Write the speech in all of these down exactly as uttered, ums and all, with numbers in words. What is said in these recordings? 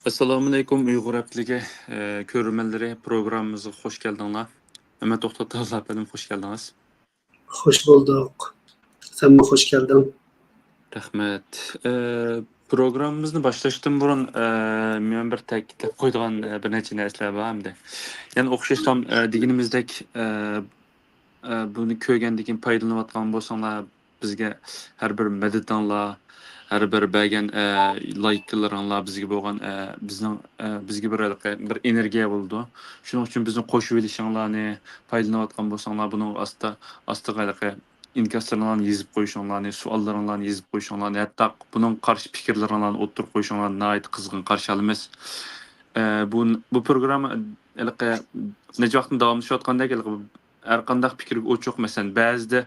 ئەسسالامۇئەلەيكۇم، ئۇيغۇر ھەپتىلىكى، ئە، كۆرۈرمەنلىرى، پروگراممىمىزغا خوش كەلدىڭلار. مەمەت توختاتايلى ئەپەندىم، خوش كەلدىڭىز. خوش بولدۇق. سەنمۇ خوش كەلدىڭ. رەھمەت. ئە، پروگراممىمىزنى باشلاشتىن بۇرۇن، ئە، مەن بىر تەكىتلەپ قويىدىغان، ئە، بىر نەچچە نەرسىلەر بار ئەمدى. يەنە ئوخشاشلا، ئە، دېگىنىمىزدەك، ئە، ئە، بۇنى كۆرگەندىن كېيىن پايدىلىنىۋاتقان بولساڭلار، بىزگە ھەر بىر مەدىتىڭلار، ھەر بىر بەرگەن، ئە، لايكلىرىڭلار بىزگە بولغان، ئە، بىزنىڭ، ئە، بىزگە بىر ھېلىقى بىر ئېنېرگىيە بولىدۇ. شۇنىڭ ئۈچۈن بىزنى قوشۇۋېلىشىڭلارنى، پايدىلىنىۋاتقان بولساڭلار، بۇنىڭ ئاستا-، ئاستىغا ھېلىقى ئىنكاسلىرىڭلارنى يېزىپ قويۇشۇڭلارنى، سوئاللىرىڭلارنى يېزىپ قويۇشۇڭلارنى، ھەتتا بۇنىڭغا قارشى پىكىرلىرىڭلارنى ئوتتۇرىغا قويۇشۇڭلارنى ناھايىتى قىزغىن قارشى ئالىمىز. ئە، بۇ، بۇ پروگرامما ھېلىقى نەچچە ۋاقىتتىن داۋاملىشىۋاتقاندەك، ھېلىقى ھەر قانداق پىكىرگە ئوچۇق. مەسىلەن، بەزىدە،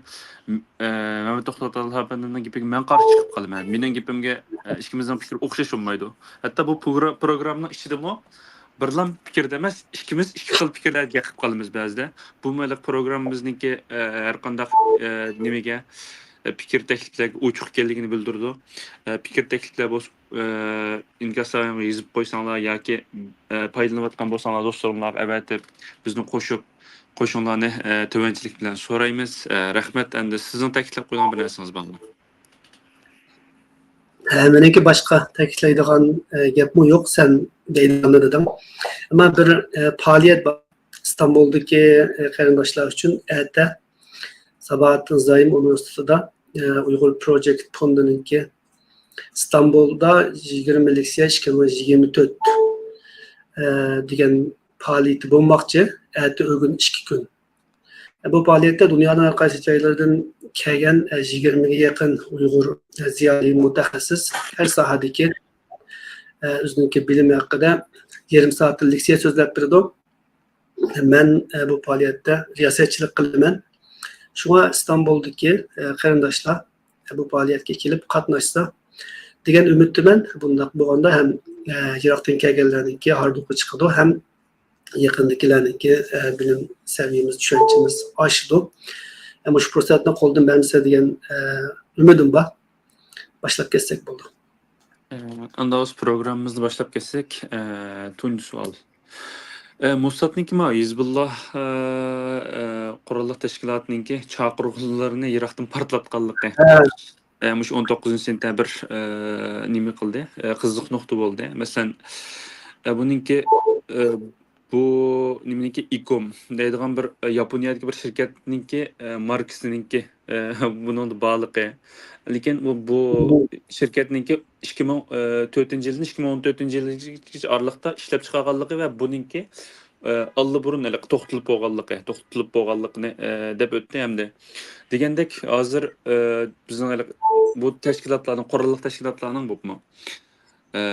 ئە، مەمەت توختاتايلى ئەپەندىمنىڭ گېپىگە مەن قارشى چىقىپ قالىمەن. مېنىڭ گېپىمگە، ئە، ئىككىمىزنىڭ پىكرى ئوخشاش بولمايدۇ. ھەتتا بۇ پروگرا-، پروگراممىنىڭ ئىچىدىمۇ بىرلا پىكىردە ئەمەس، ئىككىمىز ئىككى خىل پىكىرلەرگە گەپ قىلىپ قالىمىز بەزىدە. بۇمۇ ھېلىقى پروگراممىمىزنىڭكى، ئە، ھەر قانداق، ئە، نېمىگە، ئە، پىكىر تەكلىپلەرگە ئوچۇق ئىكەنلىكىنى بىلدۈرىدۇ. ئە، پىكىر تەكلىپلەر بولسا، ئە، ئىنكاسلارغا يېزىپ قويساڭلار ياكى، ئە، پايدىلىنىۋاتقان بولساڭلار، دوستلىرىڭلارغا ئەۋەتىپ، بىزنى قوشۇپ، قوشۇڭلارنى، ئە، تۆۋەنچىلىك بىلەن سورايمىز. ئە، رەھمەت. ئەمدى سىزنىڭ تەكىتلەپ قويىدىغان بىر نەرسىڭىز بارمۇ؟ ھە، مېنىڭكى باشقا تەكىتلەيدىغان، ئە، گەپمۇ يوق، سەن دەيدىغاننى دېدىڭ. ئەمما بىر، ئە، پائالىيەت بار. ئىستانبۇلدىكى، ئە، قېرىنداشلار ئۈچۈن ئەتە ساباھاتتىن زايم ئۇنىۋېرسىتېتىدا، ئە، ئۇيغۇر پروجېكت فوندىنىڭكى ئىستانبۇلدا يىگىرمە لېكسىيە ئىككى مىڭ يىگىرمە تۆت، ئە، دېگەن پائالىيىتى بولماقچى. ئەتە ئۆگۈن ئىككى كۈن. بۇ پائالىيەتتە دۇنيانىڭ ھەر قايسى جايلىرىدىن كەلگەن، ئە، يىگىرمىگە يېقىن ئۇيغۇر، ئە، زىيالىي مۇتەخەسسىس ھەر ساھەدىكى، ئە، ئۆزىنىڭكى بىلىمى ھەققىدە يېرىم سائەتتىن لېكسىيە سۆزلەپ بېرىدۇ. مەن، ئە، بۇ پائالىيەتتە رىياسەتچىلىك قىلىمەن. شۇڭا ئىستانبۇلدىكى، ئە، قېرىنداشلار، ئە، بۇ پائالىيەتكە كېلىپ قاتناشسا دېگەن ئۈمىدتىمەن. بۇنداق بولغاندا ھەم، ئە، يىراقتىن كەلگەنلەرنىڭكى ھاردۇقى چىقىدۇ، ھەم يېقىندىكىلەرنىڭكى، ئە، بىلىم سەۋىيەمىز، چۈشەنچىمىز ئاشىدۇ. ئە، مۇشۇ پۇرسەتنى قولدىن بەرمىسە دېگەن، ئە، ئۈمىدىم بار. باشلاپ كەتسەك بولىدۇ. ئە، ئاندا بولسا پروگراممىمىزنى باشلاپ كەتسەك، ئە، تۇنجى سوئال. ئە، موسادنىڭكى ما، ھىزبۇللا، ئە، ئە، قوراللىق تەشكىلاتىنىڭكى چاقىرغۇلىرىنى يىراقتىن پارتلاتقانلىقى. ئە، مۇشۇ ئون توققۇزىنچى سېنتەبىر، ئە، نېمە قىلدى؟ ئە، قىزىق نۇقتا بولدى. مەسىلەن، ئە، بۇنىڭكى، ئە، بۇ نېمىنىڭكى، ئىكوم دەيدىغان بىر، ئە، ياپونىيەدىكى بىر شىركەتنىڭكى، ئە، ماركىسىنىڭكى، ئە، بۇنىڭدا بارلىقى. لېكىن بۇ، بۇ شىركەتنىڭكى ئىككى مىڭ تۆتىنچى يىلدىن ئىككى مىڭ ئون تۆتىنچى يىلغىچە ئارىلىقتا ئىشلەپ چىقارغانلىقى ۋە بۇنىڭكى، ئە، ئاللىبۇرۇن ھېلىقى توختىتىلىپ بولغانلىقى، توختىتىلىپ بولغانلىقىنى، ئە، دەپ ئۆتتى ھەمدە دېگەندەك ھازىر، ئە، بىزنىڭ ھېلىقى بۇ تەشكىلاتلارنىڭ، قوراللىق تەشكىلاتلارنىڭ بولۇپمۇ، ئە،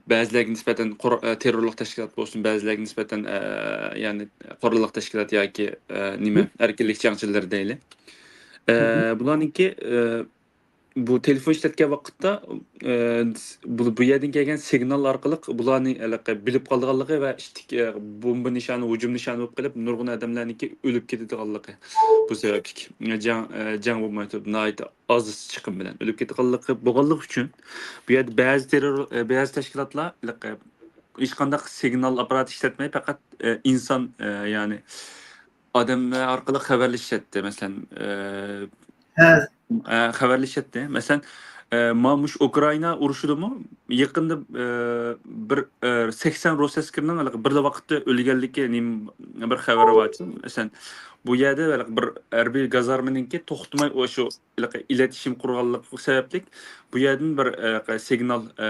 بەزىلەرگە نىسبەتەن قور-، ئە، تېررورلۇق تەشكىلات بولسۇن، بەزىلەرگە نىسبەتەن، ئە، يەنى قوراللىق تەشكىلات ياكى، ئە، نېمە، ئەركىنلىك جەڭچىلىرى دەيلى. ئە، بۇلارنىڭكى، ئە، بۇ تېلېفون ئىشلەتكەن ۋاقىتتا، ئە، بۇ، بۇ يەردىن كەلگەن سىگنال ئارقىلىق بۇلارنى ھېلىقى بىلىپ قالىدىغانلىقى ۋە ئىشتىك، ئە، بومبا نىشانى، ھۇجۇم نىشانى بولۇپ قېلىپ، نۇرغۇن ئادەملەرنىڭكى ئۆلۈپ كېتىدىغانلىقى. بۇ سەۋەبلىك جەڭ، ئە، جەڭ بولماي تۇرۇپ، ناھايىتى ئاز چىقىم بىلەن ئۆلۈپ كېتىدىغانلىقى بولغانلىقى ئۈچۈن، بۇ يەردە بەزى تېررور، ئە، بەزى تەشكىلاتلار ھېلىقى ھېچقانداق سىگنال ئاپپاراتى ئىشلەتمەي، پەقەت، ئە، ئىنسان، ئە، يەنى ئادەملەر ئارقىلىق خەۋەرلىشىشەتتى. مەسىلەن، ئە، ھە. ئە، خەۋەرلىشىشەتتى. مەسىلەن، ئە، ما-، مۇشۇ ئۇكرائىنا ئۇرۇشىدىمۇ يېقىندا، ئە، بىر، ئە، سەكسەن رۇس ئەسكىرىنىڭ ھېلىقى بىرلا ۋاقىتتا ئۆلگەنلىكى نېمە بىر خەۋىرى بار. مەسىلەن، بۇ يەردە ھېلىقى بىر ھەربىي گازارمىنىڭكى توختىماي ئۇ شۇ ھېلىقى ئىلەتىشىم قۇرغانلىقى سەۋەبلىك بۇ يەردىن بىر، ئە، سىگنال، ئە،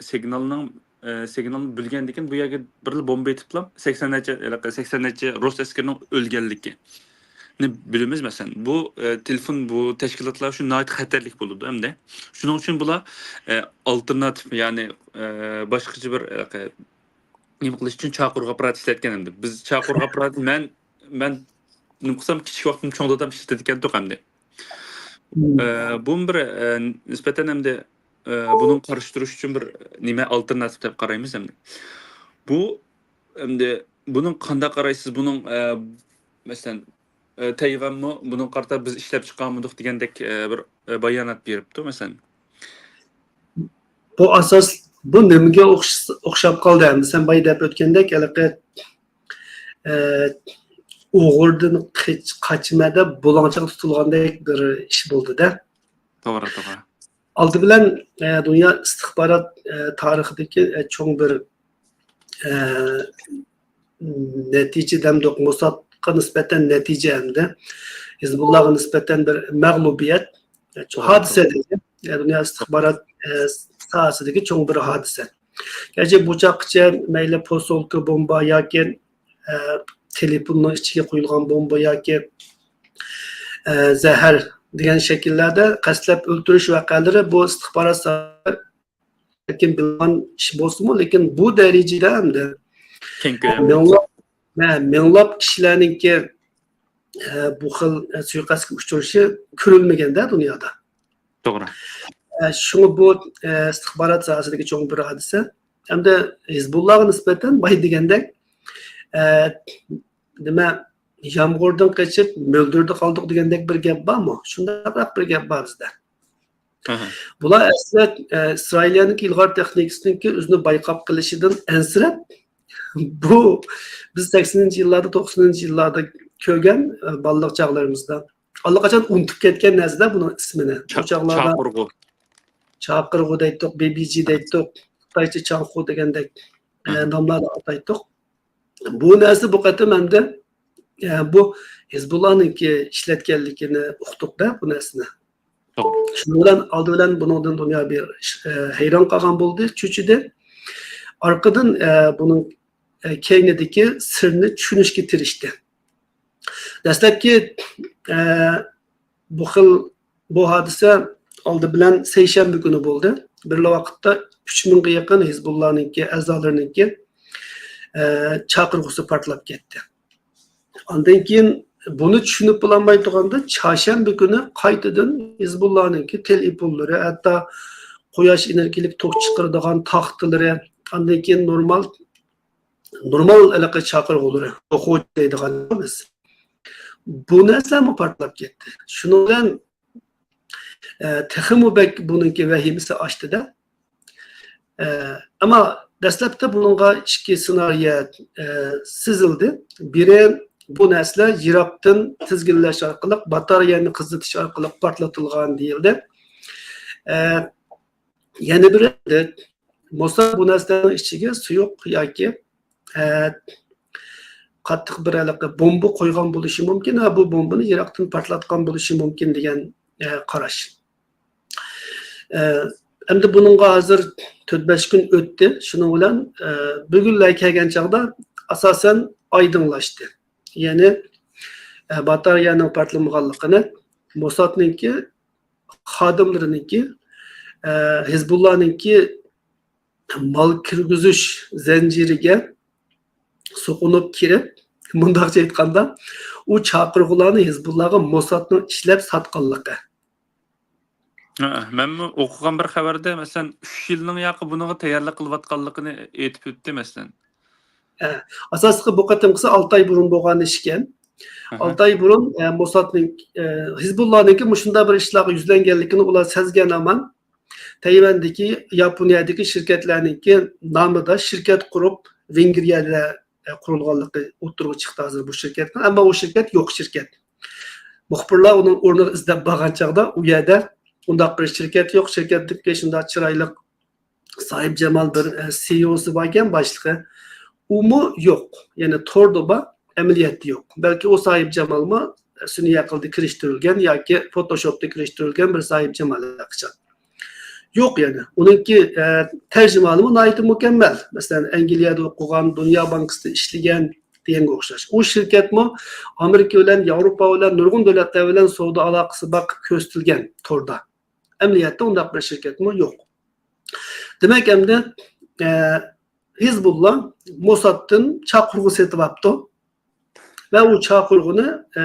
سىگنالنىڭ، ئە، سىگنالنى بىلگەندىكىن بۇ يەرگە بىرلا بومبا ئېتىپلا سەكسەن نەچچە، ھېلىقى سەكسەن نەچچە رۇس ئەسكىرىنىڭ ئۆلگەنلىكىنى بىلىمىز. مەسىلەن، بۇ، ئە، تېلېفون، بۇ تەشكىلاتلار ئۈچۈن ناھايىتى خەتەرلىك بولىدۇ ئەمدى. شۇنىڭ ئۈچۈن بۇلار، ئە، ئالتېرناتىپ، يەنى، ئە، باشقىچە بىر، ئە، نېمە قىلىش ئۈچۈن چاقىرغۇ ئاپپاراتى ئىشلەتكەن ئەمدى. بىز چاقىرغۇ ئاپپاراتى، مەن، مەن نېمە قىلسام، كىچىك ۋاقتىم چوڭ دادام ئىشلىتىدىكەنتۇق ئەمدى. ئە، بۇمۇ بىر، ئە، نىسبەتەن ئەمدى، ئە، بۇنىڭ قارشى تۇرۇش ئۈچۈن بىر نېمە، ئالتېرناتىپ دەپ قارايمىز ئەمدى. بۇ ئەمدى بۇنىڭ قانداق قارايسىز؟ بۇنىڭ، ئە، مەسىلەن، ئە، تەيۋەنمۇ بۇنىڭغا قارىتا بىز ئىشلەپ چىقارمىدۇق دېگەندەك، ئە، بىر، ئە، بايانات بېرىپتۇ، مەسىلەن. بۇ ئاساس، بۇ نېمىگە ئوخش-، ئوخشاپ قالدى ئەمدى؟ سەن بايا دەپ ئۆتكەندەك، ھېلىقى، ئە، ئوغرىدىن قېچ-، قاچىمەن دەپ بۇلاڭچىغا تۇتۇلغاندەك بىر ئىش بولدى-دە. توغرا، توغرا. ئالدى بىلەن، ئە، دۇنيا ئىستىخبارات، ئە، تارىخىدىكى، ئە، چوڭ بىر، ئە، نەتىجە دەمدۇق، موسادقا نىسبەتەن نەتىجە ئەمدى. ھىزبۇللاغا نىسبەتەن بىر مەغلۇبىيەت، ھادىسە دېگەن، دۇنيا ئىستىخبارات، ئە، ساھەسىدىكى چوڭ بىر ھادىسە. گەرچە بۇ چاغقىچە مەيلى پوسۇلكا بومبا ياكى، ئە، تېلېفوننىڭ ئىچىگە قويۇلغان بومبا ياكى، ئە، زەھەر دېگەن شەكىللەردە قەستلەپ ئۆلتۈرۈش ۋەقەلىرى بۇ ئىستىخبارات ساھەسى بەلكىم بىلىنگەن ئىش بولسىمۇ، لېكىن بۇ دەرىجىدە ئەمدى كەڭ كۆلەمدە. مىڭلاپ، ھە، مىڭلاپ كىشىلەرنىڭكى، ئە، بۇ خىل، ئە، سۇيىقەستكە ئۇچرىشى كۆرۈلمىگەندە دۇنيادا. توغرا. ئە، شۇڭا بۇ، ئە، ئىستىخبارات ساھەسىدىكى چوڭ بىر ھادىسە. ئەمدى ھىزبۇللاغا نىسبەتەن بايا دېگەندەك، ئە، نېمە، يامغۇردىن قېچىپ، مۆلدۈردە قالدۇق دېگەندەك بىر گەپ بارمۇ؟ شۇنداقراق بىر گەپ بار بىزدە. ئاھا. بۇلار ئەسلى، ئە، ئىسرائىلىيەنىڭكى ئىلغار تېخنىكىسىنىڭكى ئۆزىنى بايقاپ قېلىشىدىن ئەنسىرەپ، بۇ بىز سەكسىنىنچى يىللاردا، توقسىنىنچى يىللاردا كۆرگەن، ئە، بالىلىق چاغلىرىمىزدا. ئاللىقاچان ئۇنتۇپ كەتكەن نەرسىلەر بۇنىڭ ئىسمىنى. چا-، بۇ چاغلاردا چاقىرغۇ. چاقىرغۇ دەيتتۇق، بې بې جې دەيتتۇق، خىتايچە چاڭخۇ دېگەندەك، ئە، ئاھا. ناملاردا ئاتايتتۇق. بۇ نەرسە بۇ قېتىم ئەمدى، ئە، بۇ ھىزبۇللانىڭكى ئىشلەتكەنلىكىنى ئۇقتۇق-دە بۇ نەرسىنى. توغرا. شۇنىڭ بىلەن، ئالدى بىلەن بۇنىڭدىن دۇنيا بىر، ئە، ھەيران قالغان بولدى، چۆچۈدى. ئارقىدىن، ئە، بۇنىڭ، ئە، كەينىدىكى سىرنى چۈشىنىشكە تىرىشتى. دەسلەپكى، ئە، بۇ خىل، بۇ ھادىسە ئالدى بىلەن سەيشەنبە كۈنى بولدى. بىرلا ۋاقىتتا ئۈچ مىڭغا يېقىن ھىزبۇللانىڭكى ئەزالىرىنىڭكى، ئە، چاقىرغۇسى پارتلاپ كەتتى. ئاندىن كېيىن بۇنى چۈشىنىپ بولالماي تۇرغاندا، چارشەنبە كۈنى قايتىدىن ھىزبۇللانىڭكى تېلېفونلىرى، ھەتتا قۇياش ئېنېرگىيەلىك توك چىقىرىدىغان تاختىلىرى، ئاندىن كېيىن نورمال، نورمال ھېلىقى چاقىرغۇلىرى، توخۇ دەيدىغان بىز. بۇ نەرسىلەرمۇ پارتلاپ كەتتى. شۇنىڭ بىلەن ئە، تېخىمۇ بەك بۇنىڭكى ۋەھىمىسى ئاشتى-دە. ئە، ئەمما دەسلەپتە بۇنىڭغا ئىككى سېنارىيە، ئە، سىزىلدى. بىرى، بۇ نەرسىلەر يىراقتىن تىزگىنلەش ئارقىلىق، باتارېيەنى قىزىتىش ئارقىلىق پارتلىتىلغان دېيىلدى. ئە، يەنە بىرى، موساد بۇ نەرسىلەرنىڭ ئىچىگە سۇيۇق ياكى، ئە، قاتتىق بىر ھېلىقى بومبا قويغان بولۇشى مۇمكىن ۋە بۇ بومبىنى يىراقتىن پارتلاتقان بولۇشى مۇمكىن دېگەن، ئە، قاراش. ئە، ئەمدى بۇنىڭغا ھازىر تۆت-بەش كۈن ئۆتتى. شۇنىڭ بىلەن، ئە، بۈگۈنلەر كەلگەن چاغدا ئاساسەن ئايدىڭلاشتى. يەنى، ئە، باتارېيەنىڭ پارتلىمىغانلىقىنى، موسادنىڭكى خادىملىرىنىڭكى، ئە، ھىزبۇللانىڭكى مال كىرگۈزۈش زەنجىرىگە سوقۇنۇپ كىرىپ، مۇنداقچە ئېيتقاندا، ئۇ چاقىرغۇلارنى ھىزبۇللاغا موسادنىڭ ئىشلەپ ساتقانلىقى. ھە، مەنمۇ ئوقۇغان بىر خەۋەردە، مەسىلەن، ئۈچ يىلنىڭ ياقى بۇنىڭغا تەييارلىق قىلىۋاتقانلىقىنى ئېيتىپ ئۆتتى، مەسىلەن. ھە، ئاساسلىقى بۇ قېتىمقىسى ئالتە ئاي بۇرۇن بولغان ئىش ئىكەن. ئاھا. ئالتە ئاي بۇرۇن، ئە، موسادنىڭ، ئە، ھىزبۇللانىڭكى مۇشۇنداق بىر ئىشلارغا يۈزلەنگەنلىكىنى ئۇلار سەزگەن ھامان، تەيۋەندىكى، ياپونىيەدىكى شىركەتلەرنىڭكى نامىدا شىركەت قۇرۇپ، ۋېنگرىيەدە، ئە، قۇرۇلغانلىقى ئوتتۇرىغا چىقتى ھازىر بۇ شىركەتنىڭ. ئەمما ئۇ شىركەت يوق شىركەت. مۇخبىرلار ئۇنىڭ ئورنىغا ئىزدەپ بارغان چاغدا، ئۇ يەردە ئۇنداق بىر شىركەت يوق، شىركەتتىكى شۇنداق چىرايلىق ساھىبجامال بىر، ئە، سىئوسى باركەن، باشلىقى. ئۇمۇ يوق. يەنى توردا بار، ئەمەلىيەتتە يوق. بەلكى ئۇ ساھىبجامالمۇ سۈنئىي ئەقىلدە كىرىشتۈرۈلگەن ياكى فوتوشوپتا كىرىشتۈرۈلگەن بىر ساھىبجامال ھەقىچان. يوق يەنى. ئۇنىڭكى، ئە، تەرجىمىھالىمۇ ناھايىتى مۇكەممەل. مەسىلەن، ئەنگلىيەدە ئوقۇغان، دۇنيا بانكىسىدا ئىشلىگەن دېگەنگە ئوخشاش. ئۇ شىركەتمۇ ئامېرىكا بىلەن، ياۋروپا بىلەن، نۇرغۇن دۆلەتلەر بىلەن سودا ئالاقىسى بار قىلىپ كۆرسىتىلگەن توردا. ئەمەلىيەتتە ئۇنداق بىر شىركەتمۇ يوق. دېمەك، ئەمدى، ئە، ھىزبۇللا موسادتىن چاقىرغۇ سېتىۋاپتۇ ۋە ئۇ چاقىرغۇنى، ئە،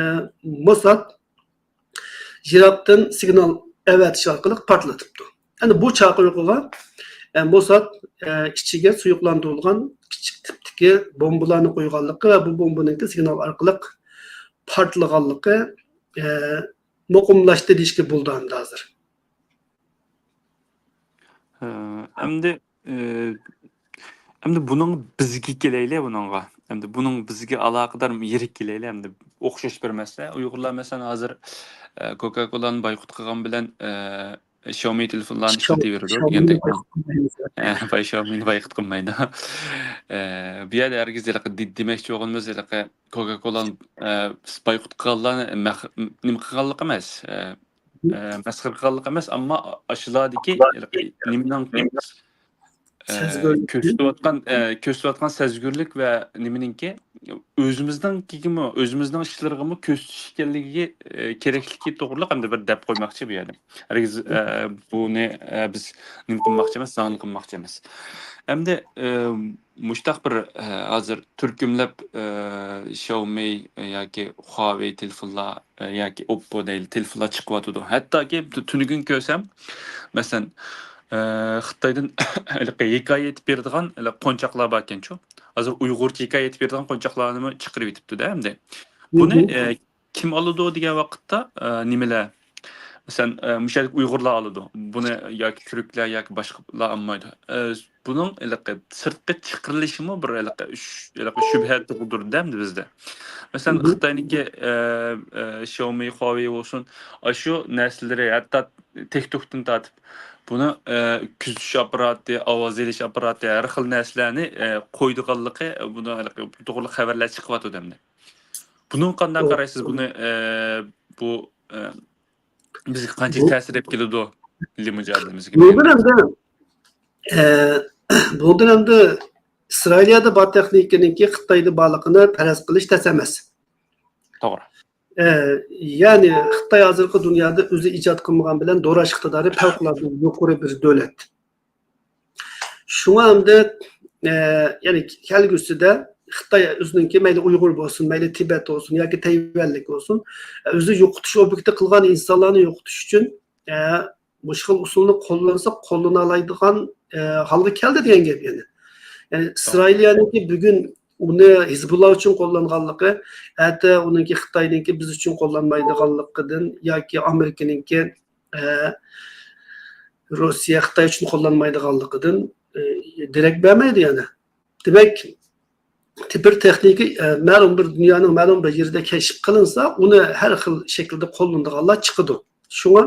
موساد يىراقتىن سىگنال ئەۋەتىش ئارقىلىق پارتلىتىپتۇ. يەنى بۇ چاقىرغۇغا، ئە، موساد، ئە، ئىچىگە سۇيۇقلاندۇرۇلغان كىچىك تىپتىكى بومبىلارنى قويغانلىقى ۋە بۇ بومبىنىڭكى سىگنال ئارقىلىق پارتلىغانلىقى، ئە، مۇقىملاشتى دېيىشكە بولىدۇ ئەمدى ھازىر. ئە، ئەمدى، ئەمدى بۇنىڭ بىزگە كېلەيلى، بۇنىڭغا. ئەمدى بۇنىڭ بىزگە ئالاقىدار يېرىگە كېلەيلى. ئەمدى ئوخشاش بىر مەسىلە. ئۇيغۇرلار، مەسىلەن، ھازىر، ئە، كوكا كولانى بايقۇت قىلغان بىلەن، ئە، شاۋمى تېلېفونلارنى ئىشلىتىۋېرىدۇ. ئەمدى، ئە، باي شاۋمىنى بايقۇت قىلمايدۇ. ئە، بۇ يەردە ھەرگىز ھېلىقى دې-، دېمەكچى بولغىنىمىز ھېلىقى كوكا كولانى، ئە، بايقۇت قىلغانلارنى مەخ-، نېمە قىلغانلىق ئەمەس. ئە، ئە، مەسخىرە قىلغانلىق ئەمەس، ئەمما ئاشۇلاردىكى ھېلىقى نېمىنىڭ، ئە، كۆرسىتىۋاتقان، ئە، كۆرسىتىۋاتقان سەزگۈرلۈك ۋە نېمىنىڭكى ئۆزىمىزنىڭكىگىمۇ، ئۆزىمىزنىڭ ئىشلىرىغىمۇ كۆزىتىش ئىكەنلىكىگە، ئە، كېرەكلىكى توغرىلىق ئەمدى بىر دەپ قويماقچى بۇ يەردە. ھەرگىز، ئە، بۇنى، ئە، بىز نېمە قىلماقچى ئەمەس، زاڭلى قىلماقچى ئەمەس. ئەمدى، ئە، مۇشتاق بىر، ئە، ھازىر تۈركۈملەپ، ئە، شاۋمى، ئە، ياكى خۇاۋېي تېلېفونلار، ئە، ياكى ئوپپو دەيلى تېلېفونلار چىقىۋاتىدۇ. ھەتتاكى تۈ-، تۈنۈگۈن كۆرسەم، مەسىلەن، ئە، خىتايدىن ھېلىقى ھېكايە ئېيتىپ بېرىدىغان ھېلىقى قونچاقلار باركەنچۇ. ھازىر ئۇيغۇرچە ھېكايە ئېيتىپ بېرىدىغان قونچاقلارنىمۇ چىقىرىۋېتىپتۇ-دە ئەمدى. بۇنى، ئە، كىم ئالىدۇ دېگەن ۋاقىتتا، ئە، نېمىلەر؟ مەسىلەن، ئە، مۇشۇ يەردىكى ئۇيغۇرلار ئالىدۇ. بۇنى ياكى تۈركلەر ياكى باشقىلار ئالمايدۇ. ئە، بۇنىڭ ھېلىقى سىرتقا چىقىرىلىشىمۇ بىر ھېلىقى ش-، ھېلىقى شۈبھە تۇغدۇرىدۇ ئەمدى بىزدە. مەسىلەن، خىتاينىڭكى، ئە، ئە، شاۋمى، خۇاۋېي بولسۇن، ئاشۇ نەرسىلىرى ھەتتا تىك توكتىن تارتىپ، بۇنى، ئە، كۆزىتىش ئاپپاراتى، ئاۋاز ئېلىش ئاپپاراتى، ھەر خىل نەرسىلەرنى، ئە، قويىدىغانلىقى، بۇنى ھېلىقى توغرىلىق خەۋەرلەر چىقىۋاتىدۇ ئەمدى. بۇنىڭغا قانداق قارايسىز؟ بۇنى، ئە، بۇ، ئە، بىزگە قانچىلىك تەسىر ئېلىپ كېلىدۇ، مىللىي مۇجاھىدىمىزگە؟ بۇنىڭدىن ئەمدى، ئە، بۇنىڭدىن ئەمدى ئىسرائىلىيەدە بار تېخنىكىنىڭكى خىتايدا بارلىقىنى پەرەز قىلىش تەس ئەمەس. توغرا. ئە، يەنى خىتاي ھازىرقى دۇنيادا ئۆزى ئىجاد قىلمىغان بىلەن دوراش ئىقتىدارى پەۋقۇلئاددە يۇقىرى بىر دۆلەت. شۇڭا ئەمدى، ئە، يەنى كەلگۈسىدە خىتاي ئۆزىنىڭكى مەيلى ئۇيغۇر بولسۇن، مەيلى تىبەت بولسۇن ياكى تەيۋەنلىك بولسۇن، ئۆزى يوقىتىش ئوبيېكتى قىلغان ئىنسانلارنى يوقىتىش ئۈچۈن، ئە، مۇشۇ خىل ئۇسۇلنى قوللانسا قوللىنالايدىغان، ئە، ھالغا كەلدى دېگەن گەپ يەنى. يەنى ئىسرائىلىيەنىڭكى بۈگۈن ئۇنى ھىزبۇللا ئۈچۈن قوللانغانلىقى، ئەتە ئۇنىڭكى خىتاينىڭكى بىز ئۈچۈن قوللانمايدىغانلىقىدىن ياكى ئامېرىكىنىڭكى، ئە، روسىيە خىتاي ئۈچۈن قوللانمايدىغانلىقىدىن، ئە، دېرەك بەرمەيدۇ يەنى. دېمەك، بىر تېخنىكا، ئە، مەلۇم بىر دۇنيانىڭ مەلۇم بىر يېرىدە كەشىپ قىلىنسا، ئۇنى ھەر خىل شەكىلدە قوللىنىدىغانلار چىقىدۇ. شۇڭا،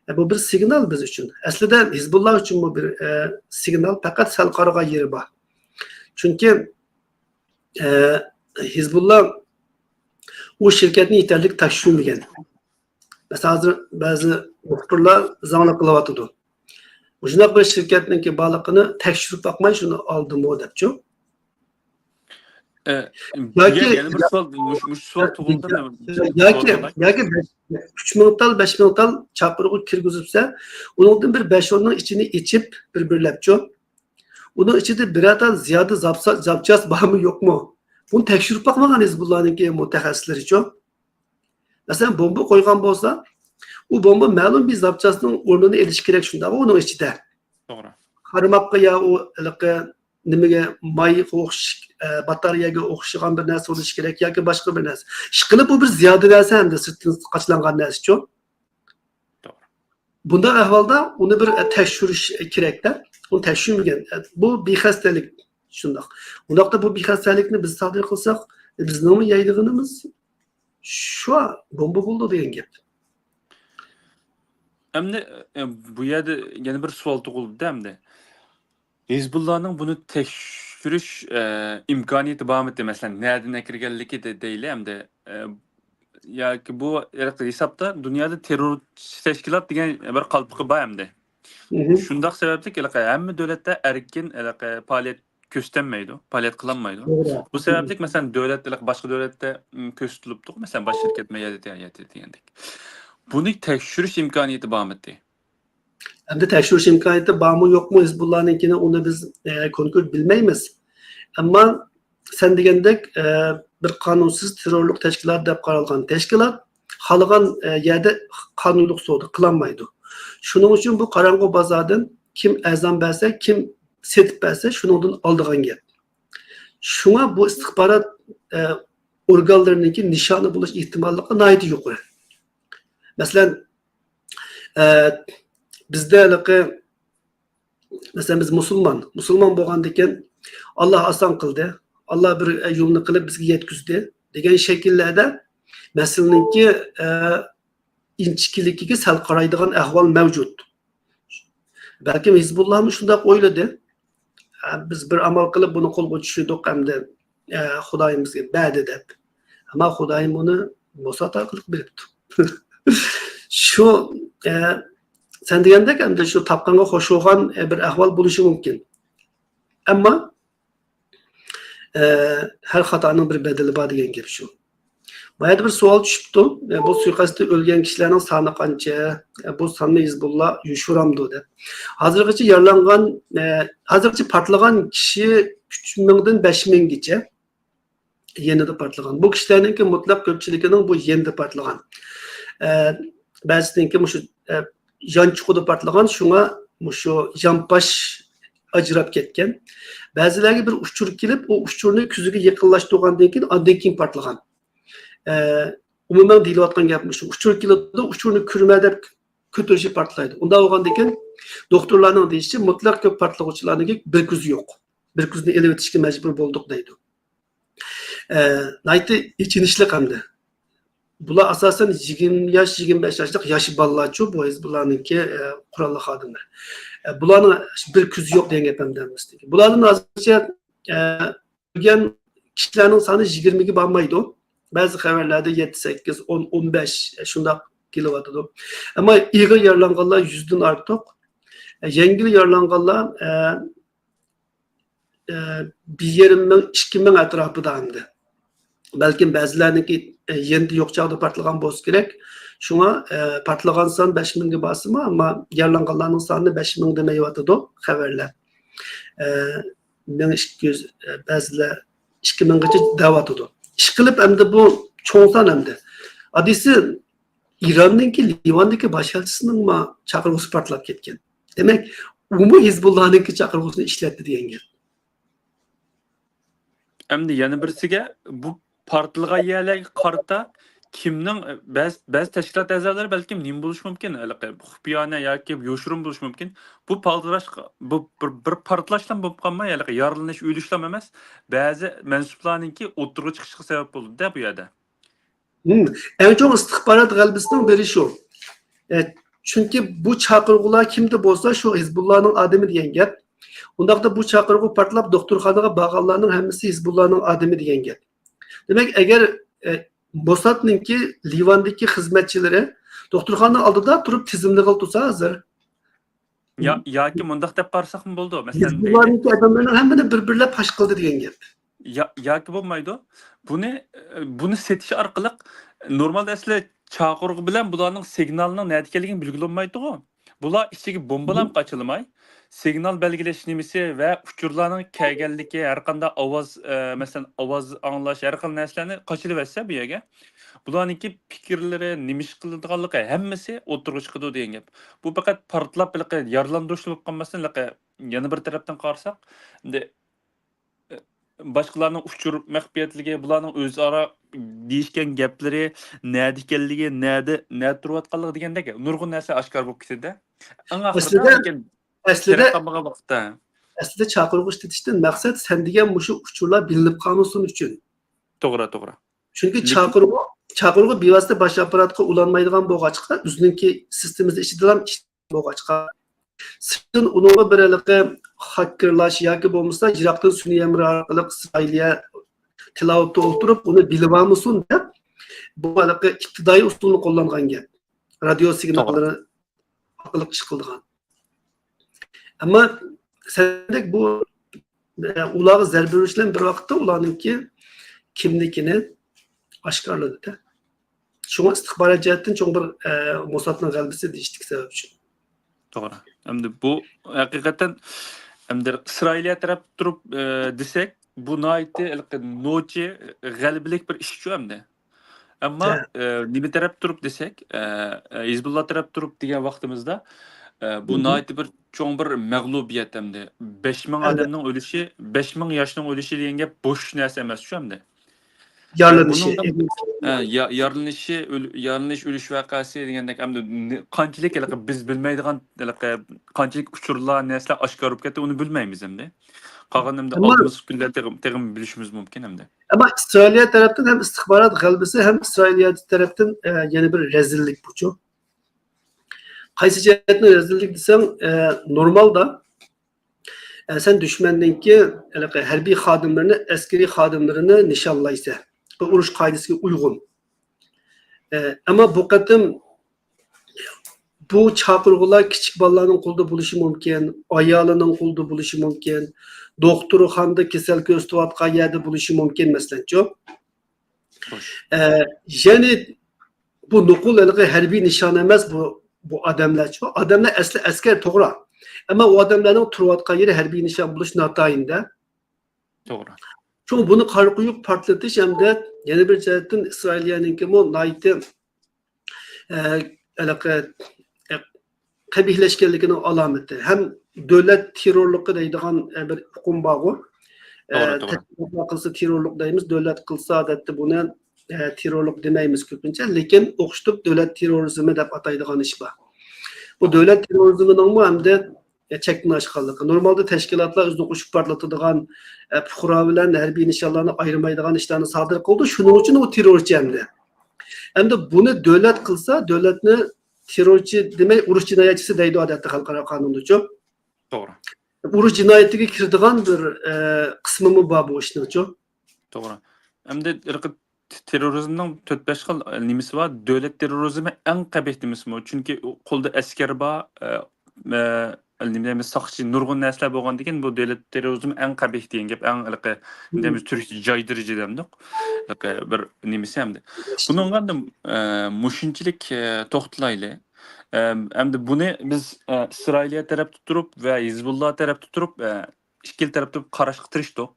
ئە، بۇ بىر سىگنال بىز ئۈچۈن. ئەسلىدە ھىزبۇللا ئۈچۈنمۇ بىر، ئە، سىگنال، پەقەت سەل قارىغان يېرى بار. چۈنكى، ئە، ھىزبۇللا ئۇ شىركەتنى يېتەرلىك تەكشۈرمىگەن. مەسىلەن، ھازىر بەزى مۇخبىرلار زاڭلىق قىلىۋاتىدۇ. مۇشۇنداق بىر شىركەتنىڭكى بارلىقىنى تەكشۈرۈپ باقماي شۇنى ئالدىمۇ دەپچۇ. ئە، ياكى يەنە بىر سوئال، مۇش-، مۇشۇ سوئال تۇغۇلدى. ياكى، ياكى بەش، ئۈچ مىڭ تال، بەش مىڭ تال چاپىرىغا كىرگۈزۈپسە، ئۇنىڭدىن بىر بەش ئوننىڭ ئىچىنى ئېچىپ، بىر-بىرلەپچۇ. ئۇنىڭ ئىچىدە بىرەر تال زىيادە زاپسا-، زاپچاس بارمۇ، يوقمۇ؟ بۇنى تەكشۈرۈپ باقمىغان ھىزبۇللانىڭكى مۇتەخەسسىسلىرىچۇ. مەسىلەن، بومبا قويغان بولسا، ئۇ بومبا مەلۇم بىر زاپچاسنىڭ ئورنىنى ئېلىشى كېرەك، شۇنداقمۇ ئۇنىڭ ئىچىدە؟ توغرا. قارىماققا يا ئۇ ھېلىقى نېمىگە، مايغا ئوخشاش، ئە، باتارېيەگە ئوخشىغان بىر نەرسە بولۇشى كېرەك ياكى باشقا بىر نەرسە. ئىشقىلىپ، بۇ بىر زىيادە نەرسە ئەمدى سىرتتىن قاچىلانغان نەرسىچۇ. توغرا. بۇنداق ئەھۋالدا ئۇنى بىر، ئە، تەكشۈرۈش كېرەك-دە. ئۇنى تەكشۈرمىگەن. ئە، بۇ بىخەستەلىك شۇنداق. ئۇنداقتا بۇ بىخەستەلىكنى بىز سادىر قىلساق، ئە، بىزنىڭمۇ يەيدىغىنىمىز شۇ بومبا بولىدۇ دېگەن گەپ. ئەمدى، ئە، بۇ يەردە يەنە بىر سوئال تۇغۇلدى ئەمدى. ھىزبۇللانىڭ بۇنى تەكشۈرۈش، ئە، ئىمكانىيىتى بارمىدى؟ مەسىلەن، نەدىن ئەكىرگەنلىكى دە-، دەيلى ئەمدى، ئە، ياكى بۇ ھېسابتا دۇنيادا تېررورچى تەشكىلات دېگەن بىر قالپىقى بار ئەمدى. مهم. شۇنداق سەۋەبلىك ھېلىقى ھەممە دۆلەتتە ئەركىن ھېلىقى پائالىيەت كۆرسىتەلمەيدۇ، پائالىيەت قىلالمايدۇ. توغرا. بۇ سەۋەبلىك، مەسىلەن، دۆلەت ھېلىقى باشقا دۆلەتتە، م، كۆرسىتىلىپتۇ، مەسىلەن، باش شىركەت مەيدانىدا دېگەندەك. بۇنى تەكشۈرۈش ئىمكانىيىتى بارمىدى؟ ئەمدى تەكشۈرۈش ئىمكانىيىتى بارمۇ يوقمۇ، ھىزبۇللانىڭكىنى، ئۇنى بىز، ئە، كونكرېت بىلمەيمىز. ئەمما سەن دېگەندەك، ئە، بىر قانۇنسىز تېررورلۇق تەشكىلاتى دەپ قارالغان تەشكىلات خالىغان، ئە، يەردە قانۇنلۇق سودا قىلالمايدۇ. شۇنىڭ ئۈچۈن بۇ قاراڭغۇ بازاردىن كىم ئەرزان بەرسە، كىم سېتىپ بەرسە، شۇنىڭدىن ئالىدىغان گەپ. شۇڭا بۇ ئىستىخبارات، ئە، ئورگانلىرىنىڭكى نىشانى بولۇش ئېھتىماللىقى ناھايىتى يۇقىرى. مەسىلەن، ئە، بىزدە ھېلىقى مەسىلەن، بىز مۇسۇلمان، مۇسۇلمان بولغاندىكىن، «ئاللا ئاسان قىلدى، ئاللا بىر يولنى قىلىپ بىزگە يەتكۈزدى» دېگەن شەكىللەردە مەسىلىنىڭكى، ئە، ئىنچىكىلىكىگە سەل قارايدىغان ئەھۋال مەۋجۇت. بەلكىم ھىزبۇللامۇ شۇنداق ئويلىدى. «ئە، بىز بىر ئامال قىلىپ بۇنى قولغا چۈشۈردۇق ئەمدى، ئە، خۇدايىم بىزگە بەردى» دەپ. ئەمما خۇدايىم ئۇنى موساد ئارقىلىق بېرىپتۇ. شۇ، ئە، سەن دېگەندەك ئەمدى شۇ تاپقانغا خوش بولغان، ئە، بىر ئەھۋال بولۇشى مۇمكىن. ئەمما، ئە، ھەر خاتانىڭ بىر بەدىلى بار دېگەن گەپ شۇ. ما يەردە بىر سوئال چۈشۈپتۇ. ئە، بۇ سۇيىقەستتە ئۆلگەن كىشىلەرنىڭ سانى قانچە؟ ئە، بۇ ساننى ھىزبۇللا يوشۇرامدۇ دەپ. ھازىرغىچە يارىلانغان، ئە، ھازىرغىچە پارتلىغان كىشى ئۈچ مىڭدىن بەش مىڭگىچە. يېنىدا پارتلىغان. بۇ كىشىلەرنىڭكى مۇتلەق كۆپچىلىكىنىڭ بۇ يېنىدا پارتلىغان. ئە، بەزىسىنىڭكى مۇشۇ، ئە، يانچۇقىدا پارتلىغان، شۇڭا مۇشۇ يانپاش ئاجراپ كەتكەن. بەزىلەرگە بىر ئۇچۇر كېلىپ، ئۇ ئۇچۇرنى كۆزىگە يېقىنلاشتۇرغاندىن كېيىن، ئاندىن كېيىن پارتلىغان. ئە، ئومۇمەن دېيىلىۋاتقان گەپ مۇشۇ. ئۇچۇر كېلىدۇ، ئۇچۇرنى كۆرمە دەپ كۆتۈرۈشۈپ پارتلايدۇ. ئۇنداق بولغاندىن كېيىن، دوختۇرلارنىڭ دېيىشىچە، مۇتلەق كۆپ پارتلىغۇچىلارنىڭكى بىر كۆزى يوق. بىر كۆزىنى ئېلىۋېتىشكە مەجبۇر بولدۇق دەيدۇ. ئە، ناھايىتى ئېچىنىشلىق ئەمدى. بۇلار ئاساسەن يىگىرمە ياش، يىگىرمە بەش ياشلىق ياش بالىلارچۇ، بۇ ھېزبۇللانىڭكى، ئە، قوراللىق خادىملار. ئە، بۇلارنىڭ بىر كۆزى يوق دېگەن گەپ ئەمدى ھەممىسىنىڭكى. بۇلاردىن ھازىرچە، ئە، ئۆلگەن كىشىلەرنىڭ سانى يىگىرمىگە بارمايدۇ. بەزى خەۋەرلەردە يەتتە، سەككىز، ئون، ئون بەش، ئە، شۇنداق كېلىۋاتىدۇ. ئەمما ئېغىر يارىلانغانلار يۈزدىن ئارتۇق. ئە، يەڭگىل يارىلانغانلار، ئە، ئە، بىر يېرىم مىڭ، ئىككى مىڭ ئەتراپىدا ئەمدى. بەلكىم بەزىلەرنىڭكى، ئە، يېنىدا يوق چاغدا پارتلىغان بولسا كېرەك. شۇڭا، ئە، پارتلىغان سان بەش مىڭگە بارسىمۇ، ئەمما يارىلانغانلارنىڭ سانى بەش مىڭ دېمەيۋاتىدۇ خەۋەرلەر. ئە، مىڭ ئىككى يۈز، ئە، بەزىلەر ئىككى مىڭغىچە دەۋاتىدۇ. ئىشقىلىپ ئەمدى بۇ چوڭ سان ئەمدى. ئادىسى ئىراننىڭكى لىۋاندىكى باش ئەلچىسىنىڭمۇ چاقىرغۇسى پارتلاپ كەتكەن. دېمەك، ئۇمۇ ھىزبۇللانىڭكى چاقىرغۇسىنى ئىشلەتتى دېگەن گەپ. ئەمدى يەنە بىرسىگە، بۇ پارتلىغان يەرلەرگە قارىتا كىمنىڭ، بەزى، بەزى تەشكىلات ئەزالىرى بەلكىم نېمە بولۇشى مۇمكىن، ھېلىقى خۇپىيانە ياكى يوشۇرۇن بولۇشى مۇمكىن. بۇ پارتلاش، بۇ بىر، بىر پارتلاشلا بولۇپ قالماي، ھېلىقى يارىلىنىش، ئۆلۈشلا ئەمەس، بەزى مەنسۇپلارنىڭكى ئوتتۇرىغا چىقىشىغا سەۋەب بولدى-دە بۇ يەردە. مم. ئەڭ چوڭ ئىستىخبارات غەلىبىسىنىڭ بىرى شۇ. ئە، چۈنكى بۇ چاقىرغۇلار كىمدە بولسا، شۇ ھىزبۇللانىڭ ئادىمى دېگەن گەپ. ئۇنداقتا بۇ چاقىرغۇ پارتلاپ، دوختۇرخانىغا بارغانلارنىڭ ھەممىسى ھىزبۇللانىڭ ئادىمى دېگەن گەپ. دېمەك، ئەگەر، ئە، موسادنىڭكى لىۋاندىكى خىزمەتچىلىرى دوختۇرخانا ئالدىدا تۇرۇپ تىزىملىغىلى تۇرسا ھازىر، يا-، ياكى مۇنداق دەپ قارىساقمۇ بولىدۇ. مەسىلەن، ھىزبۇللانىڭكى ئادەملىرىنىڭ ھەممىنى بىر-بىرلەپ پاش قىلدى دېگەن گەپ. يا-، ياكى بولمايدۇ. بۇنى، بۇنى سېتىش ئارقىلىق، نورمالدا ئەسلى چاقىرغۇ بىلەن بۇلارنىڭ سىگنالىنىڭ نەدە ئىكەنلىكىنى بىلگىلى بولمايدىغۇ. بۇلار ئىچىگە بومبىلام قاچىلىماي، سىگنال بەلگىلەش نېمىسى ۋە ئۇچۇرلارنىڭ كەلگەنلىكى، ھەر قانداق ئاۋاز، ئە، مەسىلەن، ئاۋاز ئاڭلاش، ھەر خىل نەرسىلەرنى قاچىلىۋەتسە بۇ يەرگە، بۇلارنىڭكى پىكىرلىرى، نېمە ئىش قىلىدىغانلىقى ھەممىسى ئوتتۇرىغا چىقىدۇ دېگەن گەپ. بۇ پەقەت پارتلاپ، ھېلىقى يارىلاندۇرۇشلا بولۇپ قالماستىن، ھېلىقى يەنە بىر تەرەپتىن قارىساق، ئەمدى، ئە، باشقىلارنىڭ ئۇچۇر مەخپىيەتلىكى، بۇلارنىڭ ئۆزئارا دېيىشكەن گەپلىرى، نەدە ئىكەنلىكى، نەدە، نەدە تۇرۇۋاتقانلىقى دېگەندەك نۇرغۇن نەرسە ئاشكارا بولۇپ كېتىدۇ. ئەڭ ئاخىرىدا ئەسلىدە، لېكىن ئەسلىدە، كېرەك قالمىغان ۋاقىتتا. ئەسلىدە چاقىرغۇ ئىشلىتىشتىن مەقسەت سەن دېگەن مۇشۇ ئۇچۇرلار بىلىنىپ قالمىسۇن ئۈچۈن. توغرا، توغرا. چۈنكى لېكىن چاقىرغۇ، چاقىرغۇ بىۋاسىتە باش ئاپپاراتقا ئۇلانمايدىغان بولغاچقا، ئۆزىنىڭكى سىستېمىسى ئىچىدىلا ئىش بولغاچقا، سىرتتىن ئۇنىڭغا بىر ھېلىقى خاككېرلاش ياكى بولمىسا يىراقتىن سۈنئىي ھەمراھ ئارقىلىق ئىسرائىلىيە تىلاۋىتى ئولتۇرۇپ ئۇنى بىلىۋالمىسۇن دەپ، بۇ ھېلىقى ئىپتىدائىي ئۇسۇلنى قوللانغان گەپ. رادىيو توغرا. سىگناللىرى ئارقىلىق ئىش قىلىدىغان. ئەمما سەندەك بۇ، ئە، ئۇلارغا زەربە بېرىش بىلەن بىر ۋاقىتتا ئۇلارنىڭكى كىملىكىنى ئاشكارىلىدى-دە. شۇڭا ئىستىخبارات جەھەتتىن چوڭ بىر، ئە، موسادنىڭ غەلىبىسى دېيىشتىكى سەۋەب شۇ. توغرا. ئەمدى بۇ ھەقىقەتەن، ئەمدى ئىسرائىلىيە تەرەپ تۇرۇپ، ئە، دېسەك، بۇ ناھايىتى ھېلىقى نوچى، غەلىبىلىك بىر ئىشچۇ ئەمدى. ئەمما، ھە. ئە، نېمە تەرەپ تۇرۇپ دېسەك، ئە، ئە، ھىزبۇللا تەرەپ تۇرۇپ دېگەن ۋاقتىمىزدا، ئە، بۇ مم. ناھايىتى بىر چوڭ بىر مەغلۇبىيەت ئەمدى. بەش مىڭ ئەلبەتتە. ئادەمنىڭ ئۆلۈشى، بەش مىڭ ياشنىڭ ئۆلۈشى دېگەن گەپ بوش نەرسە ئەمەس شۇ ئەمدى. يارىلىنىشى. بۇنىڭغا، ئە، يا-، يارىلىنىشى، ئۆل-، يارىلىنىش، ئۆلۈش ۋەقەسى دېگەندەك، ئەمدى نى-، قانچىلىك ھېلىقى بىز بىلمەيدىغان، ھېلىقى قانچىلىك ئۇچۇرلار، نەرسىلەر ئاشكارا بولۇپ كەتتى، ئۇنى بىلمەيمىز ئەمدى. قالغان ئەمدى ئەمما ئالدىمىزدىكى كۈنلەردە تېخىمۇ بىلىشىمىز مۇمكىن ئەمدى. ئەمما ئىسرائىلىيە تەرەپتىن ھەم ئىستىخبارات غەلىبىسى، ھەم ئىسرائىلىيە تەرەپتىن، ئە، يەنە بىر رەزىللىك بۇچۇ. قايسى جەھەتتىن رەزىللىك دېسەڭ، ئە، نورمالدا، ئە، سەن دۈشمەننىڭكى ھېلىقى ھەربىي خادىملىرىنى، ئەسكىرىي خادىملىرىنى نىشانلايسەن. بۇ ئۇرۇش قائىدىسىگە ئۇيغۇن. ئە، ئەمما بۇ قېتىم بۇ چاقىرغۇلار كىچىك بالىلارنىڭ قولىدا بولۇشى مۇمكىن، ئايالىنىڭ قولىدا بولۇشى مۇمكىن، دوختۇرخانىدا كېسەل كۆرسىتىۋاتقان يەردە بولۇشى مۇمكىن، مەسىلەنچۇ. خوش. ئە، يەنى بۇ نوقۇل ھېلىقى ھەربىي نىشان ئەمەس بۇ، بۇ ئادەملەرچۇ. ئادەملەر ئەسلى ئەسكەر، توغرا. ئەمما ئۇ ئادەملەرنىڭ تۇرۇۋاتقان يېرى ھەربىي نىشان بولۇش ناتايىن-دە. توغرا. شۇڭا بۇنى قارا قويۇق پارتلىتىش ھەمدە يەنە بىر جەھەتتىن ئىسرائىلىيەنىڭكىمۇ ناھايىتى، ئە، ھېلىقى، ئە، قەبىھلەشكەنلىكىنىڭ ئالامىتى. ھەم دۆلەت تېررورلۇقى دەيدىغان، ئە، بىر ئۇقۇم بارغۇ. ئە، توغرا، توغرا. تەشكىلاتلار قىلسا تېررورلۇق دەيمىز، دۆلەت قىلسا ئادەتتە بۇنى، ئە، تېررورلۇق دېمەيمىز كۆپىنچە، لېكىن ئوخشىتىپ دۆلەت تېررورىزمى دەپ ئاتايدىغان ئىش بار. بۇ دۆلەت تېررورىزمىنىڭمۇ ئەمدى، ئە، چەكتىن ئاشقانلىقى. نورمالدا تەشكىلاتلار ئۆزىنى قوشۇپ پارتلىتىدىغان، ئە، پۇقرا بىلەن ھەربىي نىشانلارنى ئايرىمايدىغان ئىشلارنى سادىر قىلىدۇ. شۇنىڭ ئۈچۈن ئۇ تېررورچى ئەمدى. ئەمدى بۇنى دۆلەت قىلسا، دۆلەتنى تېررورچى دېمەي، ئۇرۇش جىنايەتچىسى دەيدۇ ئادەتتە خەلقئارا قانۇندىچۇ. توغرا. ئۇرۇش جىنايىتىگە كىرىدىغان بىر، ئە، قىسمىمۇ بار بۇ ئىشنىڭچۇ. توغرا. ئەمدى ئىرقىي ت-، تېررورىزمنىڭ تۆت-بەش خىل، ئە، نېمىسى بار. دۆلەت تېررورىزمى ئەڭ قەبىھ نېمىسىمۇ؟ چۈنكى ئۇ قولدا ئەسكەر بار، ئە، ئە، نېمە دەيمىز، ساقچى، نۇرغۇن نەرسىلەر بولغاندىكىن بۇ دۆلەت تېررورىزمى ئەڭ قەبىھ دېگەن گەپ، ئەڭ ھېلىقى، نېمە دەيمىز، تۈركچە جايدۇرۇجى دەمدۇق. ھېلىقى بىر نېمىسى ئەمدى. بۇنىڭغا ئەمدى، ئە، مۇشۇنچىلىك، ئە، توختىلايلى. ئەم، ئەمدى بۇنى بىز، ئە، ئىسرائىلىيە تەرەپتە تۇرۇپ ۋە ھىزبۇللا تەرەپتە تۇرۇپ، ئە، ئىككىلا تەرەپتە تۇرۇپ قاراشقا تىرىشتۇق.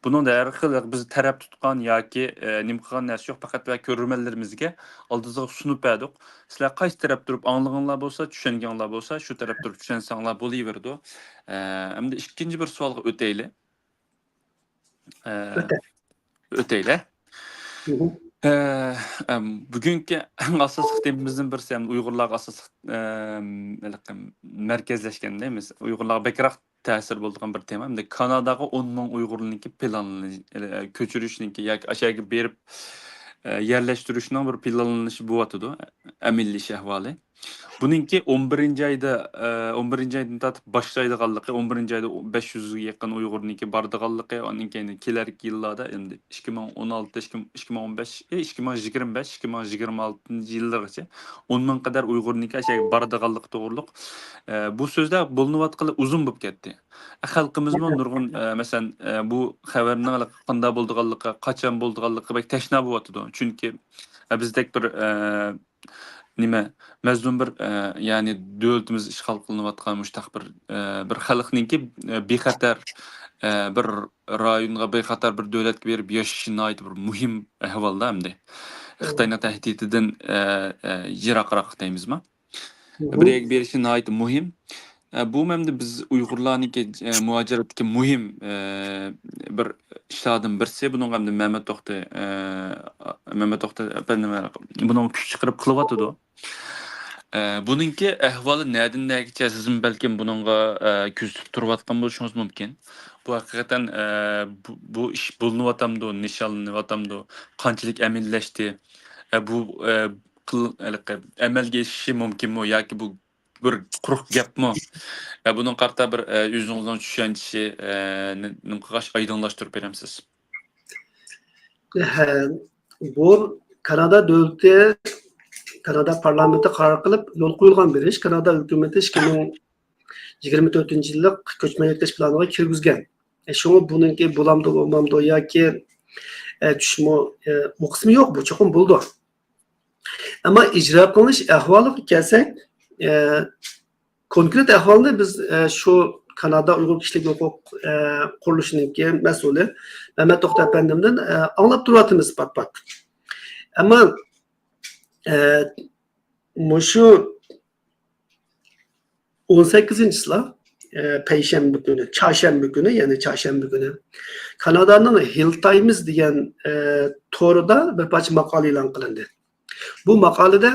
بۇنىڭدا ھەر خىل بىز تەرەپ تۇتقان ياكى، ئە، نېمە قىلغان نەرسە يوق، پەقەت ۋە كۆرۈرمەنلىرىمىزگە، ئالدىمىزغا سۇنۇپ بەردۇق. سىلەر قايسى تەرەپ تۇرۇپ ئاڭلىغىنىڭلار بولسا، چۈشەنگىنىڭلار بولسا، شۇ تەرەپ تۇرۇپ چۈشەنسەڭلار بولۇۋېرىدۇ. ئە، ئەمدى ئىككىنچى بىر سوئالغا ئۆتەيلى. ئە، ئۆتەيلى. ئە، ئەم، بۈگۈنكى ئەڭ ئاساسلىق تېمىمىزدىن بىرسى، ئەم، ئۇيغۇرلارغا ئاساسلىق، ئەم، ھېلىقى مەركەزلەشكەن دەيمىز. ئۇيغۇرلارغا بەكرەك تەسىر بولىدىغان بىر تېما. ئەمدى كاناداغا ئون مىڭ ئۇيغۇرنىڭكى پىلانلىنىش، ئە، كۆچۈرۈشنىڭكى ياكى ئاشۇ يەرگە بېرىپ، ئە، يەرلەشتۈرۈشنىڭ بىر پىلانلىنىشى بولۇۋاتىدۇ، ئەمەلىيلىشىش ئەھۋالى. بۇنىڭكى ئون بىرىنچى ئايدا، ئە، ئون بىرىنچى ئايدىن تارتىپ باشلايدىغانلىقى، ئون بىرىنچى ئايدا بەش يۈزگە يېقىن ئۇيغۇرنىڭكى بارىدىغانلىقى، ئاندىن كېيىن كېلەركى يىللاردا، ئەمدى ئىككى مىڭ ئون ئالتە، ئىككى مىڭ ئون بەش، ئىككى مىڭ يىگىرمە بەش، ئىككى مىڭ يىگىرمە ئالتىنچى يىللىرىغىچە ئون مىڭ قەدەر ئۇيغۇرنىڭكى ئاشۇ يەرگە بارىدىغانلىقى توغرۇلۇق، ئە، بۇ سۆزلەر بولۇنۇۋاتقىلى ئۇزۇن بولۇپ كەتتى. خەلقىمىزمۇ نۇرغۇن، ئە، مەسىلەن، ئە، بۇ خەۋەرنىڭ قانداق بولىدىغانلىقى، قاچان بولىدىغانلىقى بەك تەشنا بولۇۋاتىدۇ. چۈنكى، ئە، بىزدەك بىر، ئە، نېمە، مەزلۇم بىر، ئە، يەنى دۆلىتىمىز ئىشغال قىلىنىۋاتقان مۇشۇنداق بىر، ئە، بىر خەلقنىڭكى، ئە، بىخەتەر، ئە، بىر رايونغا، بىخەتەر بىر دۆلەتكە بېرىپ ياشىشى ناھايىتى بىر مۇھىم ئەھۋالدا ئەمدى. خىتاينىڭ تەھدىتىدىن، ئە، ئە، يىراقراق دەيمىزما؟ بىر يەرگە بېرىشى ناھايىتى مۇھىم. ئە، بۇمۇ ئەمدى بىز ئۇيغۇرلارنىڭكى، ئە، مۇھاجىرەتتىكى مۇھىم، ئە، بىر ئىشلاردىن بىرسى. بۇنىڭغا ئەمدى مەمەت توختى، ئە، مەمەت توختى ئەپەندىم بۇنىڭغا كۈچ چىقىرىپ قىلىۋاتىدۇ. ئە، بۇنىڭكى ئەھۋالى نەدىن نەگىچە، سىزمۇ بەلكىم بۇنىڭغا، ئە، كۆزىتىپ تۇرۇۋاتقان بولۇشىڭىز مۇمكىن. بۇ ھەقىقەتەن، ئە، بۇ، بۇ ئىش بولۇنۇۋاتامدۇ، نىشانلىنىۋاتامدۇ، قانچىلىك ئەمەلىيلەشتى؟ ئە، بۇ، ئە، قىل-، ھېلىقى ئەمەلگە ئېشىشى مۇمكىنمۇ ياكى بۇ بىر قۇرۇق گەپمۇ؟ ئە، بۇنىڭغا قارىتا بىر، ئە، ئۆزىڭىزنىڭ چۈشەنچىسى، ئە، نى-، نېمە قىلغاچ ئايدىڭلاشتۇرۇپ بېرەمسىز؟ ھە، بۇ كانادا دۆلىتى، كانادا پارلامېنتى قارار قىلىپ يولغا قويۇلغان بىر ئىش. كانادا ھۆكۈمىتى ئىككى مىڭ يىگىرمە تۆتىنچى يىللىق كۆچمەن يۆتكەش پىلانىغا كىرگۈزگەن. ئە، شۇڭا بۇنىڭكى بولامدۇ، بولمامدۇ ياكى، ئە، چۈشمۇ، ئە، ئۇ قىسمى يوق، بۇ چوقۇم بولىدۇ. ئەمما ئىجرا قىلىنىش ئەھۋالىغا كەلسەك، ئە، كونكرېت ئەھۋالنى بىز، ئە، شۇ كانادا ئۇيغۇر كىشىلىك ھوقۇق، ئە، قۇرۇلۇشىنىڭكى مەسئۇلى مەمەت توختى ئەپەندىمدىن، ئە، ئاڭلاپ تۇرۇۋاتىمىز پات-پات. ئەمما، ئە، مۇشۇ ئون سەككىزىنچىسىلا، ئە، پەيشەنبە كۈنى، چارشەنبە كۈنى، يەنى چارشەنبە كۈنى كانادانىڭ ھىل تايمز دېگەن، ئە، تورىدا بىر پارچە ماقالە ئېلان قىلىندى. بۇ ماقالىدە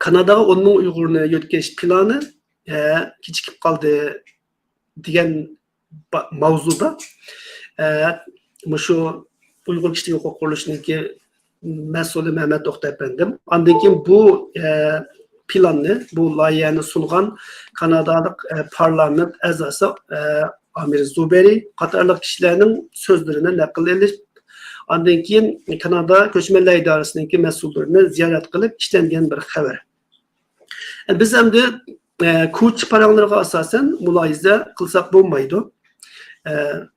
كاناداغا ئون مىڭ ئۇيغۇرنى يۆتكەش پىلانى، ئە، كېچىكىپ قالدى دېگەن با-، ماۋزۇدا، ئە، مۇشۇ ئۇيغۇر كىشىلىك ھوقۇق قۇرۇلۇشىنىڭكى مەسئۇلى مەمەت توختى ئەپەندىم، ئاندىن كېيىن بۇ، ئە، پىلاننى، بۇ لايىھەنى سۇنغان كانادالىق، ئە، پارلامېنت ئەزاسى، ئە، ئامىر زۇبەرى قاتارلىق كىشىلەرنىڭ سۆزلىرىنى نەقىل ئېلىپ، ئاندىن كېيىن كانادا كۆچمەنلەر ئىدارىسىنىڭكى مەسئۇللىرىنى زىيارەت قىلىپ ئىشلەنگەن بىر خەۋەر. بىز ئەمدى، ئە، كوچى پاراڭلىرىغا ئاساسەن مۇلاھىزە قىلساق بولمايدۇ. ئە،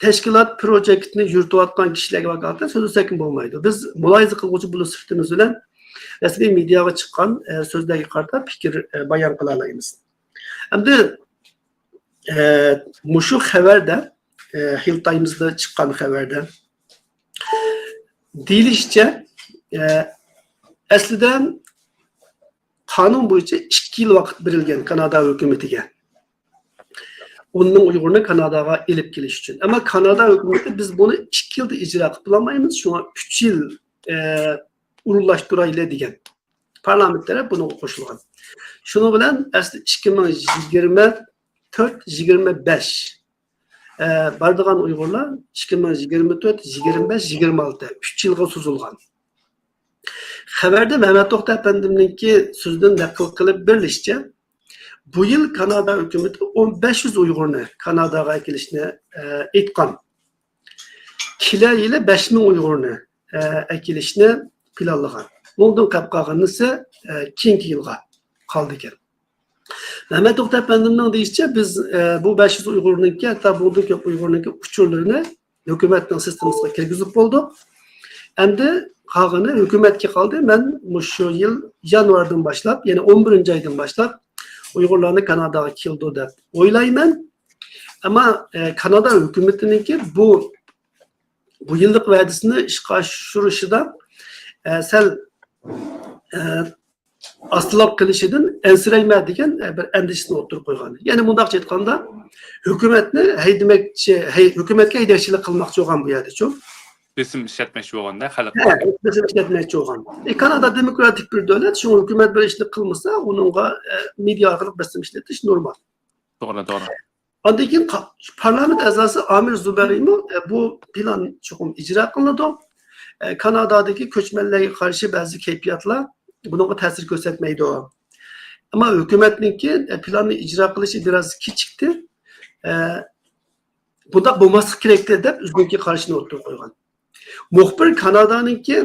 تەشكىلات پروجېكتنى يۈرۈتۈۋاتقان كىشىلەرگە ۋاكالىتەن سۆزلىسەكمۇ بولمايدۇ. بىز مۇلاھىزە قىلغۇچى بولۇش سۈپىتىمىز بىلەن رەسمىي مېدىياغا چىققان، ئە، سۆزلەرگە قارىتا پىكىر، ئە، بايان قىلالايمىز. ئەمدى، ئە، مۇشۇ خەۋەردە، ئە، ھىل تايمزدا چىققان خەۋەردە دېيىلىشىچە، ئە، ئەسلىدە قانۇن بويىچە ئىككى يىل ۋاقىت بېرىلگەن كانادا ھۆكۈمىتىگە، ئون مىڭ ئۇيغۇرنى كاناداغا ئېلىپ كېلىش ئۈچۈن. ئەمما كانادا ھۆكۈمىتى، «بىز بۇنى ئىككى يىلدا ئىجرا قىلىپ بولالمايمىز، شۇڭا ئۈچ يىل، ئە، ئورۇنلاشتۇرايلى» دېگەن. پارلامېنت تەرەپ بۇنىڭغا قوشۇلغان. شۇنىڭ بىلەن ئەسلى ئىككى مىڭ يىگىرمە تۆت، يىگىرمە بەش، ئە، بارىدىغان ئۇيغۇرلار ئىككى مىڭ يىگىرمە تۆت، يىگىرمە بەش، يىگىرمە ئالتە، ئۈچ يىلغا سوزۇلغان. خەۋەردە مەمەت توختى ئەپەندىمنىڭكى سۆزىدىن نەقىل قىلىپ بېرىلىشىچە، بۇ يىل كانادا ھۆكۈمىتى ئون بەش يۈز ئۇيغۇرنى كاناداغا ئەكېلىشنى، ئە، ئېيتقان. كېلەر يىلى بەش مىڭ ئۇيغۇرنى، ئە، ئەكېلىشنى پىلانلىغان. بۇنىڭدىن قېلىپ قالغىنىسى، ئە، كېيىنكى يىلغا قالىدىكەن. مەمەت توختى ئەپەندىمنىڭ دېيىشىچە، بىز، ئە، بۇ بەش يۈز ئۇيغۇرنىڭكى، ھەتتا بۇنىڭدىن كۆپ ئۇيغۇرنىڭكى ئۇچۇرلىرىنى ھۆكۈمەتنىڭ سىستېمىسىغا كىرگۈزۈپ بولدۇق. ئەمدى قالغىنى ھۆكۈمەتكە قالدى. مەن مۇشۇ يىل يانۋاردىن باشلاپ، يەنى ئون بىرىنچى ئايدىن باشلاپ ئۇيغۇرلارنى كاناداغا كېلىدۇ دەپ ئويلايمەن. ئەمما، ئە، كانادا ھۆكۈمىتىنىڭكى بۇ، بۇ يىللىق ۋەدىسىنى ئىشقا ئاشۇرۇشىدا، ئە، سەل، ئە، ئاستىلاپ قېلىشىدىن ئەنسىرەيمەن دېگەن، ئە، بىر ئەندىشىسىنى ئوتتۇرىغا قويغان. يەنى مۇنداقچە ئېيتقاندا، ھۆكۈمەتنى ھەيدىمەكچى، ھەي-، ھۆكۈمەتكە ھەيدەكچىلىك قىلماقچى بولغان بۇ يەردىچۇ. بېسىم ئىشلەتمەكچى بولغاندا خەلققە. ھە، بېسىم ئىشلەتمەكچى بولغان. ئە، كانادا دېموكراتىك بىر دۆلەت، شۇڭا ھۆكۈمەت بىر ئىشنى قىلمىسا، ئۇنىڭغا، ئە، مېدىيا ئارقىلىق بېسىم ئىشلىتىش نورمال. توغرا، توغرا. ئاندىن كېيىن قا-، پارلامېنت ئەزاسى ئامىر زۇبەرىمۇ، ئە، بۇ پىلان چوقۇم ئىجرا قىلىنىدۇ. ئە، كانادادىكى كۆچمەنلەرگە قارشى بەزى كەيپىياتلار بۇنىڭغا تەسىر كۆرسەتمەيدۇ. ئەمما ھۆكۈمەتنىڭكى، ئە، پىلاننى ئىجرا قىلىشى بىراز كېچىكتى. ئە، بۇنداق بولماسلىقى كېرەكتى دەپ ئۆزىنىڭكى قارىشىنى ئوتتۇرىغا قويغان. مۇخبىر كانادانىڭكى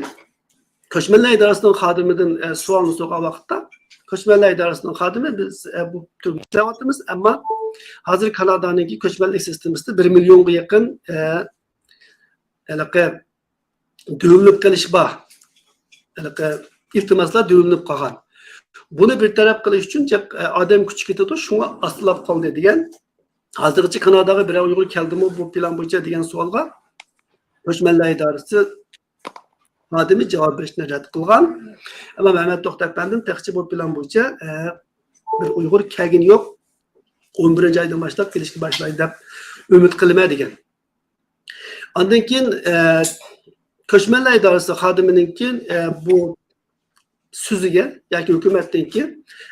كۆچمەنلەر ئىدارىسىنىڭ خادىمىدىن، ئە، سوئالنى سورىغان ۋاقىتتا، كۆچمەنلەر ئىدارىسىنىڭ خادىمى، «بىز، ئە، بۇ تۈرگە ئىشلەۋاتىمىز، ئەمما ھازىر كانادانىڭكى كۆچمەنلىك سىستېمىسىدا بىر مىليونغا يېقىن، ئە، ھېلىقى دۆۋىلىنىپ قېلىش بار. ھېلىقى ئىلتىماسلار دۆۋىلىنىپ قالغان. بۇنى بىر تەرەپ قىلىش ئۈچۈن جىق، ئە، ئادەم كۈچى كېتىدۇ، شۇڭا ئاستىلاپ قالدى» دېگەن. «ھازىرغىچە كاناداغا بىرەر ئۇيغۇر كەلدىمۇ بۇ پىلان بويىچە؟» دېگەن سوئالغا كۆچمەنلەر ئىدارىسى خادىمى جاۋاب بېرىشنى رەت قىلغان. ئەمما مەمەت توختى ئەپەندىم تېخىچە بۇ پىلان بويىچە، ئە، بىر ئۇيغۇر كەلگىنى يوق. ئون بىرىنچى ئايدىن باشلاپ كېلىشكە باشلايدۇ دەپ ئۈمىد قىلىمەن دېگەن. ئاندىن كېيىن، ئە، كۆچمەنلەر ئىدارىسى خادىمىنىڭكى، ئە، بۇ سۆزىگە ياكى ھۆكۈمەتنىڭكى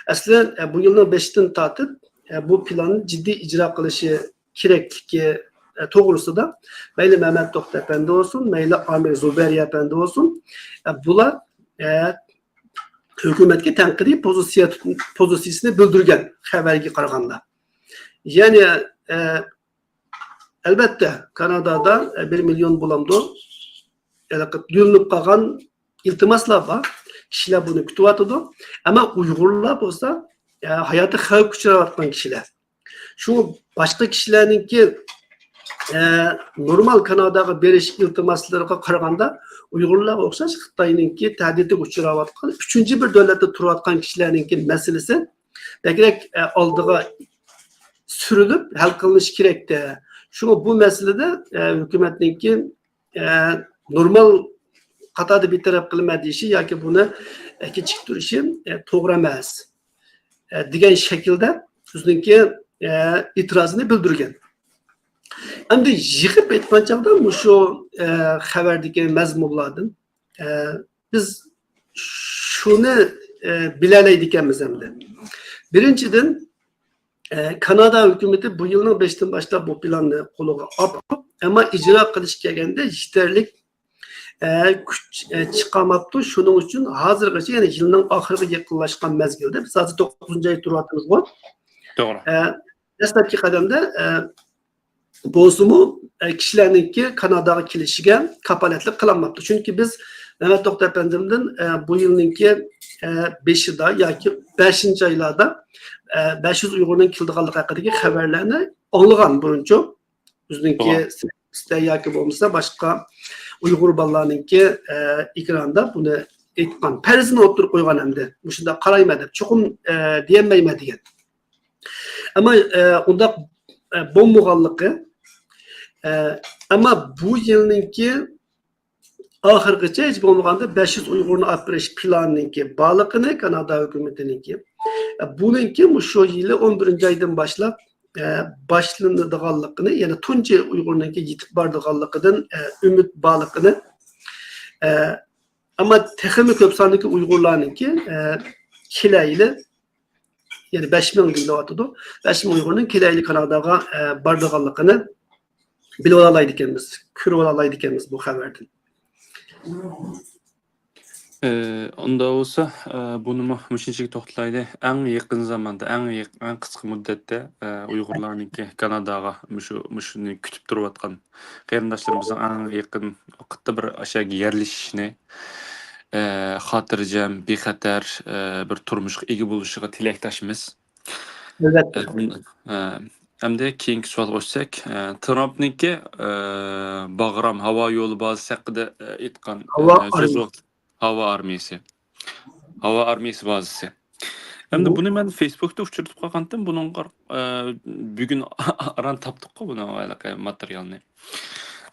ئەسلى، ئە، بۇ يىلنىڭ بېشىدىن تارتىپ، ئە، بۇ پىلاننى جىددىي ئىجرا قىلىشى كېرەكلىكى، ئە، توغرىسىدا مەيلى مەمەت توختى ئەپەندى بولسۇن، مەيلى ئامىر زۇبەرى ئەپەندى بولسۇن، ئە، بۇلار، ئە، ھۆكۈمەتكە تەنقىدىي پوزىتسىيە، پوزىتسىيىسىنى بىلدۈرگەن خەۋەرگە قارىغاندا. يەنى، ئە، ئەلۋەتتە، كانادادا، ئە، بىر مىليون بولامدۇ؟ ھېلىقى دۆۋىلىنىپ قالغان ئىلتىماسلار بار. كىشىلەر بۇنى كۈتۈۋاتىدۇ. ئەمما ئۇيغۇرلار بولسا، ئە، ھاياتى خەۋپكە ئۇچراۋاتقان كىشىلەر. شۇڭا باشقا كىشىلەرنىڭكى، ئە، نورمال كاناداغا بېرىش ئىلتىماسلىرىغا قارىغاندا، ئۇيغۇرلارغا ئوخشاش خىتاينىڭكى تەھدىتىگە ئۇچراۋاتقان، ئۈچىنچى بىر دۆلەتتە تۇرۇۋاتقان كىشىلەرنىڭكى مەسىلىسى بەكرەك، ئە، ئالدىغا سۈرۈلۈپ ھەل قىلىنىشى كېرەكتى. شۇڭا بۇ مەسىلىدە، ئە، ھۆكۈمەتنىڭكى، ئە، نورمال قاتاردا بىر تەرەپ قىلىمەن دېيىشى ياكى بۇنى، ئە، كېچىكتۈرۈشى، ئە، توغرا ئەمەس، ئە، دېگەن شەكىلدە ئۆزىنىڭكى ئە، ئېتىرازىنى بىلدۈرگەن. ئەمدى يىغىپ ئېيتقان چاغدا مۇشۇ، ئە، خەۋەردىكى مەزمۇنلاردىن، ئە، بىز شۇنى، ئە، بىلەلەيدىكەنمىز ئەمدى. بىرىنچىدىن، ئە، كانادا ھۆكۈمىتى بۇ يىلنىڭ بېشىدىن باشلاپ بۇ پىلاننى قولىغا ئاپتۇ، ئەمما ئىجرا قىلىش كەلگەندە يېتەرلىك، ئە، كۈچ، ئە، چىقارماپتۇ. شۇنىڭ ئۈچۈن ھازىرغىچە، يەنى يىلنىڭ ئاخىرىغا يېقىنلاشقان مەزگىلدە، بىز ھازىر توققۇزىنچى ئايدا تۇرۇۋاتىمىزغۇ. توغرا. ئە، دەسلەپكى قەدەمدە، ئە، بولسىمۇ، ئە، كىشىلەرنىڭكى كاناداغا كېلىشىگە كاپالەتلىك قىلالماپتۇ. چۈنكى بىز مەمەت توختى ئەپەندىمدىن، ئە، بۇ يىلنىڭكى، ئە، بېشىدا ياكى بەشىنچى ئايلاردا، ئە، بەش يۈز ئۇيغۇرنىڭ كېلىدىغانلىقى ھەققىدىكى خەۋەرلەرنى ئاڭلىغان بۇرۇنچۇ. بىزنىڭكى توغرا. سىتە ياكى بولمىسا باشقا ئۇيغۇر بالىلارنىڭكى، ئە، ئېكراندا بۇنى ئېيتقان، پەرىزىنى ئوتتۇرىغا قويغان ئەمدى. مۇشۇنداق قارايمەن دەپ، چوقۇم، ئە، دېيەلمەيمەن دېگەن. ئەمما، ئە، ئۇنداق، ئە، بولمىغانلىقى، ئە، ئەمما بۇ يىلنىڭكى ئاخىرغىچە ھېچ بولمىغاندا بەش يۈز ئۇيغۇرنى ئاپىرىش پىلانىنىڭكى بارلىقىنى، كانادا ھۆكۈمىتىنىڭكى، ئە، بۇنىڭكى مۇشۇ يىلى ئون بىرىنچى ئايدىن باشلاپ، ئە، باشلىنىدىغانلىقىنى، يەنى تۇنجى ئۇيغۇرنىڭكى يېتىپ بارىدىغانلىقىدىن، ئە، ئۈمىد بارلىقىنى، ئە، ئەمما تېخىمۇ كۆپ ساندىكى ئۇيغۇرلارنىڭكى، ئە، كېلەر يىلى، يەنى بەش مىڭ دېيىلىۋاتىدۇ، بەش مىڭ ئۇيغۇرنىڭ كېلەر يىلى كاناداغا، ئە، بارىدىغانلىقىنى بىلىۋالالايدىكەنمىز، كۆرۈۋالالايدىكەنمىز بۇ خەۋەردىن. ئى، ئۇندا بولسا، ئى، بۇنىمۇ مۇشۇنچىلىك توختىلايلى. ئەڭ يېقىن زاماندا، ئەڭ يېق-، ئەڭ قىسقا مۇددەتتە، ئى، ئۇيغۇرلارنىڭكى كاناداغا مۇشۇ، مۇشۇنى كۈتۈپ تۇرۇۋاتقان قېرىنداشلىرىمىزنىڭ ئەڭ يېقىن ۋاقىتتا بىر ئاشۇ يەرگە يەرلىشىشىنى، ئى، خاتىرجەم، بىخەتەر، ئى، بىر تۇرمۇشقا ئىگە بولۇشىغا تىلەكداشمىز. ئەلۋەتتە. ئە، ئە، ئەمدى كېيىنكى سوئالغا ئۆتسەك، ئە، ترامپنىڭكى، ئە، باغرام ھاۋا يولى بازىسى ھەققىدە، ئە، ئېيتقان، ھاۋا ئە، سۆز ئارمىيەسى. ۋاق-، ھاۋا ئارمىيەسى. ھاۋا ئارمىيەسى بازىسى. ئەمدى مم. بۇنى مەن فېيسبۇكتا ئۇچرىتىپ قالغانتىم، بۇنىڭغا، ئە، بۈگۈن ئاران تاپتۇققۇ بۇنىڭ ھېلىقى ماتېرىيالنى.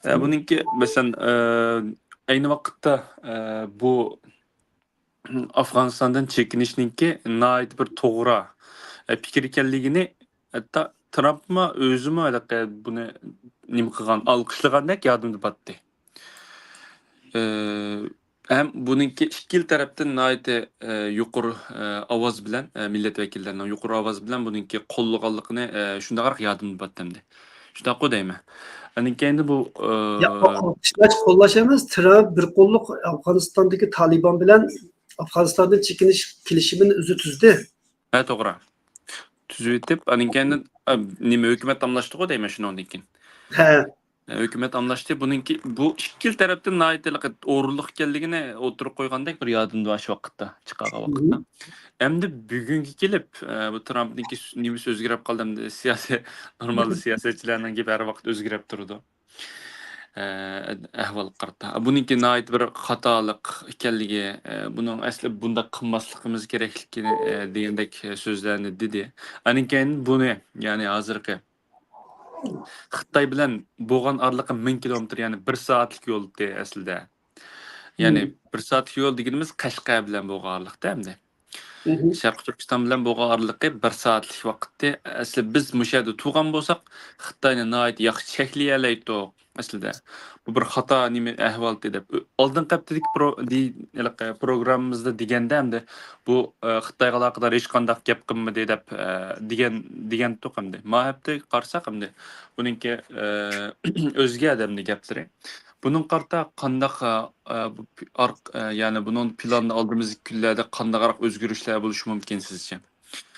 ئە، مم. بۇنىڭكى، مەسىلەن، ئە، ئەينى ۋاقىتتا، ئە، بۇ ئافغانىستاندىن چېكىنىشنىڭكى ناھايىتى بىر توغرا، ئە، پىكىر ئىكەنلىكىنى ھەتتا ترامپمۇ ئۆزىمۇ ھېلىقى بۇنى نېمە قىلغان، ئالقىشلىغاندەك يادىمدا باتتى. ئە، ھەم بۇنىڭكى ئىككىلا تەرەپتىن ناھايىتى، ئە، يۇقىرى، ئە، ئاۋاز بىلەن، ئە، مىللەت ۋەكىللىرىنىڭ يۇقىرى ئاۋاز بىلەن بۇنىڭكى قوللىغانلىقىنى، ئە، شۇنداقراق يادىمدا باتتى ئەمدى. شۇنداققۇ دەيمەن. ئاندىن كېيىن بۇ، ئە، يا، ئۇ ئالقىشلاش، قوللاش ئەمەس، ترامپ بىر قوللۇق ئافغانىستاندىكى تالىبان بىلەن ئافغانىستاندىن چېكىنىش كېلىشىمىنى ئۆزى تۈزدى. ھە، توغرا. تۈزۈۋېتىپ، ئاندىن كېيىن، ئە، نېمە، ھۆكۈمەت ئالماشتىغۇ دەيمەن شۇنىڭدىن كېيىن. ھە. ئە، ھۆكۈمەت ئالماشتى. بۇنىڭكى، بۇ ئىككىلا تەرەپتىن ناھايىتى ھېلىقى ئورۇنلۇق ئىكەنلىكىنى ئوتتۇرىغا قويغاندەك بىر يادىمدا شۇ ۋاقىتتا، چىقارغان ۋاقىتتا. مم. ئەمدى بۈگۈنگە كېلىپ، ئە، بۇ ترامپنىڭكى سۈ-، نېمىسى ئۆزگىرىپ قالدى ئەمدى سىياسىي، نورمالدا سىياسەتچىلەرنىڭ گېپى ھەر ۋاقىت ئۆزگىرىپ تۇرىدۇ. ئە، ئەھۋالغا قارىتا. بۇنىڭكى ناھايىتى بىر خاتالىق ئىكەنلىكى، ئە، بۇنىڭ ئەسلى بۇنداق قىلماسلىقىمىز كېرەكلىكىنى، ئە، دېگەندەك سۆزلەرنى دېدى. ئاندىن كېيىن بۇنى، يەنى ھازىرقى خىتاي بىلەن بولغان ئارىلىقى مىڭ كىلومېتىر، يەنى بىر سائەتلىك يول ئەسلىدە. يەنى مم. بىر سائەتلىك يول دېگىنىمىز قەشقەر بىلەن بولغان ئارىلىقتا ئەمدى. مم. شەرقىي تۈركىستان بىلەن بولغان ئارىلىقى بىر سائەتلىك ۋاقىتتى. ئەسلى بىز مۇشۇ يەردە تۇرغان بولساق، خىتاينى ناھايىتى ياخشى چەكلىيەلەيتتۇق ئەسلىدە. بۇ بىر خاتا نېمە ئەھۋالتى دەپ. ئالدىنقى ھەپتىدىكى پرو-، دېي-، ھېلىقى پروگراممىمىزدا دېگەندە ئەمدى بۇ، ئە، خىتايغا ئالاقىدار ھېچقانداق گەپ قىلمىدى دەپ، ئە، دېگەن، دېگەنتۇق ئەمدى. ما ھەپتىگە قارىساق ئەمدى بۇنىڭكى، ئە، ئۆزگە ئادەمنىڭ گەپلىرى. بۇنىڭغا قارىتا قانداق، ئە، ئە، بۇ پى-، ئارق-، ئە، يەنى بۇنىڭ پىلاننى ئالدىمىزدىكى كۈنلەردە قانداقراق ئۆزگىرىشلەر بولۇشى مۇمكىن سىزچە؟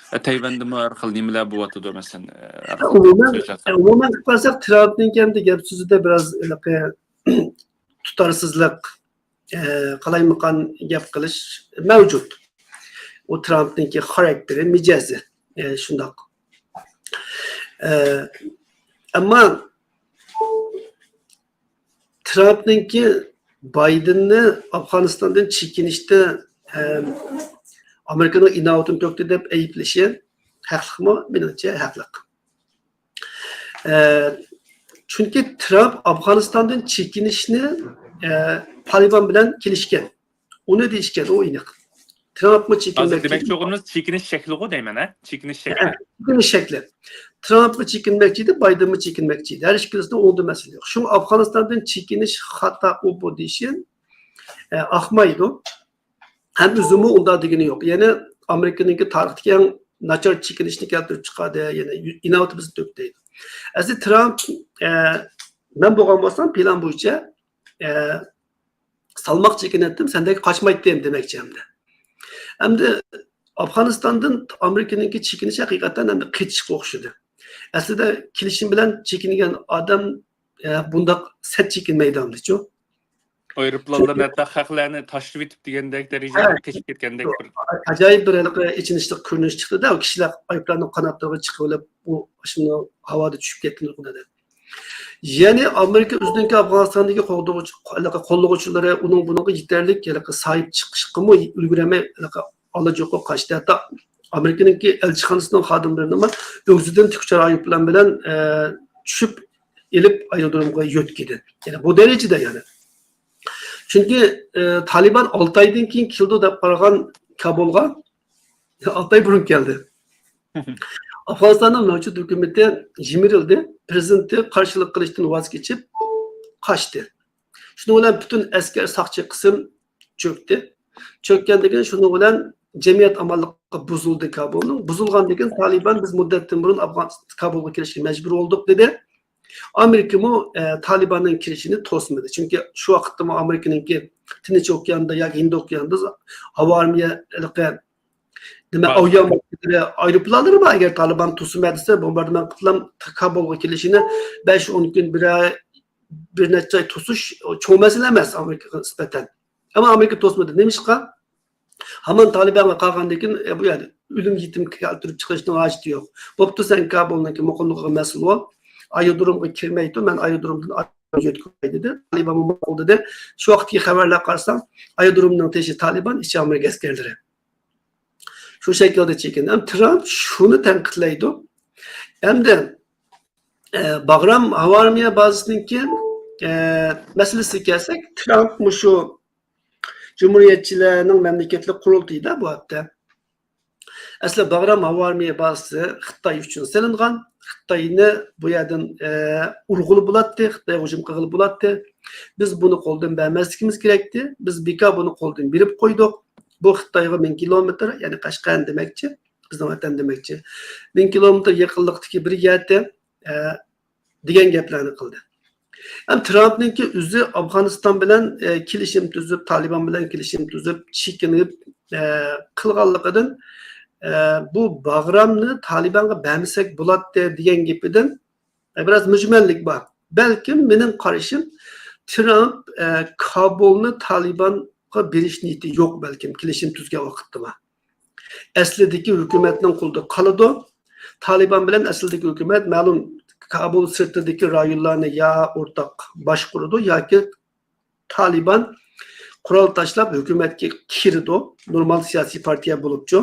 ئە، تەيۋەندىمۇ ھەر خىل نېمىلەر بولۇۋاتىدۇ، مەسىلەن، ئە، ھەر خىل ئومۇمەن، سۆزلەر. ئومۇمەن قىلىپ قارىساق، ترامپنىڭ ئەمدى گەپ سۆزىدە بىراز ھېلىقى تۇتارسىزلىق، ئە، قالايمىقان گەپ قىلىش مەۋجۇت. ئۇ ترامپنىڭكى خاراكتېرى، مىجەزى، ئە، شۇنداق. ئە، ئەمما ترامپنىڭكى بايدېننى ئافغانىستاندىن چېكىنىشتە، ئەم، ئامېرىكىنىڭ ئىناۋىتىنى تۆكتى دەپ ئەيىبلىشى ھەقلىقمۇ؟ مېنىڭچە ھەقلىق. ئە، چۈنكى ترامپ ئافغانىستاندىن چېكىنىشنى، ئە، تالىبان بىلەن كېلىشكەن. ئۇنى دېيىشكەن، ئۇ ئېنىق. ترامپمۇ ھازىر چېكىنمەكچى دېمەكچى بولغىنىمىز چېكىنىش شەكلىغۇ دەيمەن، ھە؟ چېكىنىش شەكلى. چېكىنىش شەكلى. ترامپمۇ چېكىنمەكچى ئىدى، بايدېنمۇ چېكىنمەكچى ئىدى. ھەر ئىككىلىسىنىڭ ئوڭدا مەسىلە يوق. شۇڭا ئافغانىستاندىن چېكىنىش خاتا، ئوبو دېيىشى، ئە، ئاقمايدۇ. ھەم ئۆزىمۇ ئۇنداق دېگىنى يوق. يەنى ئامېرىكىنىڭكى تارىختىكى ئەڭ ناچار چېكىنىشنى كەلتۈرۈپ چىقاردى. يەنى ئىناۋىتىمىزنى تۆكتى دەيدۇ. ئەسلى ترامپ، ئە، مەن بولغان بولسام پىلان بويىچە، ئە، سالماق چېكىنەتتىم، سەندەك قاچمايتتىم دېمەكچى ئەمدى. ئەمدى ئافغانىستاندىن ئامېرىكىنىڭكى چېكىنىشى ھەقىقەتەن ئەمدى قېچىشقا ئوخشىدى. ئەسلىدە كېلىشىم بىلەن چېكىنگەن ئادەم، ئە، بۇنداق سەت چېكىنمەيدۇ ئەمدىچۇ. ئايروپىلانلارنى ھەتتا خەقلەرنى تاشلىۋېتىپ دېگەندەك دەرىجىدە قېچىپ كەتكەندەك بىر ئاجايىپ بىر ھېلىقى ئېچىنىشلىق كۆرۈنۈش چىقتى-دە، ئۇ كىشىلەر ئايروپىلاننىڭ قاناتلىرىغا چىقىۋېلىپ، ئۇ شۇنداق ھاۋادا چۈشۈپ كەتتى نۇرغۇن ئادەم. يەنى ئامېرىكا ئۆزىنىڭكى ئافغانىستاندىكى قوغدىغۇچى، ھېلىقى قوللىغۇچىلىرى ئۇنىڭ بۇنىڭغا يېتەرلىك ھېلىقى ساھىب چىقىشقىمۇ ئۈلگۈرەلمەي، ھېلىقى ئاللىجۇققا قاچتى. ھەتتا ئامېرىكىنىڭكى ئەلچىخانىسىنىڭ خادىملىرىنىمۇ ئۆگزىدىن تىك ئۇچار ئايروپىلان بىلەن، ئە، چۈشۈپ ئېلىپ ئايرودرومغا يۆتكىدى. يەنى بۇ دەرىجىدە يەنى. چۈنكى، ئە، تالىبان ئالتە ئايدىن كېيىن كېلىدۇ دەپ قارىغان كابۇلغا، ئالتە ئاي بۇرۇن كەلدى. ئافغانىستاننىڭ مەۋجۇت ھۆكۈمىتى يىمىرىلدى، پىرېزىدېنتى قارشىلىق قىلىشتىن ۋاز كېچىپ قاچتى. شۇنىڭ بىلەن پۈتۈن ئەسكەر ساقچى قىسىم چۆكتى. چۆككەندىن كېيىن شۇنىڭ بىلەن جەمئىيەت ئامانلىقى بۇزۇلدى كابۇلنىڭ. بۇزۇلغاندىن كېيىن تالىبان بىز مۇددەتتىن بۇرۇن ئافغان، كابۇلغا كېلىشكە مەجبۇر بولدۇق دېدى. ئامېرىكىمۇ، ئە، تالىباننىڭ كېلىشىنى توسمىدى. چۈنكى شۇ ۋاقىتتىمۇ ئامېرىكىنىڭكى تىنچ ئوكياندا ياكى ھىند ئوكيانىدا ھاۋا ئارمىيە ھېلىقى نېمە، بار. ئاۋىئاماتلىرى، ئايروپىلانلىرى بار. ئەگەر تالىبان توسىمەن دېسە، بومباردىمان قىلىپ كابۇلغا كېلىشىنى بەش ئون كۈن، بىر ئاي، بىر نەچچە ئاي توسۇش چوڭ مەسىلە ئەمەس ئامېرىكىغا نىسبەتەن. ئەمما ئامېرىكا توسمىدى. نېمىشقا؟ ھامان تالىبانغا قالغاندىن كېيىن، ئە، بۇ يەردە ئۆلۈم يېتىم كەلتۈرۈپ چىقىرىشنىڭ ھاجىتى يوق. بوپتۇ، سەن كابۇلنىڭكى مۇقىملىقىغا مەسئۇل بول. ئايرودرومغا كىرمەي تۇر، مەن ئايرودرومدىن ئايرودرومغا يۆتكىۋاي دېدى. تالىبانمۇ ماقۇل دېدى. شۇ ۋاقىتتىكى خەۋەرلەرگە قارىسام، ئايرودرومنىڭ تېشى تالىبان، ئىچى ئامېرىكا ئەسكەرلىرى. شۇ شەكىلدە چېكىندى. ئەمما ترامپ شۇنى تەنقىدلەيدۇ. ئەمدى، ئە، باغرام ھاۋا ئارمىيە بازىسىنىڭكى، ئە، مەسىلىسىگە كەلسەك، ترامپ مۇشۇ جۇمھۇرىيەتچىلەرنىڭ مەملىكەتلىك قۇرۇلتىيىدا بۇ ھەپتە. ئەسلى باغرام ھاۋا ئارمىيە بازىسى خىتاي ئۈچۈن سېلىنغان. خىتاينى بۇ يەردىن، ئە، ئۇرغىلى بولاتتى، خىتايغا ھۇجۇم قىلغىلى بولاتتى. بىز بۇنى قولدىن بەرمەسلىكىمىز كېرەكتى. بىز بىكار بۇنى قولدىن بېرىپ قويدۇق. بۇ خىتايغا مىڭ كىلومېتىر، يەنى قەشقەر دېمەكچى، بىزنىڭ ۋەتەن دېمەكچى. مىڭ كىلومېتىر يېقىنلىقتىكى بىر يەردە، ئە، دېگەن گەپلەرنى قىلدى. ھەم ترامپنىڭكى ئۆزى ئافغانىستان بىلەن، ئە، كېلىشىم تۈزۈپ، تالىبان بىلەن كېلىشىم تۈزۈپ، چېكىنىپ، ئە، قىلغانلىقىدىن، ئە، بۇ باغرامنى تالىبانغا بەرمىسەك بولاتتى دېگەن گېپىدىن، ئە، بىراز مۈجمەللىك بار. بەلكىم مېنىڭ قارىشىم، ترامپ، ئە، كابۇلنى تالىبانغا بېرىش نىيىتى يوق بەلكىم كېلىشىم تۈزگەن ۋاقىتتىمۇ. ئەسلىدىكى ھۆكۈمەتنىڭ قولىدا قالىدۇ. تالىبان بىلەن ئەسلىدىكى ھۆكۈمەت مەلۇم كابۇل سىرتىدىكى رايونلارنى يا ئورتاق باشقۇرىدۇ ياكى تالىبان قورال تاشلاپ ھۆكۈمەتكە كىرىدۇ، نورمال سىياسىي پارتىيە بولۇپچۇ.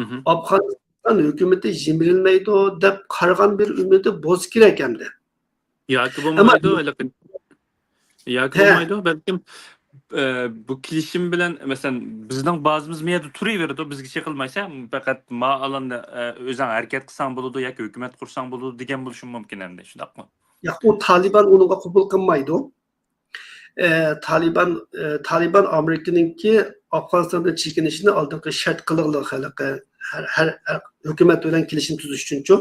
مھم. ئافغانىستان ھۆكۈمىتى يىمىرىلمەيدۇ دەپ قارىغان بىر ئۈمىدى بولسا كېرەك ئەمدى. ياكى ئەمما بولمايدۇ، ھېلىقى، ياكى ھە. بولمايدۇ، بەلكىم، ئە، بۇ كېلىشىم بىلەن، مەسىلەن، بىزنىڭ بازىمىز مۇ يەردە تۇرۇۋېرىدۇ، بىزگە چېقىلمايسەن، پەقەت ما ئالاندا، ئە، ئۆزۈڭ ھەرىكەت قىلساڭ بولىدۇ ياكى ھۆكۈمەت قۇرساڭ بولىدۇ دېگەن بولۇشى مۇمكىن ئەمدى، شۇنداقمۇ؟ ياق، ئۇ تالىبان ئۇنىڭغا قوبۇل قىلمايدۇ. ئە، تالىبان، ئە، تالىبان ئامېرىكىنىڭكى ئافغانىستاندىن چېكىنىشىنى ئالدىنقى شەرت قىلىغلىق ھېلىقى ھەر، ھەر، ھەر ھۆكۈمەت بىلەن كېلىشىم تۈزۈش ئۈچۈنچۇ.